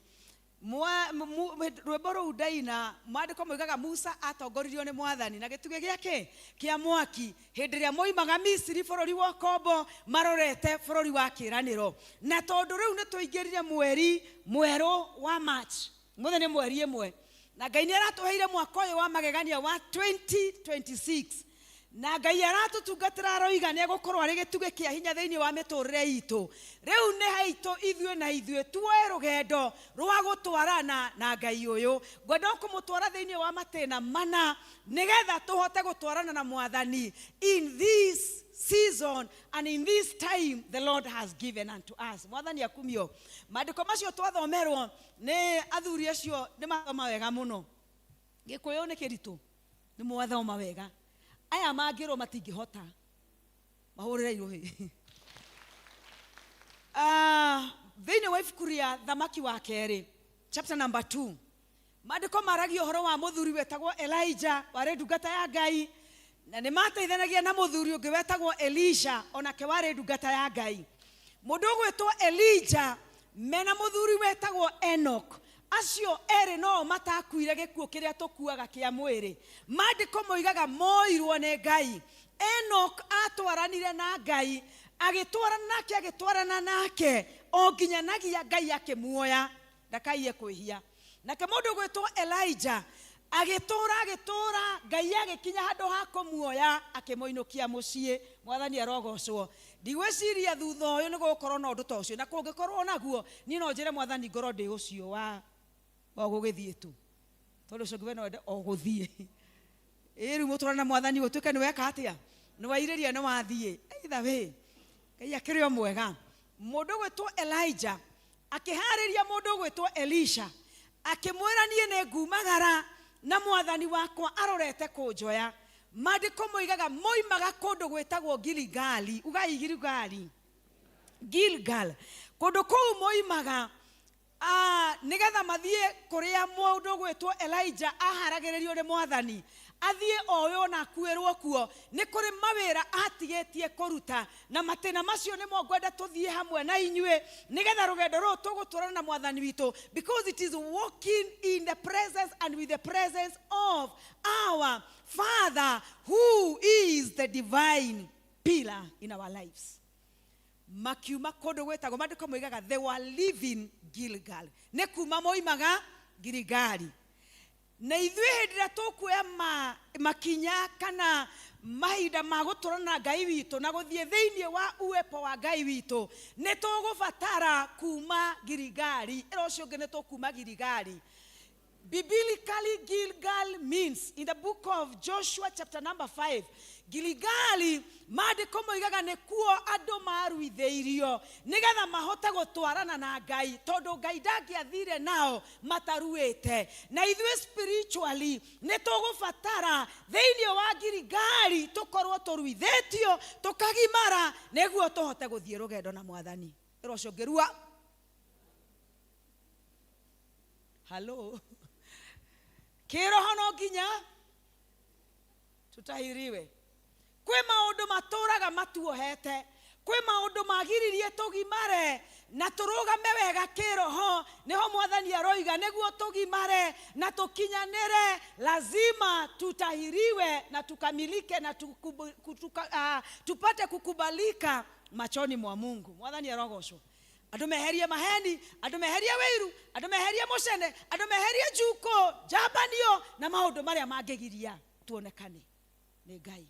Rwĩmbo rũu ndaina maandĩko moigaga Musa atongoririo nĩ mwathani na gĩtugĩ gĩake kĩa mwaki hĩndĩ ĩrĩa moimaga Misiri bũrũri wa ũkombo marorete bũrũri wa kĩĩranĩro. Na tondũ rĩu nĩ tũingĩrire mweri mwerũ wa March, mũthĩ nĩ mweri ĩmwe, na Ngai nĩ aratũheire mwaka ũyũ wa magegania wa 2026, na Ngai aratũtungatĩra aroiga nĩ egũkorwo arĩ gĩtugĩ kĩa hinya thĩinĩ wa mĩtũrĩre itũ. Rĩu nĩ haitũ ithuĩ na ithuĩ tuoe rũgendo rwa gũtwarana na Ngai ũyũ. Ngwenda kũmũtwara thĩinĩ wa matĩna mana nĩgetha tũhote gũtwarana na mwathani in this season and in this time the Lord has given unto us. Mwathani akumio. Maandĩko macio twathomerwo nĩ athuri acio nĩ mathoma wega mũno. Gĩkũyũ nĩ kĩritũ, nĩ mwathoma wega. Aya mangĩrwo matingĩhota, mahũrĩre irũhĩ. Thĩinĩ wa ibuku rĩa Thamaki wa kerĩ chapter number 2, maandĩko maragia ũhoro wa mũthuri wetagwo Elijah, warĩ ndungata ya Ngai, na nĩ mateithanagia na mũthuri ũngĩ wetagwo Elisha, onake warĩ ndungata ya Ngai. Mũndũ ũgwĩtwo Elijah mena mũthuri wetagwo Enoch, acio erĩ no matakuire gĩkuũ kĩrĩa tũkuaga kĩa mwĩrĩ. Maandĩko moigaga moirwo nĩ Ngai. Enoch atwaranire na Ngai, agĩtwarana nake, agĩtwarana nake o nginyanagia Ngai akĩmuoya ndakaiye kwĩhia. Nake mũndũ ũgwĩtwo Elijah agĩtũra agĩtũra, Ngai agĩkinya handũ ha kũmuoya akĩmũinũkia mũciĩ. Mwathani arogocwo. Ndigwĩciria thutha ũyũ nĩ gũgũkorwo na ũndũ ta ũcio, na kũngĩkorwo naguo niĩ no njĩre mwathani ngorwo ndĩ ũcio wa gũgĩthiĩ tu, tondũ ũcio ũngĩ we no wende o gũthiĩ. Ĩ rĩu mũtũrane na mwathani ũtuĩke nĩ weka atĩa, nĩ wairĩria, nĩ wathiĩ. Either way, Ngai akĩrĩ o mwega. Mũndũ ũgwĩtwo Elijah akĩharĩria mũndũ ũgwĩtwo Elisha, akĩmwĩra niĩ nĩ ngumagara na mwathani wakwa arorete kũnjoya. Maandĩko moigaga moimaga kũndũ gwĩtagwo Giligali. Ugai Giligali. Gilgal. Kũndũ kũu moimaga nĩgetha mathiĩ kũrĩa mũndũ ũgwĩtwo Elijah aharagĩrĩrio nĩ mwathani, athiĩ oyo na akuĩrwo kuo. Nĩ kũrĩ mawĩra atigĩtie kũruta, na matĩna macio nĩmo ngwenda tũthiĩ hamwe na inyuĩ nĩgetha rũgendo rũrũ tũgũtwarana na mwathani witũ, because it is walking in the presence and with the presence of our Father who is the divine pillar in our lives. Makiuma kũndũ gwĩtagwo, maandĩko moigaga they were living Gilgal, nĩ kuma moimaga Giligali. Na ithuĩ hĩndĩ ĩrĩa tũkuoya makinya kana mahinda ma gũtũrana na Ngai witũ na gũthiĩ thĩinĩ wa uwepo wa Ngai witũ, nĩ tũgũbatara kuma Giligali. Ĩra ũcio ũngĩ nĩ tũkuma Giligali. Biblically, Gilgal means, in the book of Joshua chapter number 5, Giligali, maandĩko moigaga nĩ kuo andũ maruithĩirio nĩgetha mahote gũtwarana na Ngai, tondũ Ngai ndangĩathire nao mataruĩte. Na ithuĩ spiritually nĩ tũgũbatara thĩinĩ wa Giligali tũkorwo tũruithĩtio tũkagimara nĩguo tũhote gũthiĩ rũgendo na mwathani. Ĩra ũcio ũngĩ rua. Hello. Kĩroho no nginya tutahiriwe. Kwĩ maũndũ matũraga matuohete, kwĩ maũndũ magiririe tũgimare na tũrũgame wega kĩroho. Nĩho mwathani aroiga nĩguo tũgimare na tũkinyanĩre lazima tutahiriwe na tukamilike na tupate kukubalika machoni mwa Mungu. Mwathani arogocwo. Andũ meherie maheni, andũ meherie wĩiru, andũ meherie mũcene, andũ meherie njuko, njambanio na maũndũ marĩa mangĩgiria tuonekane nĩ Ngai.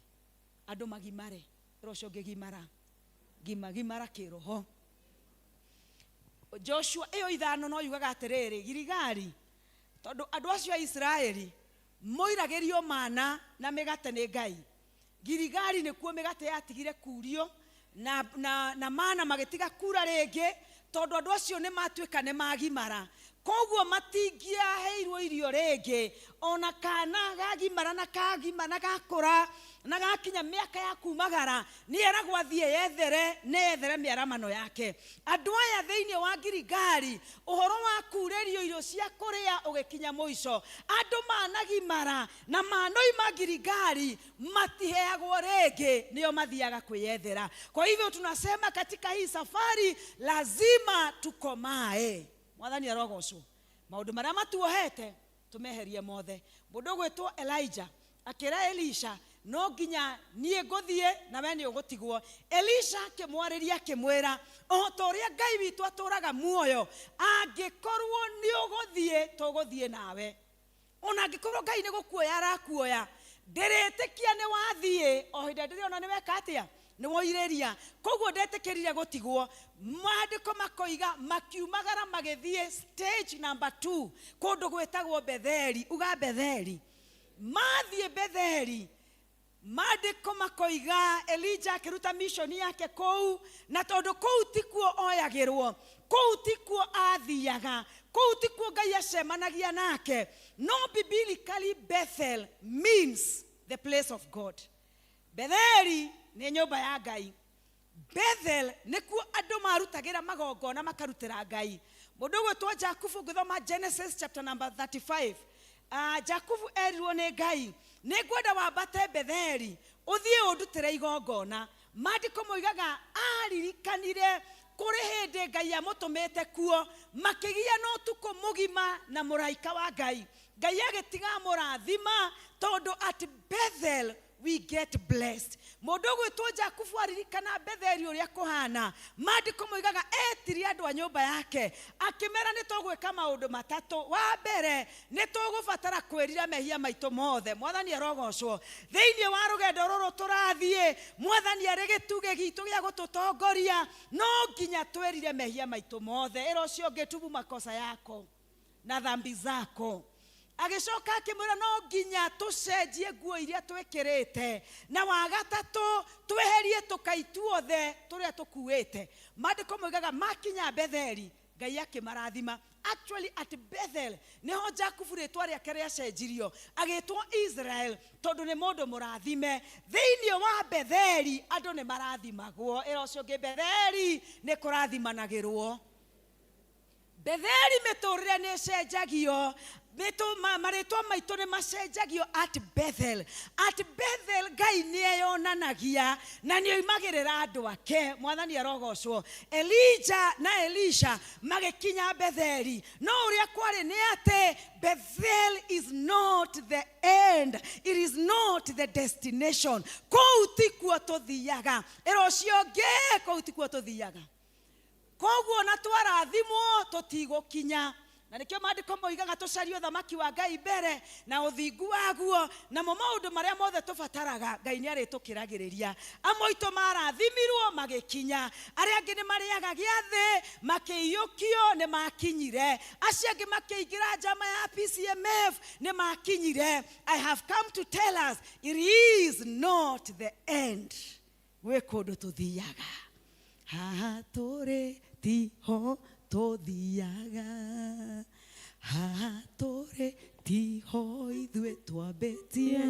Andũ magimare, ĩra ũcio ũngĩ gimara, gimagimara kĩroho. Joshua ĩyo ithano no yugaga atĩrĩrĩ, Giligali, tondũ andũ acio a Isiraeli moiragĩrio mana na mĩgate nĩ Ngai. Giligali nĩkuo mĩgate yatigire kurio na mana magĩtiga kura rĩngĩ, tondũ andũ acio nĩ matuĩka nĩ magimara. Koguo matingĩaheirwo irio rĩngĩ, ona kana gagimara na kagima na gakũra na gakinya mĩaka ya kumagara, nĩ eragwo athiĩ yethere, nĩ yethere mĩaramano yake. Andũ aya thĩinĩ wa Giligali, ũhoro wa kurĩrio irio cia kũrĩa ũgĩkinya mũico. Andũ managimara na manoima Giligali matiheagwo rĩngĩ, nĩo mathiaga kwĩyethera. Kwa hivyo tunasema katika hii safari lazima tukomae. Mwathani arogocwo. Maũndũ marĩa matuohete tũmeherie mothe. Mũndũ ũgwĩtwo Elijah akĩra Elisha, no nginya niĩ ngũthiĩ na we nĩ ũgũtigwo. Elisha akĩmwarĩria akĩmwĩra, o ta ũrĩa Ngai witũ atũũraga muoyo, angĩkorwo nĩ ũgũthiĩ tũgũthiĩ nawe. Ona angĩkorwo Ngai nĩ gũkuoya arakuoya, ndĩrĩtĩkia nĩ wathiĩ, o hĩndĩ ĩrĩa ndĩrĩona nĩ weka atĩa, nĩ woirĩria. Koguo ndetĩkĩrire gũtigwo. Maandĩko makoiga makiumagara magĩthiĩ stage number 2 kũndũ gwĩtagwo Betheli. Uga Betheli. Mathiĩ Betheli, maandĩko makoiga Elijah akĩruta mission yake kũu, na tondũ kũu tikuo oyagĩrwo, kũu tikuo athiaga, kũu tikuo Ngai acemanagia nake. No biblically Bethel means the place of God. Betheli nĩ nyũmba ya Ngai. Bethel nĩkuo andũ marutagĩra magongona makarutĩra Ngai. Mũndũ ũgwĩtwo Jakubu, ngĩthoma Genesis chapter number 35, Jakubu erirwo nĩ Ngai, nĩ ngwenda wambate Betheli ũthiĩ ũndutĩre igongona. Maandĩko moigaga aririkanire kũrĩ hĩndĩ Ngai amũtũmĩte kuo, makĩgia na ũtukũ mũgima na mũraika wa Ngai. Ngai agĩtiga amũrathima tondũ at Bethel we get blessed. Mũndũ ũgwĩtwo Jakubu aririkana Betheli ũrĩa kũhana, maandĩko moigaga etirie andũ a nyũmba yake akĩmera nĩ tũgwĩka maũndũ matatũ. Wa mbere, nĩ tũgũbatara kwĩrira mehia maitũ mothe. Mwathani arogocwo. Thĩinĩ wa rũgendo rũrũ tũrathiĩ, Mwathani arĩ gĩtugĩ gitũ gĩa gũtũtongoria, no nginya twĩrire mehia maitũ mothe. Ĩra ũcio ũngĩ, tubu makosa yako na dhambi zako. Agĩcoka akĩmwĩra no nginya tũcenjie nguo iria twĩkĩrĩte, na wa gatatũ tweherie tũkai tuothe tũrĩa tũkuĩte. Maandĩko moigaga makinya Betheli, Ngai akĩmarathima. Actually at Bethel nĩho Jakubu rĩtwa rĩake rĩacenjirio agĩtwo Israel, tondũ nĩ mũndũ mũrathime. Thĩinĩ wa Betheli andũ nĩ marathimagwo. Ĩra ũcio ũngĩ, Betheli nĩ kũrathimanagĩrwo. Betheli mĩtũrĩre nĩ ĩcenjagio, marĩtwa maitũ nĩ macenjagio at Bethel. At Bethel Ngai nĩ eyonanagia na nĩ oimagĩrĩra andũ ake. Mwathani arogocwo. Elijah na Elisha magĩkinya Betheli, no ũrĩa kwarĩ nĩ atĩ Bethel is not the end, it is not the destination. Kũu tikuo tũthiaga. Ĩra ũcio ũngĩ, kũu tikuo tũthiaga. Koguo na twarathimwo tũtigũkinya. Na nĩkĩo maandĩko moigaga tũcarie ũthamaki wa Ngai mbere na ũthingu waguo, namo maũndũ marĩa mothe tũbataraga Ngai nĩ arĩtũkĩragĩrĩria. Amwe aitũ marathimirwo magĩkinya, arĩa angĩ nĩ marĩaga gĩathĩ makĩiyũkio nĩ makinyire, acio angĩ makĩingĩra njama ya PCMF nĩ makinyire. I have come to tell us it is not the end. Gwĩ kũndũ tũthiaga. Haha tũrĩ tiho tũthiaga, haha tũrĩ tiho ithuĩ twambĩtie,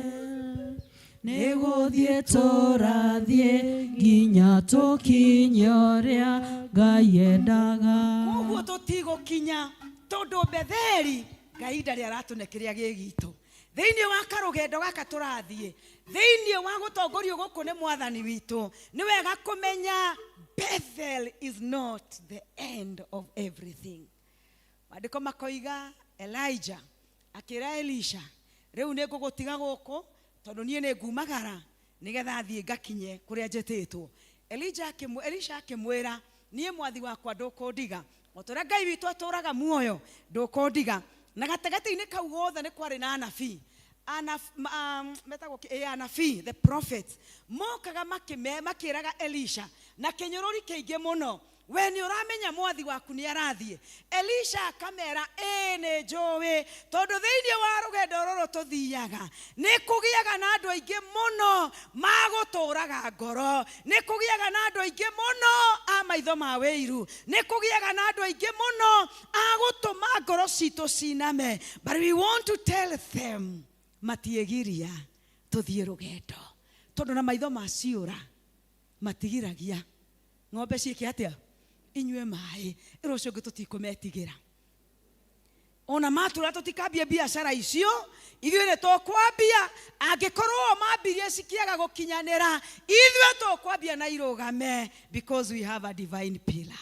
nĩ gũthiĩ tũrathiĩ nginya tũkinye ũrĩa Ngai endaga. Koguo tũtigũkinya tondũ Betheli Ngai ndarĩ aratũne kĩrĩa gĩ gitũ. Thĩinĩ wa karũgendo gaka tũrathiĩ, thĩinĩ wa gũtongorio gũkũ nĩ Mwathani witũ, nĩ wega kũmenya Bethel is not the end of everything. Maandĩko makoiga Elijah akĩra Elisha, rĩu nĩ ngũgũtiga gũkũ tondũ niĩ nĩ ngumagara nĩgetha thiĩ ngakinye kũrĩa njĩtĩtwo. Elisha akĩmwĩra, niĩ mwathi wakwa ndũkũndiga, o ta ũrĩa Ngai witũ atũũraga muoyo ndũkũndiga. Na gatagatĩ-inĩ kau gothe nĩ kwarĩ na anabii. Metagwo kĩ? Anabii, the prophets, mokaga makĩraga Elisha na kĩnyũrũri kĩingĩ mũno, we nĩ ũramenya mwathi waku nĩ arathiĩ. Elisha akamera, ĩĩ nĩ njũĩ, tondũ thĩinĩ wa rũgendo rũrũ tũthiaga nĩ kũgĩaga na andũ aingĩ mũno magũtũraga ngoro, nĩ kũgĩaga na andũ aingĩ mũno a maitho ma wĩiru, nĩ kũgĩaga na andũ aingĩ mũno a gũtũma ngoro citũ ciname. But we want to tell them matiĩgiria tũthiĩ rũgendo, tondũ na maitho ma ciũra matigiragia ng'ombe ciĩke atĩa, inyue maĩ. Ĩra ũcio ũngĩ tũtikũmetigĩra. Ona matũra tũtikambie biacara icio, ithuĩ nĩ tũkwambia. Angĩkorwo mambirie cikĩaga gũkinyanĩra, ithuĩ tũkwambia na irũgame, because we have a divine pillar.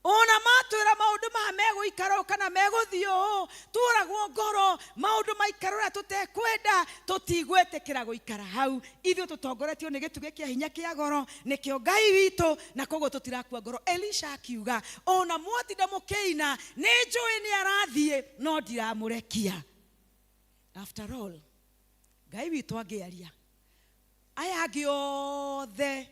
Ona matwĩra maũndũ maya megũikara ũũ kana megũthiĩ ũũ, tũragwo ngoro, maũndũ maikara ũrĩa tũtekwenda, tũtigwĩtĩkĩra gũikara hau. Ithuĩ tũtongoretio nĩ gĩtugĩ kĩa hinya kĩa goro, nĩkĩo Ngai witũ, na koguo tũtirakua ngoro. Elisha akiuga, ona mwatinda mũkĩina, nĩ njũĩ nĩ arathiĩ, no ndiramũrekia. After all, Ngai witũ angĩaria, aya angĩ othe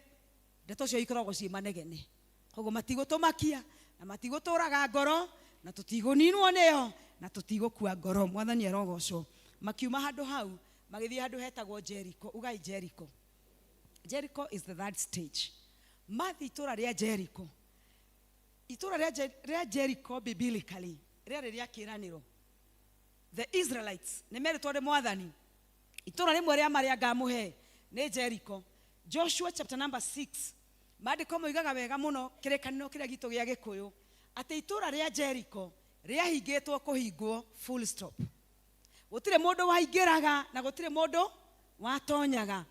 ndeto cio ikoragwo ciĩ manegene. Koguo matigũtũmakia na matigũtũraga ngoro na tũtigũninwo nĩo na tũtigũkua ngoro. Mwathani arogocwo. Makiuma handũ hau magĩthiĩ handũ hetagwo Jericho. Ugai Jericho. Jericho is the third stage. Mathiĩ itũra rĩa Jericho. Itũra rĩa Jericho biblically rĩarĩ rĩa kĩĩranĩro. The Israelites nĩ merĩtwo nĩ Mwathani itũra rĩmwe rĩa marĩa ngamũhe nĩ Jericho. Joshua chapter number 6 maandĩko moigaga wega mũno kĩrĩkanĩro kĩrĩa gitũ gĩa Gĩkũyũ atĩ itũra rĩa Jericho rĩahingĩtwo kũhingwo full stop. Gũtirĩ mũndũ waingĩraga na gũtirĩ mũndũ watonyaga,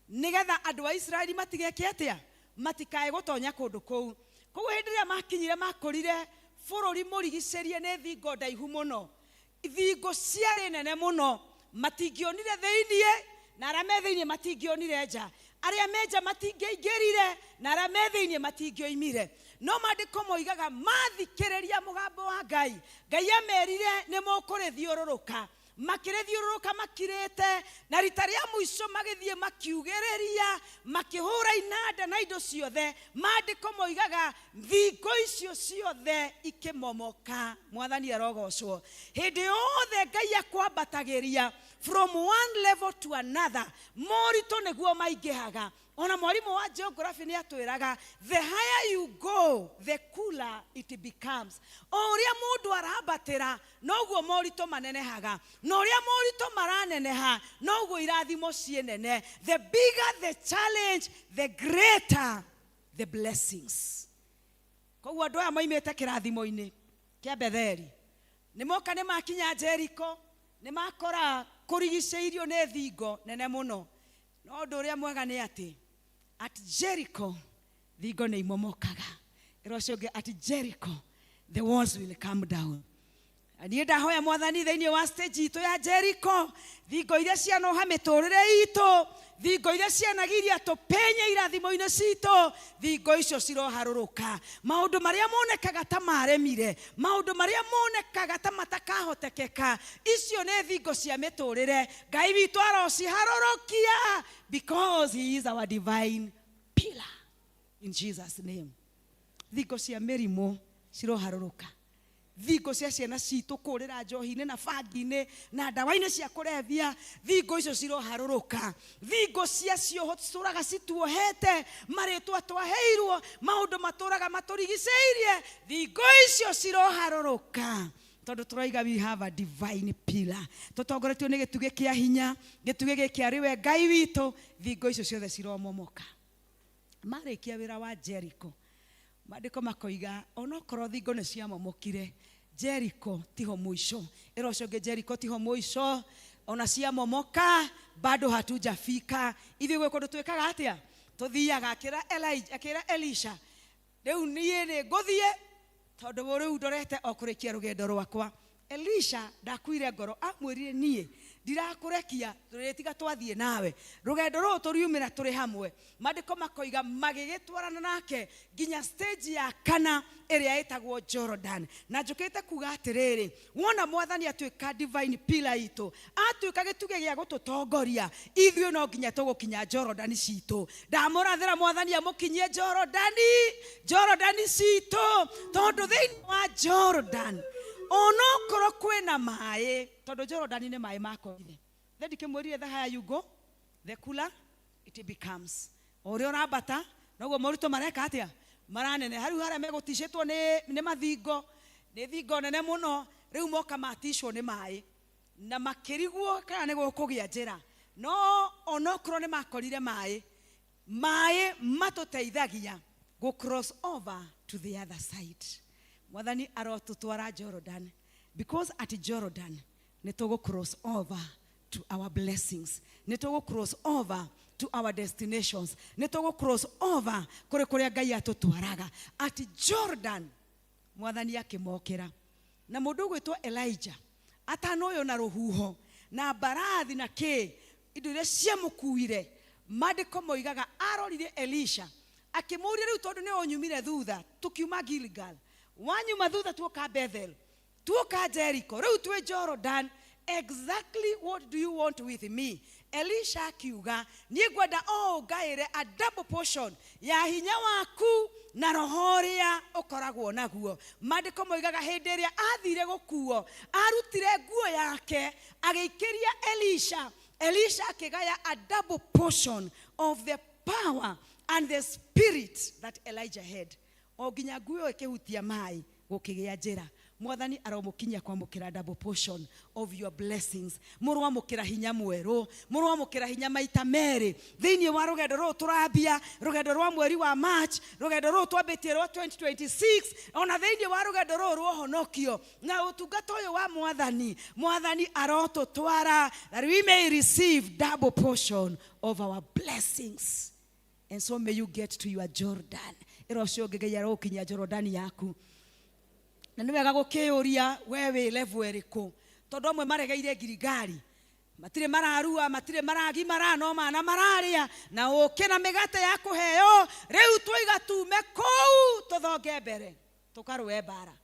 nĩgetha andũ a Israeli matigeke atĩa, matikae gũtonya kũndũ kũu. Koguo hĩndĩ ĩrĩa makinyire makorire bũrũri mũrigicĩrie nĩ thingo ndaihu mũno, thingo ciarĩ nene mũno, matingĩonire thĩiniĩ na arĩa me thĩiniĩ matingĩonire nja, arĩa me nja matingĩaingĩrire na arĩa me thĩiniĩ matingĩoimire. No maandĩko moigaga mathikĩrĩria mũgambo wa Ngai, Ngai amerire nĩ mũkũrĩthiũrũrũka. Makĩrĩthiũrũrũka makirĩte, na rita rĩa mũico magĩthiĩ makiugĩrĩria, makĩhũra inanda na indo ciothe. Maandĩko moigaga thingo icio ciothe ikĩmomoka. Mwathani arogocwo. Hĩndĩ yothe Ngai akwambatagĩria from one level to another, moritũ nĩguo maingĩhaga. Ona mwarimũ wa geography nĩ atwĩraga the higher you go the cooler it becomes. O ũrĩa mũndũ arambatĩra noguo moritũ manenehaga, na ũrĩa moritũ maraneneha noguo irathimo ciĩ nene. The bigger the challenge, the greater the blessings. Koguo andũ aya moimĩte kĩrathimo-inĩ kĩa Betheli nĩ moka nĩ makinya Jericho, nĩ makora kũrigicĩirio nĩ thingo nene mũno. No ũndũ ũrĩa mwega nĩ atĩ at Jericho thingo nĩ imomokaga. Ĩra ũcio ũngĩ, at Jericho the walls will come down. Niĩ ndahoya Mwathani thĩinĩ wa stage itũ ya Jericho, thingo iria cianoha mĩtũrĩre itũ, thingo iria cianagiria tũpenye irathimo-inĩ citũ, thingo icio ciroharũrũka. Maũndũ marĩa monekaga ta maremire, maũndũ marĩa monekaga ta matakahotekeka, icio nĩ thingo cia mĩtũrĩre. Ngai witũ arociharũrũkia because he is our divine pillar. In Jesus name. Thingo cia mĩrimũ ciroharũrũka. Thingo cia ciana citũ kũrĩra njohi-inĩ na bangi-inĩ na ndawa-inĩ cia kũrebia, thingo icio ciroharũrũka. Thingo cia cioho citũraga cituohete, marĩtwa twaheirwo, maũndũ matũraga matũrigicĩirie, thingo icio ciroharũrũka. Tondũ tũroiga we have a divine pillar. Tũtongoretio nĩ gĩtugĩ kĩa hinya, gĩtugĩ gĩkĩ arĩ we Ngai witũ, thingo icio ciothe ciromomoka. Marĩkia wĩra wa Jericho, maandĩko makoiga onokorwo thingo nĩ ciamomokire, Jericho tiho mũico. Ĩra ũcio ũngĩ, Jericho tiho mũico, ona ciamomoka bado hatujafika. Ithuĩ gwĩ kũndũ twĩkaga atĩa? Tũthiaga. Akĩra Elisha, rĩu niĩ nĩ ngũthiĩ tondũ rĩu ndorete o kũrĩkia rũgendo rwakwa. Elisha ndakuire ngoro, amwĩrire niĩ ndirakũrekia tũrĩtiga twathiĩ nawe, rũgendo rũrũ tũriumĩra tũrĩ hamwe. Maandĩko makoiga magĩgĩtwarana nake nginya stage ya kana ĩrĩa ĩtagwo Jordan. Na njũkĩte kuga atĩrĩrĩ, wona Mwathani atuĩka divine pillar itũ, atuĩka gĩtugĩ gĩa gũtũtongoria, ithuĩ no nginya tũgũkinya Jordan citũ. Ndamũrathĩra Mwathani amũkinyie Jorodani, Jorodani citũ, tondũ thĩinĩ wa Jordan onokorwo kwĩna maĩ, tondũ Jorodani nĩ maĩ makorire. Then ndikĩmwĩrire the higher you go, the cooler it becomes. O ũrĩa ũrambata noguo moritũ mareka atĩa, maraneneha. Rĩu harĩa megũticĩtwo nĩ mathingo, nĩ thingo nene mũno, rĩu moka maticwo nĩ maĩ na makĩrigwo kana nĩ gũkũgĩa njĩra. No onokorwo nĩ makorire maĩ, maĩ matũteithagia go cross over to the other side. Mwathani arotũtwara Jordan, because at Jordan nĩ tũgũ cross over to our blessings, nĩ tũgũ cross over to our destinations, nĩ tũgũ cross over kũrĩ kũrĩa Ngai atũtwaraga. At Jordan Mwathani akĩmokĩra. Na mũndũ ũgwĩtwo Elijah atanoywo na rũhuho na mbarathi na kĩ indo iria ciamũkuire, maandĩko moigaga arorire Elisha akĩmũũria, rĩu tondũ nĩ ũnyumire thutha tũkiuma Gilgal, wanyuma thutha tuoka Bethel, tuoka Jericho, rĩu twĩ Jordan, exactly what do you want with me? Elisha akiuga, niĩ ngwenda o ũngaĩre a double portion ya hinya waku na roho ũrĩa ũkoragwo naguo. Maandĩko moigaga hĩndĩ ĩrĩa athire gũkuo, arutire nguo yake agĩikĩria Elisha. Elisha akĩgaya a double portion of the power and the spirit that Elijah had. O nginya nguo ĩyo ĩkĩhutia maĩ gũkĩgĩa njĩra. Mwathani aromũkinyia kwamũkĩra double portion of your blessings. Mũrwamũkĩra hinya mwerũ, mũrwamũkĩra hinya maita merĩ thĩinĩ wa rũgendo rũrũ tũrambia, rũgendo rwa mweri wa March, rũgendo rũrũ twambĩtie rwa 2026, ona thĩinĩ wa rũgendo rũrũ rwa ũhonokio na ũtungata ũyũ wa Mwathani. Mwathani arotũtwara that we may receive double portion of our blessings. And so may you get to your Jordan. Ĩra ũcio ũngĩ Ngai arogũkinyia Jordan yaku. Na nĩ wega gũkĩyũria we wĩ level ĩrĩkũ, tondũ amwe maregeire Giligali, matirĩ mararua, matirĩ maragimara, no mana mararĩa na ũkĩ na mĩgate ya kũheo. Rĩu twoiga tume kũu tũthonge mbere tũkarũe mbara.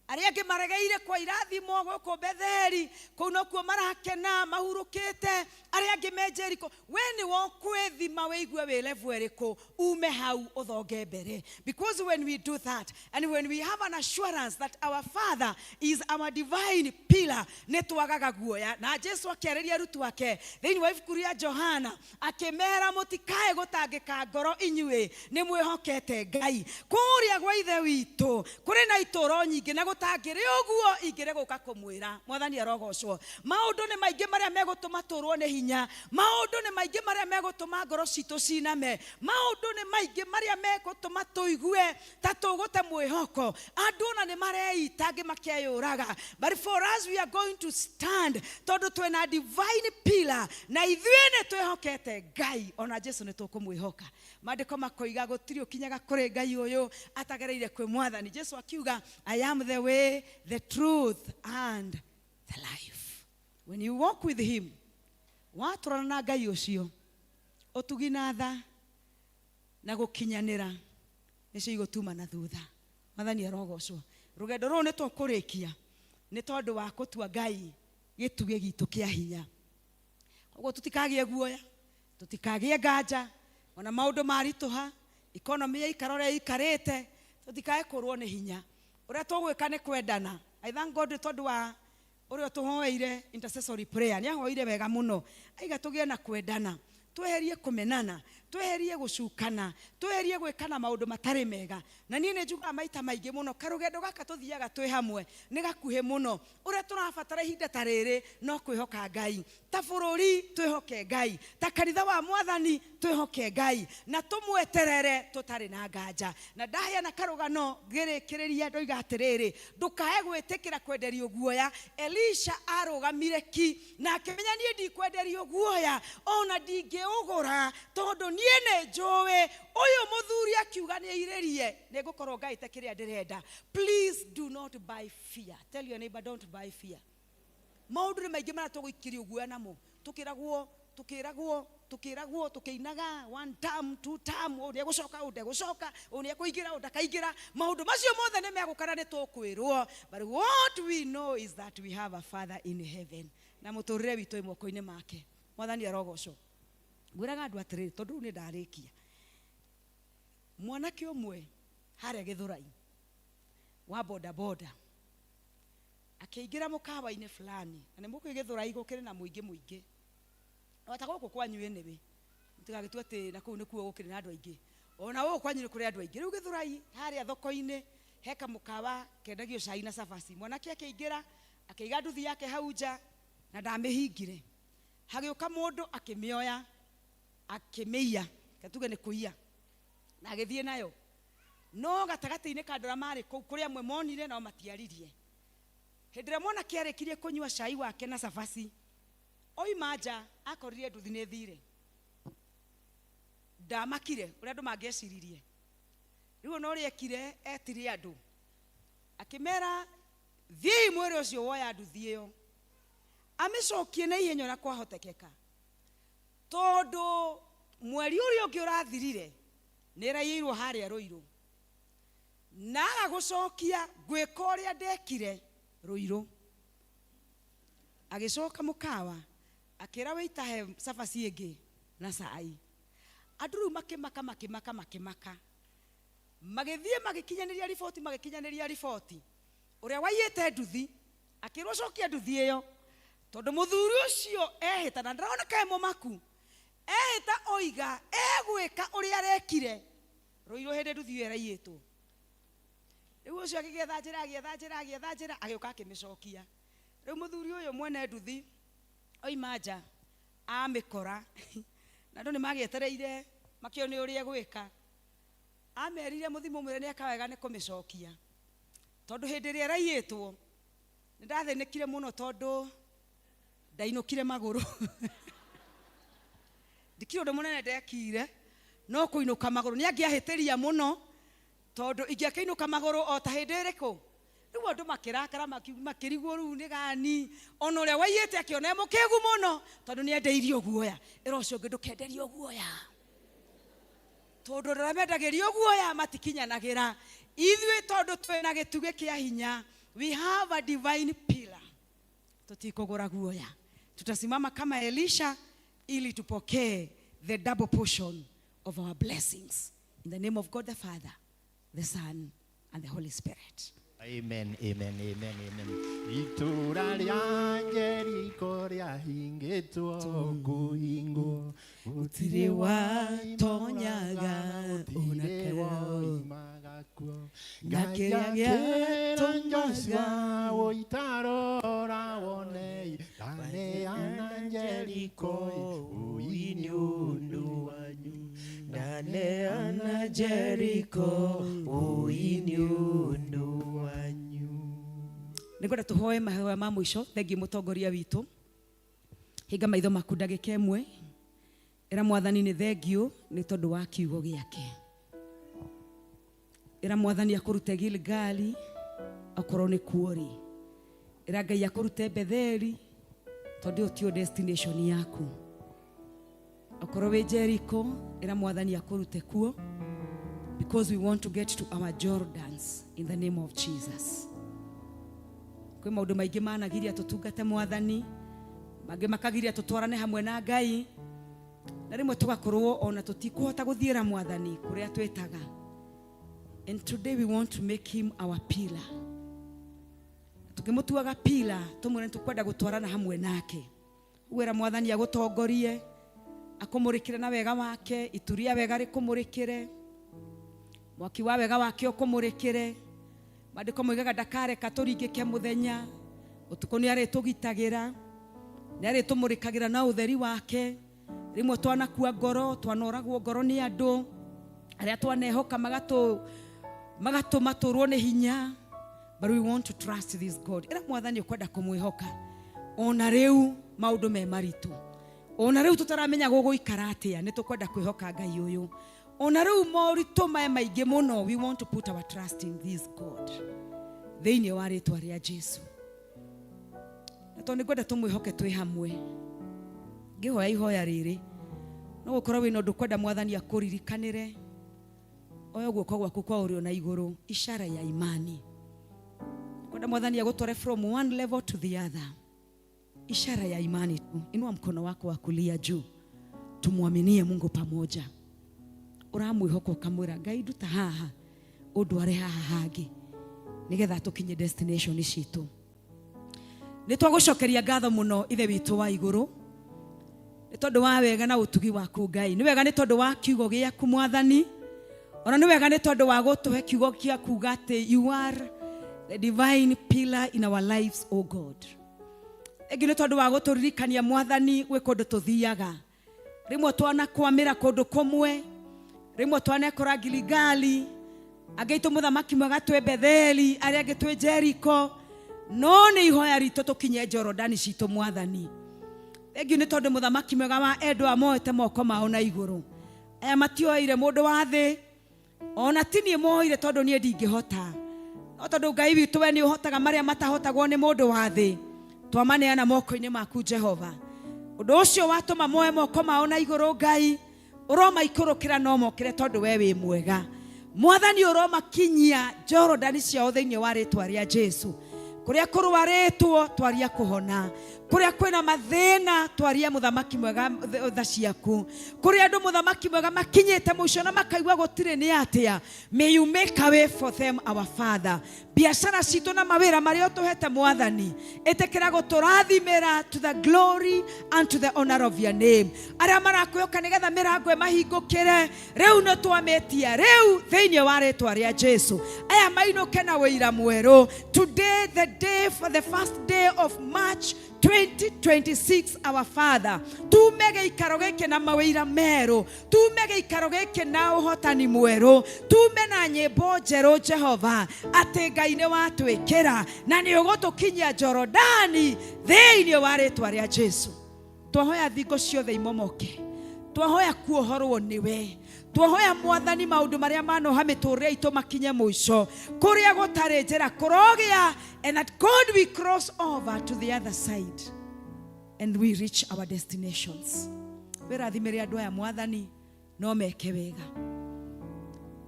Arĩa angĩ maregeire kwa irathimo gũkũ Betheli, kũu nokuo marakena mahurũkĩte. Arĩa angĩ me Jericho. We nĩ wokwĩthima wĩigue wĩ level ĩrĩkũ, ume hau ũthonge mbere. Because when we do that and when we have an assurance that our Father is our divine pillar, nĩ twagaga guoya. Na Jesu akĩarĩria arutwo ake thĩinĩ wa ibuku rĩa Johana akĩmera, mũtikae gũtangĩka ngoro inyuĩ nĩ mwĩhokete Ngai. Kũrĩa gwa Ithe witũ kũrĩ na itũũro nyingĩ, na gũtangĩrĩ ũguo ingĩrĩ gũka kũmwĩra. Mwathani arogocwo. Maũndũ nĩ maingĩ marĩa megũtũma tũrwo nĩ hinya, maũndũ nĩ maingĩ marĩa megũtũma ngoro citũ ciname, maũndũ nĩ maingĩ marĩa megũtũma tũigue ta tũgũte mwĩhoko. Andũ ona nĩ mareita, angĩ makeyũraga, but for us we are going to stand, tondũ twĩna divine pillar na ithuĩ nĩ twĩhokete Ngai. Ona Jesu nĩ tũkũmwĩhoka. Maandĩko makoiga gũtirĩ ũkinyaga kũrĩ Ngai ũyũ atagereire kwĩ Mwathani. Jesu akiuga, I am the way, the truth and the life. When you walk with him, watũrana na Ngai ũcio, ũtugi na tha na gũkinyanĩra nĩcio igũtuma na thutha. Mwathani arogocwo. Rũgendo rũrũ nĩ tũkũrĩkia nĩ tondũ wa gũtua Ngai gĩtugĩ gitũ kĩa hinya. Koguo tũtikagĩe guoya, tũtikagĩe nganja, ona maũndũ maritũha, economy yaikara ũrĩa ĩikarĩte, tũtikae kũrwo nĩ hinya. Ũrĩa tũgwĩka nĩ kwendana. I thank God tondũ wa ũrĩa tũhoeire intercessory prayer, nĩ ahoeire wega mũno. Aiga tũgĩe na kwendana, tweherie kũmenana, tweherie gũcukana, tweherie gwĩkana maũndũ matarĩ mega. Na niĩ nĩ njugaga maita maingĩ mũno, karũgendo gaka tũthiaga twĩ hamwe nĩ gakuhĩ mũno. Ũrĩa tũrabatara ihinda ta rĩrĩ no kwĩhoka Ngai. Ta bũrũri twĩhoke Ngai, ta kanitha wa Mwathani twĩhoke Ngai, na tũmweterere tũtarĩ na nganja. Na ndaheana karũgano ngĩrĩkĩrĩria ndoiga atĩrĩrĩ, ndũkae gwĩtĩkĩra kwenderio guoya. Elisha arũgamire ki na akĩmenya niĩ ndikwenderio guoya, ona ndingĩũgũra, tondũ niĩ nĩ njũĩ ũyũ mũthuri akiuga nĩ airĩrie, nĩ ngũkorwo ngaĩte kĩrĩa ndĩrenda. Please do not buy fear. Tell your neighbor, don't buy fear. Maũndũ nĩ maingĩ marĩa tũgũikirio guoya namo, tũkĩragwo, tũkĩragwo, tũkĩragwo, tũkĩinaga one term, two term, ũyũ nĩegũcoka, ũyũ ndegũcoka, ũyũ nĩekũingĩra, ũyũ ndakaingĩra. Maũndũ macio mothe nĩ megũkana, nĩ tũkwĩrwo. But what we know is that we have a Father in heaven, na mũtũrĩre witũ wĩ moko-inĩ make. Mwathani arogocwo. Ngwĩraga andũ atĩrĩrĩ, tondũ rĩu nĩ ndarĩkia. Mwanake ũmwe harĩa Gĩthũrai wa boda boda akĩingĩra mũkawa-inĩ fulani, na nĩ mũkũĩ Gĩthũrai gũkĩrĩ na mũingĩ mũingĩ, o ta gũkũ kwanyu anyway, mũtigagĩtue atĩ na kũu nĩkuo gũkĩrĩ na andũ aingĩ, ona gũkũ kwanyu nĩ kũrĩ andũ aingĩ. Rĩu Gĩthũrai harĩa thoko-inĩ he kamũkawa kendagio cai na cabaci. Mwanake akĩingĩra akĩiga nduthi yake hau nja na ndamĩhingire. Hagĩũka mũndũ akĩmĩoya akĩmĩiya, reke tuge nĩ kũiya, na agĩthiĩ nayo. No gatagatĩ-inĩ ka andũ arĩa marĩ kũu, kũrĩ amwe monire nao matiaririe. Hĩndĩ ĩrĩa mwanake arĩkirie kũnyua cai wake na cabaci, oima nja akorire nduthi nĩ ĩthire. Ndamakire ũrĩa andũ mangĩeciririe. Rĩu ona ũrĩa ekire, etire andũ Akĩmera thiĩi mwĩre ũcio woya nduthi ĩyo amĩcokie na ihenya ũrĩa kwahotekeka tondũ mweri ũrĩa ũngĩ ũrathirire nĩ ĩraiyĩirwo harĩa Rũirũ na aga gũcokia ngwĩka ũrĩa ndekire Rũirũ. Agĩcoka mũkawa akĩra wĩitahe cabaci ĩngĩ na cai. Andũ rĩu makĩmaka makĩmaka makĩmaka magĩthiĩ magĩkinyanĩria riboti magĩkinyanĩria riboti. Ũrĩa waiyĩte nduthi akĩrwo cokia nduthi ĩyo tondũ mũthuri ũcio ehĩta na ndaroneka e mũmaku ehĩta oiga egwĩka ũrĩa arekire Rũirũ hĩndĩ nduthi ĩyo ĩraiyĩtwo. Rĩu ũcio agĩgĩetha njĩra agĩetha njĩra agĩetha njĩra agĩũka akĩmĩcokia. Rĩu mũthuri ũyũ mwene nduthi oima nja amĩkora na andũ nĩ magĩetereire makĩone ũrĩa egwĩka. Amerire mũthimo mwĩre nĩ eka wega nĩ kũmĩcokia tondũ hĩndĩ ĩrĩa ĩraiyĩtwo nĩ ndathĩnĩkire mũno tondũ ndainũkire magũrũ. Ndikĩrĩ ũndũ mũnene ndekire no kũinũka magũrũ nĩ angĩahĩtĩria mũno tondũ ingĩakĩinũka magũrũ o ta hĩndĩ ĩrĩkũ. Rĩu andũ makĩrakara makĩrigwo rĩu nĩ gani ona ũrĩa waiyĩte akĩona e mũkĩgu mũno tondũ nĩ endeirio guoya. Ĩra ũcio ũngĩ ndũkenderio guoya tondũ arĩa mendagĩrio guoya matikinyanagĩra. Ithuĩ tondũ twĩna gĩtugĩ kĩa hinya, we have a divine pillar, tũtikũgũra guoya. Tutasimama kama Elisha ili tupokee the double portion of our blessings. In the name of God the Father, the Son, and the Holy Spirit. Amen, amen, amen, amen. Itũra rĩa Jeriko rĩahingĩtwo kũhingwo, gũtirĩ watonyaga ona woimaga kuo. Na kĩrĩa gĩatũmaga Joshua ũitarora wone, ndaneana Jeriko ũi nĩ ũndũ wanyu. Ndaneana Jeriko ũi nĩ ũndũ wanyu. Nĩngwenda tũhoe mahoya ma mũico. Thengiũ mũtongoria witũ. Hinga maitho maku ndagĩka ĩmwe. Ĩra mwathani nĩ thengiũ nĩ tondũ wa kiugo gĩake. Ĩra mwathani akũrute Gilgali okorwo nĩ kuo rĩ. Ĩra Ngai akũrute Betheli tondũ ĩyo tiyo destination yaku. Okorwo wĩ Jericho ĩra mwathani akũrute kuo because we want to get to our Jordans in the name of Jesus. Kwĩ maũndũ maingĩ managiria tũtungate mwathani, mangĩ makagiria tũtwarane hamwe na Ngai, na rĩmwe tũgakorwo ona tũtikũhota gũthiĩra mwathani kũrĩa twĩtaga. And today we want to make him our pillar. Tukĩmũtuaga pillar tũmwĩre nĩtũkwenda gũtwarana hamwe nake. Ũguo ĩra mwathani agũtongorie, akũmũrĩkĩre na wega wake, ituria wega rĩkũmũrĩkĩre, mwaki wa wega wake ũkũmũrĩkĩre. Maandĩko moigaga ndakareka tũringĩke mũthenya, ũtukũ nĩ arĩtũgitagĩra, nĩ arĩtũmũrĩkagĩra na ũtheri wake. Rĩmwe twanakua ngoro, twanoragwo ngoro nĩ andũ arĩa twanehoka magatũma tũrwo nĩ hinya. But we want to trust this God. Ĩra mwathani ũkwenda kũmwĩhoka ona rĩu maũndũ me maritũ, ona rĩu tũtaramenya gũgũikara atĩa, nĩ tũkwenda kwĩhoka Ngai ũyũ. Ona rĩu moritũ maya maingĩ mũno, we want to put our trust in this God. Thĩinĩ wa rĩtwa rĩa Jesu. Na tondũ nĩngwenda tũmwĩhoke twĩ hamwe, ngĩhoya ihoya rĩrĩ, no gũkorwo wĩna ũndũ ũkwenda mwathani akũririkanĩre, oya guoko gwaku kwa ũrĩo na igũrũ, ishara ya imani. Kwenda mwathani agũtware from one level to the other. Ishara ya imani tu. Inua mkono wako wa kulia juu. Tumwaminie Mungu pamoja. Ũramwĩhoka ũkamwĩra Ngai nduta haha ũndware haha hangĩ nĩgetha tũkinye destination citũ. Nĩ twagũcokeria ngatho mũno Ithe witũ wa igũrũ nĩ tondũ wa wega na ũtugi waku Ngai. Nĩ wega nĩ tondũ wa kiugo gĩaku mwathani, ona nĩ wega nĩ tondũ wa gũtũhe kiugo gĩa kuuga atĩ you are the divine pillar in our lives, O God. Ĩngĩ nĩ tondũ wa gũtũririkania mwathani gwĩ kũndũ tũthiaga. Rĩmwe twanakwamĩra kũndũ kũmwe, rĩmwe twanekora Giligali, angĩ aitũ mũthamaki mwega twĩ Betheli, arĩa angĩ twĩ Jericho, no nĩ ihoya ritũ tũkinye Jorodani citũ mwathani. Thengiũ nĩ tondũ mũthamaki mwega wa endwa moete moko mao na igũrũ. Aya matioire mũndũ wa thĩ, ona ti niĩ moire tondũ niĩ ndingĩhota. No tondu Ngai witũ we nĩ ũhotaga marĩa matahotagwo nĩ mũndũ wa thĩ, twamaneana moko-inĩ maku Jehova. Ũndũ ũcio watũma moe moko mao na igũrũ Ngai, ũromaikũrũkĩra no mokĩre tondũ we wĩ mwega. Mwathani ũromakinyia Jorodani ciao thĩinĩ wa rĩtwa rĩa Jesu. Kũrĩa kũrwarĩtwo twaria kũhona, kũrĩa kwĩna mathĩna twaria mũthamaki mwega tha ciaku, kũrĩa andũ mũthamaki mwega makinyĩte mũico na makaigua gũtirĩ nĩ atĩa, may you make a way for them our Father. Biacara citũ na mawĩra marĩa ũtũhete Mwathani, ĩtĩkĩra gũtũrathimĩra to the glory and to the honor of your name. Arĩa marakwĩhoka nĩgetha mĩrango ĩmahingũkĩre, rĩu nĩ twamĩtia rĩu thĩinĩ wa rĩtwa rĩa Jesu. Aya mainũke na wĩira mwerũ. Today the day for the first day of March 2026, our Father, tume gĩikaro gĩkĩ na mawĩira merũ, tume gĩikaro gĩkĩ na ũhotani mwerũ, tume na nyĩmbo njerũ Jehova, atĩ Ngai nĩ watwĩkĩra na nĩ ũgũtũkinyia Jorodani thĩinĩ wa rĩtwa rĩa Jesu. Twahoya thingo ciothe imomoke, twahoya kuohorwo nĩwe, twahoya Mwathani maũndũ marĩa manoha mĩtũrĩre itũ makinye mũico, kũrĩa gũtarĩ njĩra kũrogĩa, and that God we cross over to the other side and we reach our destinations. Wĩrathimĩre andũ aya Mwathani, no meke wega.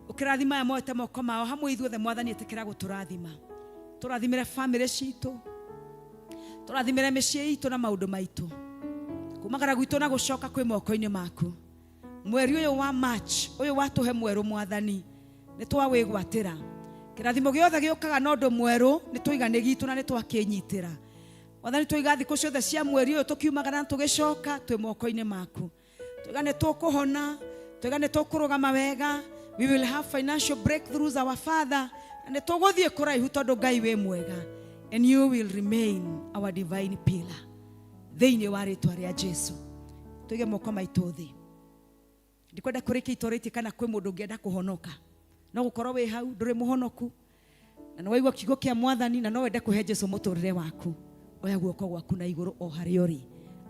Ũkĩrathima aya moete moko mao hamwe ithuothe Mwathani, ĩtĩkĩra gũtũrathima. Tũrathimĩre bamĩrĩ citũ, tũrathimĩre mĩciĩ itũ na maũndũ maitũ, kumagara gwitũ na gũcoka kwĩ moko-inĩ maku. Mweri ũyũ wa March ũyũ watũhe mwerũ Mwathani, nĩ twawĩgwatĩra. Kĩrathimo gĩothe gĩũkaga na ũndũ mwerũ nĩ twaiga nĩ gitũ na nĩ twakĩnyitĩra. Mwathani, twaiga thikũ ciothe cia mweri ũyũ tũkiumagara na tũgĩcoka twĩ moko-inĩ maku. Twaiga nĩ tũkũhona, twaiga nĩ tũkũrũgama wega, we will have financial breakthroughs our Father, na nĩ tũgũthiĩ kũraihu tondũ Ngai wĩ mwega, and you will remain our divine pillar thĩinĩ wa rĩtwa rĩa Jesu. Tũige moko maitũ thĩ. Ndikwenda kũrĩkia itorĩtie kana kwĩ mũndũ ũngĩenda kũhonoka, no gũkorwo wĩ hau ndũrĩ mũhonoku na nĩ waigua kiugo kĩa Mwathani na no wende kũhe Jesu mũtũrĩre waku, oya guoko gwaku na igũrũ o harĩa ũrĩ.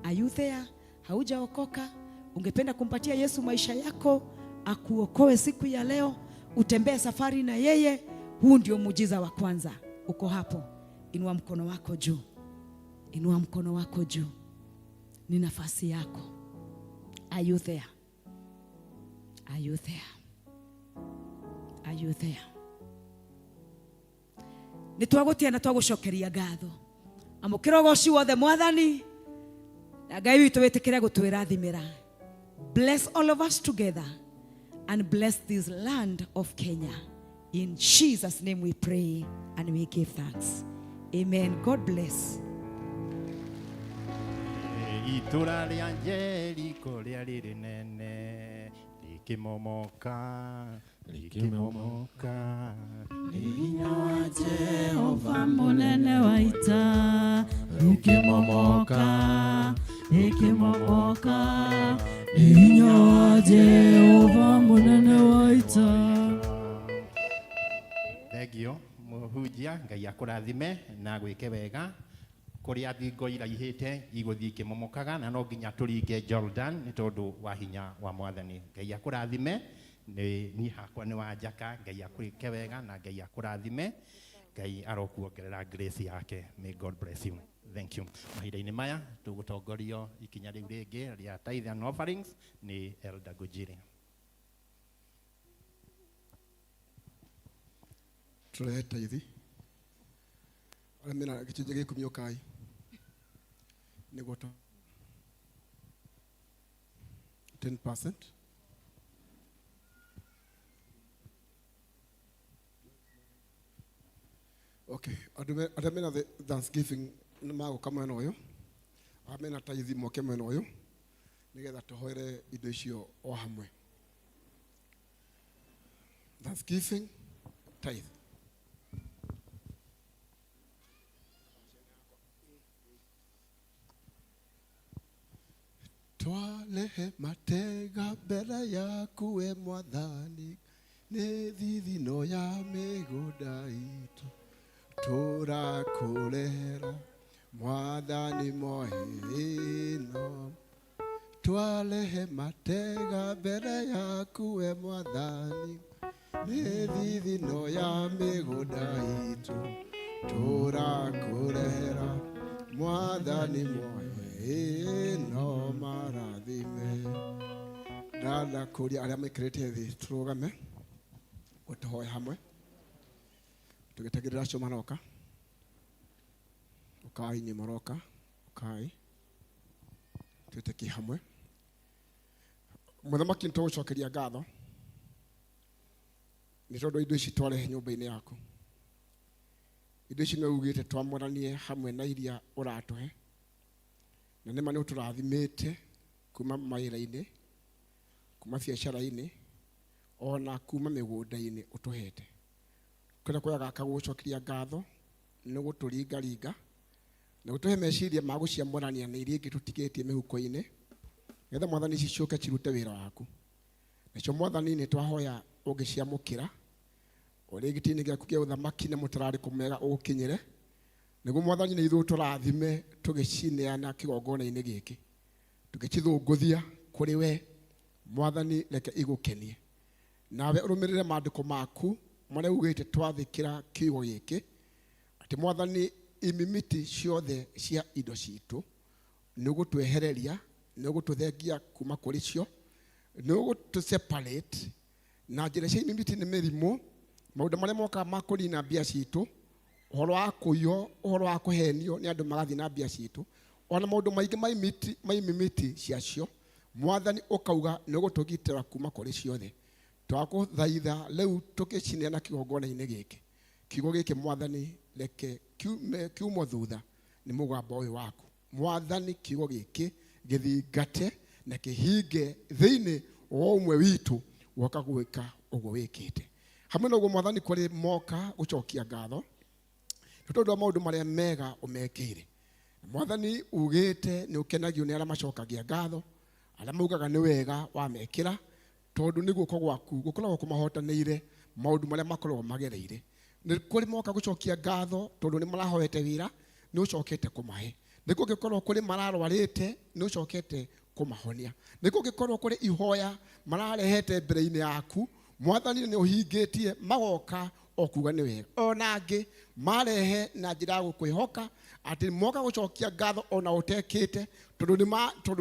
Are you there? Haujaokoka? Ungependa kumpatia Yesu maisha yako akuokoe siku ya leo, utembee safari na yeye? Huu ndio muujiza wa kwanza. Uko hapo, inua mkono wako juu, inua mkono wako juu, ni nafasi yako. Are you there? Are you there? Are you there? Nĩ twagũtia na twagũcokeria ngatho. Amũkĩra ũgoci wothe Mwathani, na Ngai witũ wĩtĩkĩre gũtwĩrathimĩra. Bless all of us together and bless this land of Kenya. In Jesus' name we pray and we give thanks. Amen. God bless. Itũra rĩa Jeriko rĩarĩ rĩnene, rĩkĩmomoka, rĩkĩmomoka. Nĩ hinya wa Jehova mũnene wa ita, rĩkĩmomoka, rĩkĩmomoka. Nĩ hinya wa Jehova mũnene wa ita. Thengio mũhunjia, Ngai akũrathime na gwĩke wega. Kũrĩa thingo iraihĩte igũthiĩ ikĩmomokaga, na no nginya tũringe Jordan nĩ tondũ wa hinya wa Mwathani. Ngai akũrathime. Nĩ niĩ hakwa nĩ wa Njaka. Ngai akwĩke wega na Ngai akũrathime. Ngai arokuongerera grace yake. May God bless you. Thank you. Mahinda-inĩ maya tũgũtongorio ikinya rĩu rĩngĩ rĩa tithe and offerings nĩ Elder Gujiri. Tũrehe taithi arĩa mena gĩcunjĩ gĩa ikũmi ũkai nĩguo 10%. Okay, andũ arĩa mena Thanksgiving nĩ magũka mwena ũyũ, arĩa mena taithi moke mwena ũyũ nĩgetha tũhoere indo icio o hamwe. Thanksgiving, tithe. Twalehe matega mbere yaku we Mwathani, nĩ thithino ya mĩgũnda itũ tũrakũrehera Mwathani mohĩno. Twalehe matega mbere yaku we Mwathani, Nĩ thithino ya mĩgũnda itũ tũrakũrehera mwathani moyo no marathime. Ndanda kũria arĩa maikarĩte thĩ tũrũgame gũtũhoe hamwe tũgĩtagĩrĩra acio maroka. Ũkai inyuĩ maroka, ũkai twĩtĩkie hamwe. Mũthamaki, nĩ tũgũcokeria ngatho nĩ tondũ indo ici twarehe nyũmba-inĩ yaku. Indo ici nĩ ugĩte twamũranie hamwe na iria ũratũhe, na nĩma nĩ ũtũrathimĩte kuma mawĩra-inĩ, kuma biacara-inĩ, ona kuma mĩgũnda-inĩ ũtũhete. Kwenda kuoya gaka gũgũcokeria ngatho nĩ gũtũringaringa na gũtũhe meciria ma gũciamũrania na iria ingĩ tũtigĩtie mĩhuko-inĩ, nĩgetha mwathani ici ciũke cirute wĩra waku. Nacio mwathani nĩ twahoya ũngĩciamũkĩra ũrĩ gĩtĩ-inĩ gĩaku kĩa ũthamaki na mũtararĩko mwega ũgũkinyĩre, nĩguo mwathani nĩ ithuĩ tũrathime tũgĩcineana kĩgongona-inĩ gĩkĩ, tũgĩcithũngũthia kũrĩ we mwathani, reke igũkenie. Nawe ũrũmĩrĩre maandĩko maku marĩa ugĩte twathĩkĩra kiugo gĩkĩ, atĩ mwathani imimiti ciothe cia indo citũ nĩ ũgũtwehereria, nĩ ũgũtũthengia kuma kũrĩ cio, nĩ ũgũtũ separate na njĩra cia imimiti nĩ mĩrimũ, maũndũ marĩa mokaga ma kũnina mbia citũ, ũhoro wa kũiywo, ũhoro wa kũhenio nĩ andũ magathiĩ na mbia citũ, ona maũndũ maingĩ ma imimiti ciacio, mwathani ũkauga nĩ ũgũtũgitĩra kuma kũrĩ ciothe. Twakũthaitha rĩu tũgĩcineana kĩgongona-inĩ gĩkĩ, kiugo gĩkĩ mwathani reke kiumwo thutha nĩ mũgambo ũyũ waku. Mwathani kiugo gĩkĩ gĩthingate na kĩhinge thĩinĩ wa ũmwe witũ woka gwĩka ũguo wĩkĩte. Hamwe na ũguo mwathani kũrĩ moka gũcokia ngatho nĩ tondũ wa maũndũ marĩa mega ũmekĩire. Mwathani ugĩte nĩ ũkenagio nĩ arĩa macokagia ngatho, arĩa maugaga nĩ wega wamekĩra, tondũ nĩ guoko gwaku gũkoragwo kũmahotanĩire maũndũ marĩa makoragwo magereire. Nĩ kũrĩ moka gũcokia ngatho tondũ nĩ marahoete wĩra, nĩ ũcokete kũmahe. Nĩ kũngĩkorwo kũrĩ mararwarĩte, nĩ ũcokete kũmahonia. Nĩ kũngĩkorwo kũrĩ ihoya mararehete mbere-inĩ yaku, mwathani nĩ ũhingĩtie magoka o kuga nĩ wega. Ona angĩ marehe na njĩra ya gũkwĩhoka atĩ moka gũcokia ngatho ona ũtekĩte, tondũ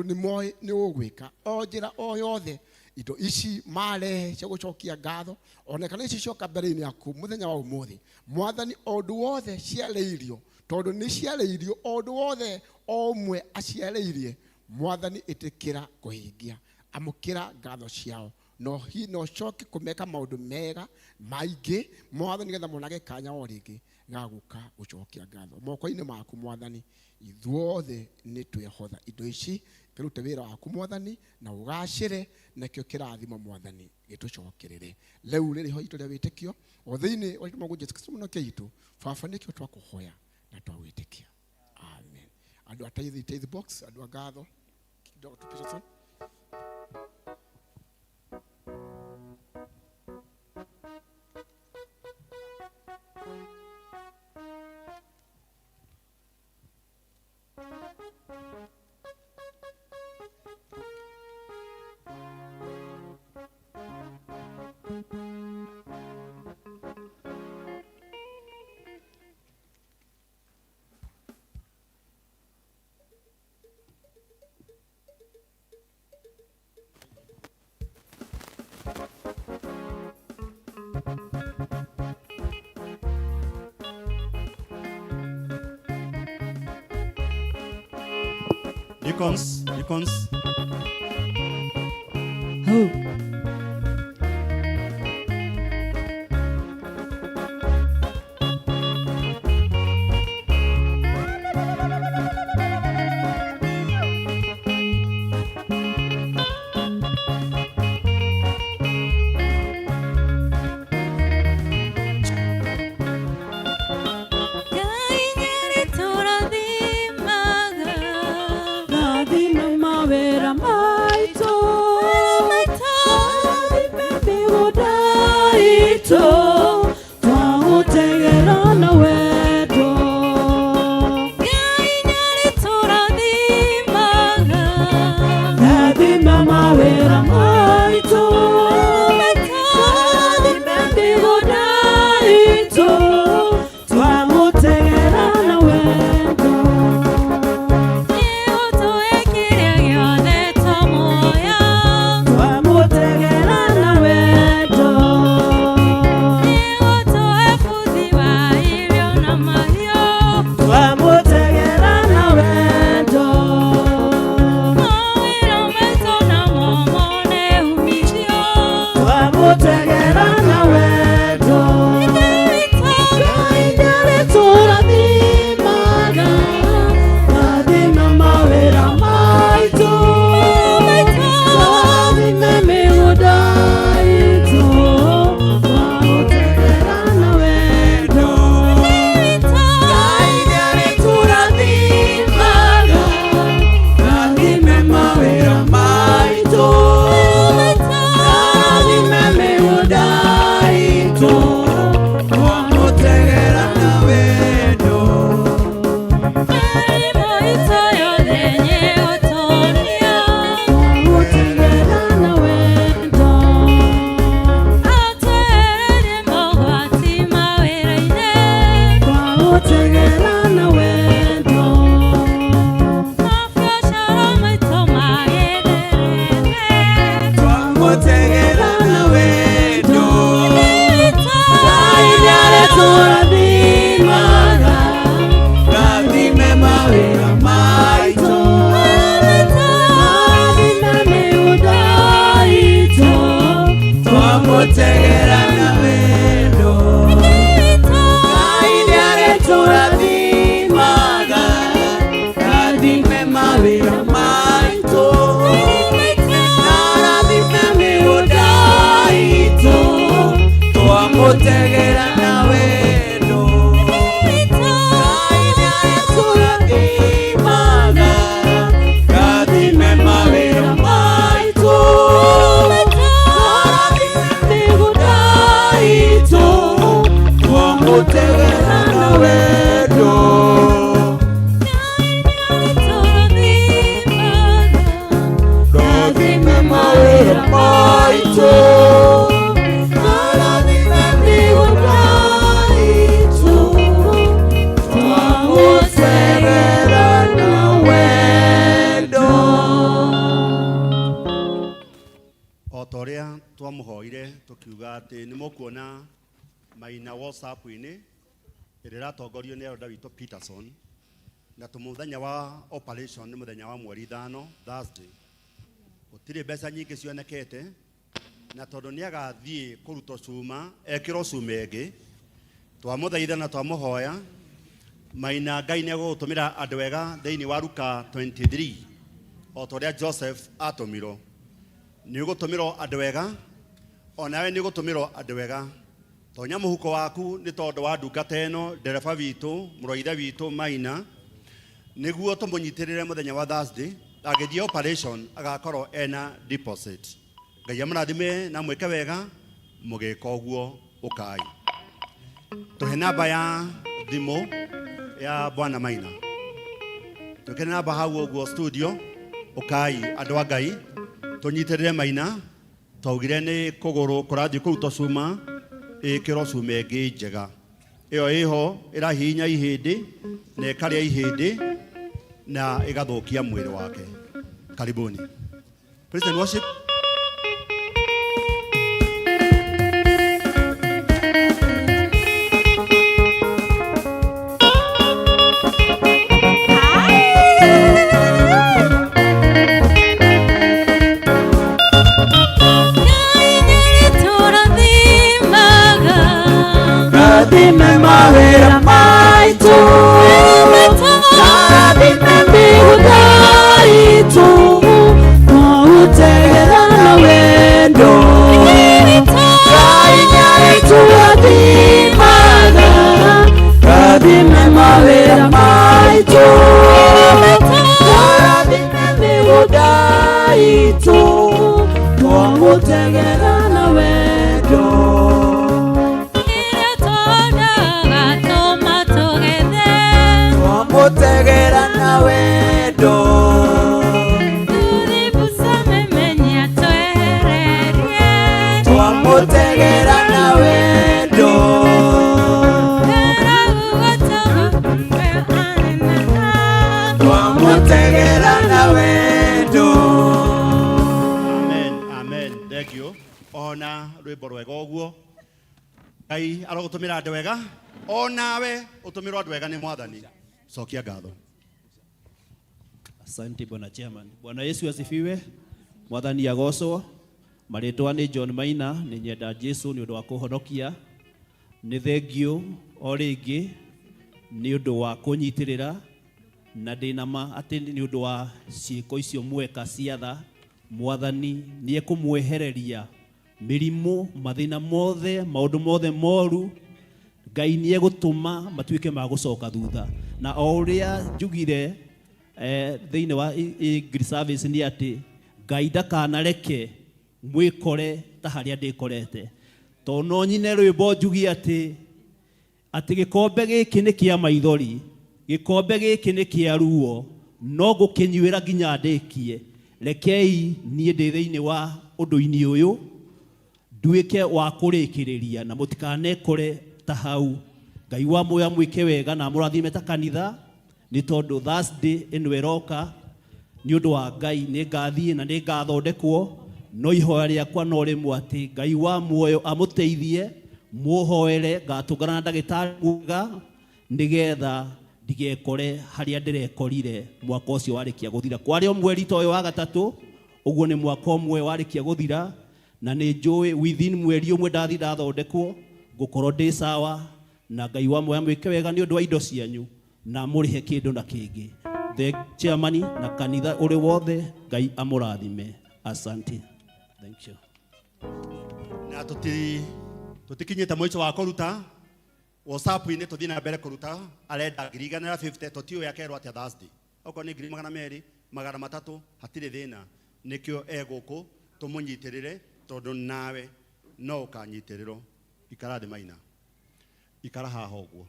nĩ moĩ nĩ ũgwĩka. O njĩra o yothe indo ici marehe cia gũcokia ngatho ona kana ici cioka mbere-inĩ yaku mũthenya wa ũmũthĩ, mwathani o ũndũ wothe ciarĩirio, tondũ nĩ ciarĩirio o ũndũ wothe o ũmwe aciarĩirie, mwathani ĩtĩkĩra kũhingia, amũkĩra ngatho ciao, no ũcoke kũmeka maũndũ mega maingĩ mwathani, nĩgetha monage kanya o rĩngĩ ga gũka gũcokia ngatho moko-inĩ maku mwathani. Ithuothe nĩ twehotha indo ici kĩrute wĩra waku mwathani na ũgacĩre, nakĩo kĩrathimo mwathani gĩtũcokerere. Rĩu rĩrĩ ho itũ rĩa wĩtĩkio o thĩinĩ wa Mwathani Jesũ Kristo mũno itũ baba, nĩkĩo twakũhoya na twagwĩtĩkia, amen. Andũ a tithe box, andũ a ngatho kidogo tu Peterson. Deacons, deacons. Oh. Rathime mawĩra maitũ, na rathime mĩgũnda itũ, twamũtegera na wendo. Ngai nĩarĩtũrathimaga, rathime mawĩra maitũ, na rathime mĩgũnda itũ, twamũtegera na wendo. Rathime mawĩra maitũ, na rathime mĩgũnda itũ, twamũtegera na wendo. O ta ũrĩa twamũhoire tũkiuga atĩ nĩ mũkuona Maina WhatsApp-inĩ ĩrĩa ĩratongorio nĩ elder witũ Peterson, na tũmũthenya wa operation nĩ mũthenya wa mweri 5, Thursday. Gũtirĩ mbeca nyingĩ cionekete, na tondũ nĩ agathiĩ kũrutwo cuma, ekĩrwo cuma ĩngĩ, twamũthaitha na twamũhoya Maina, Ngai nĩ egũgũtũmĩra andũ ega thĩinĩ wa Luka 23, o ta ũrĩa Joseph atũmirwo. Nĩ ũgũtũmĩrwo andũ ega, onawe nĩ ũgũtũmĩrwo andũ ega. Tonya mũhuko waku nĩ tondũ wa ndungata ĩno, ndereba witũ, mũrũ wa ithe witũ Maina, nĩguo tũmũnyitĩrĩre mũthenya wa Thursday agĩthiĩ operation agakorwo ena deposit. Ngai amũrathime na mwĩke wega mũgĩka ũguo. Ũkai tũhe namba ya thimũ ya bwana Maina, twĩkĩre namba hau ũguo studio. Ũkai andũ a Ngai tũnyitĩrĩre Maina. Twaugire nĩ kũgũrũ kũrathiĩ kũrutwo cuma, ĩkĩrwo cuma ĩngĩ njega. Ĩyo ĩho ĩrahihinya ihĩndĩ na ĩkarĩa ihĩndĩ na ĩgathũkia mwĩrĩ wake. Karibuni. Praise and worship. Rathime mawĩra maitũ, na rathime mĩgũnda itũ, twamũtegera na wendo. Ngai nĩarĩtũrathimaga, rathime mawĩra maitũ, na rathime mĩgũnda itũ, twamũtegera na wendo. Twamũtegera na wendo. Twamũtegera na wendo. Twamũtegera na wendo. Amen, amen. Thank you. Ona rwĩmbo rwega ũguo, Ngai arogũtũmĩra andũ ega, onawe ũtũmĩrwo andũ ega nĩ Mwathani. Cokia ngatho. Asante bwana chairman. Bwana Yesu asifiwe. Mwathani agocwo. Marĩtwa nĩ John Maina, nĩ nyenda Jesu nĩ ũndũ wa kũhonokia. Nĩ thengio o rĩngĩ nĩ ũndũ wa kũnyitĩrĩra, na ndĩna ma atĩ nĩ ũndũ wa ciĩko icio mweka cia tha, Mwathani nĩ ekũmwehereria mĩrimũ, mathĩna mothe, maũndũ mothe moru. Ngai nĩ egũtũma matuĩke ma gũcoka thutha. Na o ũrĩa njugire thĩinĩ wa English service nĩ atĩ Ngai ndakanareke mwĩkore ta harĩa ndĩkorete, tondũ no nyine rwĩmbo njugie atĩ gĩkombe gĩkĩ nĩ kĩa maithori, gĩkombe gĩkĩ nĩ kĩa ruo, no ngũkĩnyuĩra nginya ndĩkie. Rekei niĩ ndĩ thĩinĩ wa ũndũ-inĩ ũyũ nduĩke wa kũrĩkĩrĩria, na mũtikanekore ta hau. Ngai wa muoyo amwĩke wega na amũrathime ta kanitha, nĩ tondũ Thursday ĩno ĩroka nĩ ũndũ wa Ngai nĩ ngathiĩ na nĩ ngathondekwo, no ihoya rĩakwa no rĩmwe atĩ Ngai wa muoyo amũteithie, mũhoere ngatũngana na ndagĩtarĩ mwega, nĩgetha ndigekore harĩa ndĩrekorire mwaka ũcio warĩkia gũthira. Kwarĩ o mweri ta ũyũ wa gatatũ, ũguo nĩ mwaka ũmwe warĩkia gũthira, na nĩ njũĩ within mweri ũmwe ndathi ndathondekwo ngũkorwo ndĩ sawa, na Ngai wa muoyo amwĩke wega nĩ ũndũ wa indo cianyu na mũrĩhe kĩndũ na kĩngĩ. The chairman na kanitha ũrĩ wothe, Ngai amũrathime. Asante. Thank you. Na tutikinyite mwico wa kuruta WhatsApp-inĩ tũthiĩ na mbere kũruta arenda 1,050 tũtiũĩ akerwo atĩa Thursday okorwo nĩ 200,000 300 hatirĩ thĩna nĩkĩo e gũkũ tũmũnyitĩrĩre tondũ nawe no ũkanyitĩrĩrwo. Ikara thĩ Maina, ikara haha ũguo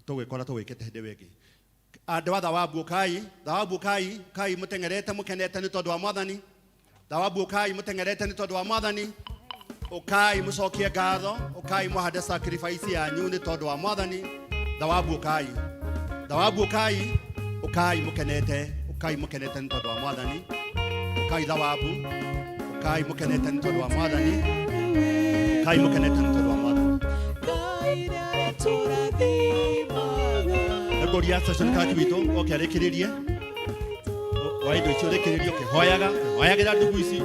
tũgwĩkora tũgwĩkĩte hĩndĩ ĩyo ĩngĩ. Andũ a thawabu ũkai, thawabu ũkai, kai mũteng'erete mũkenete nĩ tondũ wa Mwathani. Thawabu ũkai mũteng'erete nĩ tondũ wa Mwathani. Ũkai mũcokie ngatho, ũkai mũhande sacrifice yanyu nĩ tondũ wa Mwathani. Thawabu ũkai, thawabu ũkai, ũkai mũkenete, ũkai mũkenete nĩ tondũ wa Mwathani. Ũkai thawabu, ũkai mũkenete nĩ tondũ wa Mwathani. Ũkai mũkenete nĩ tondũ wa Mwathani. Nĩngũria session clerk witũ oke arĩkĩrĩrie wa indo icio rĩkĩrĩrie ũkĩhoyaga, ũkĩhoyagĩra ndugu ici.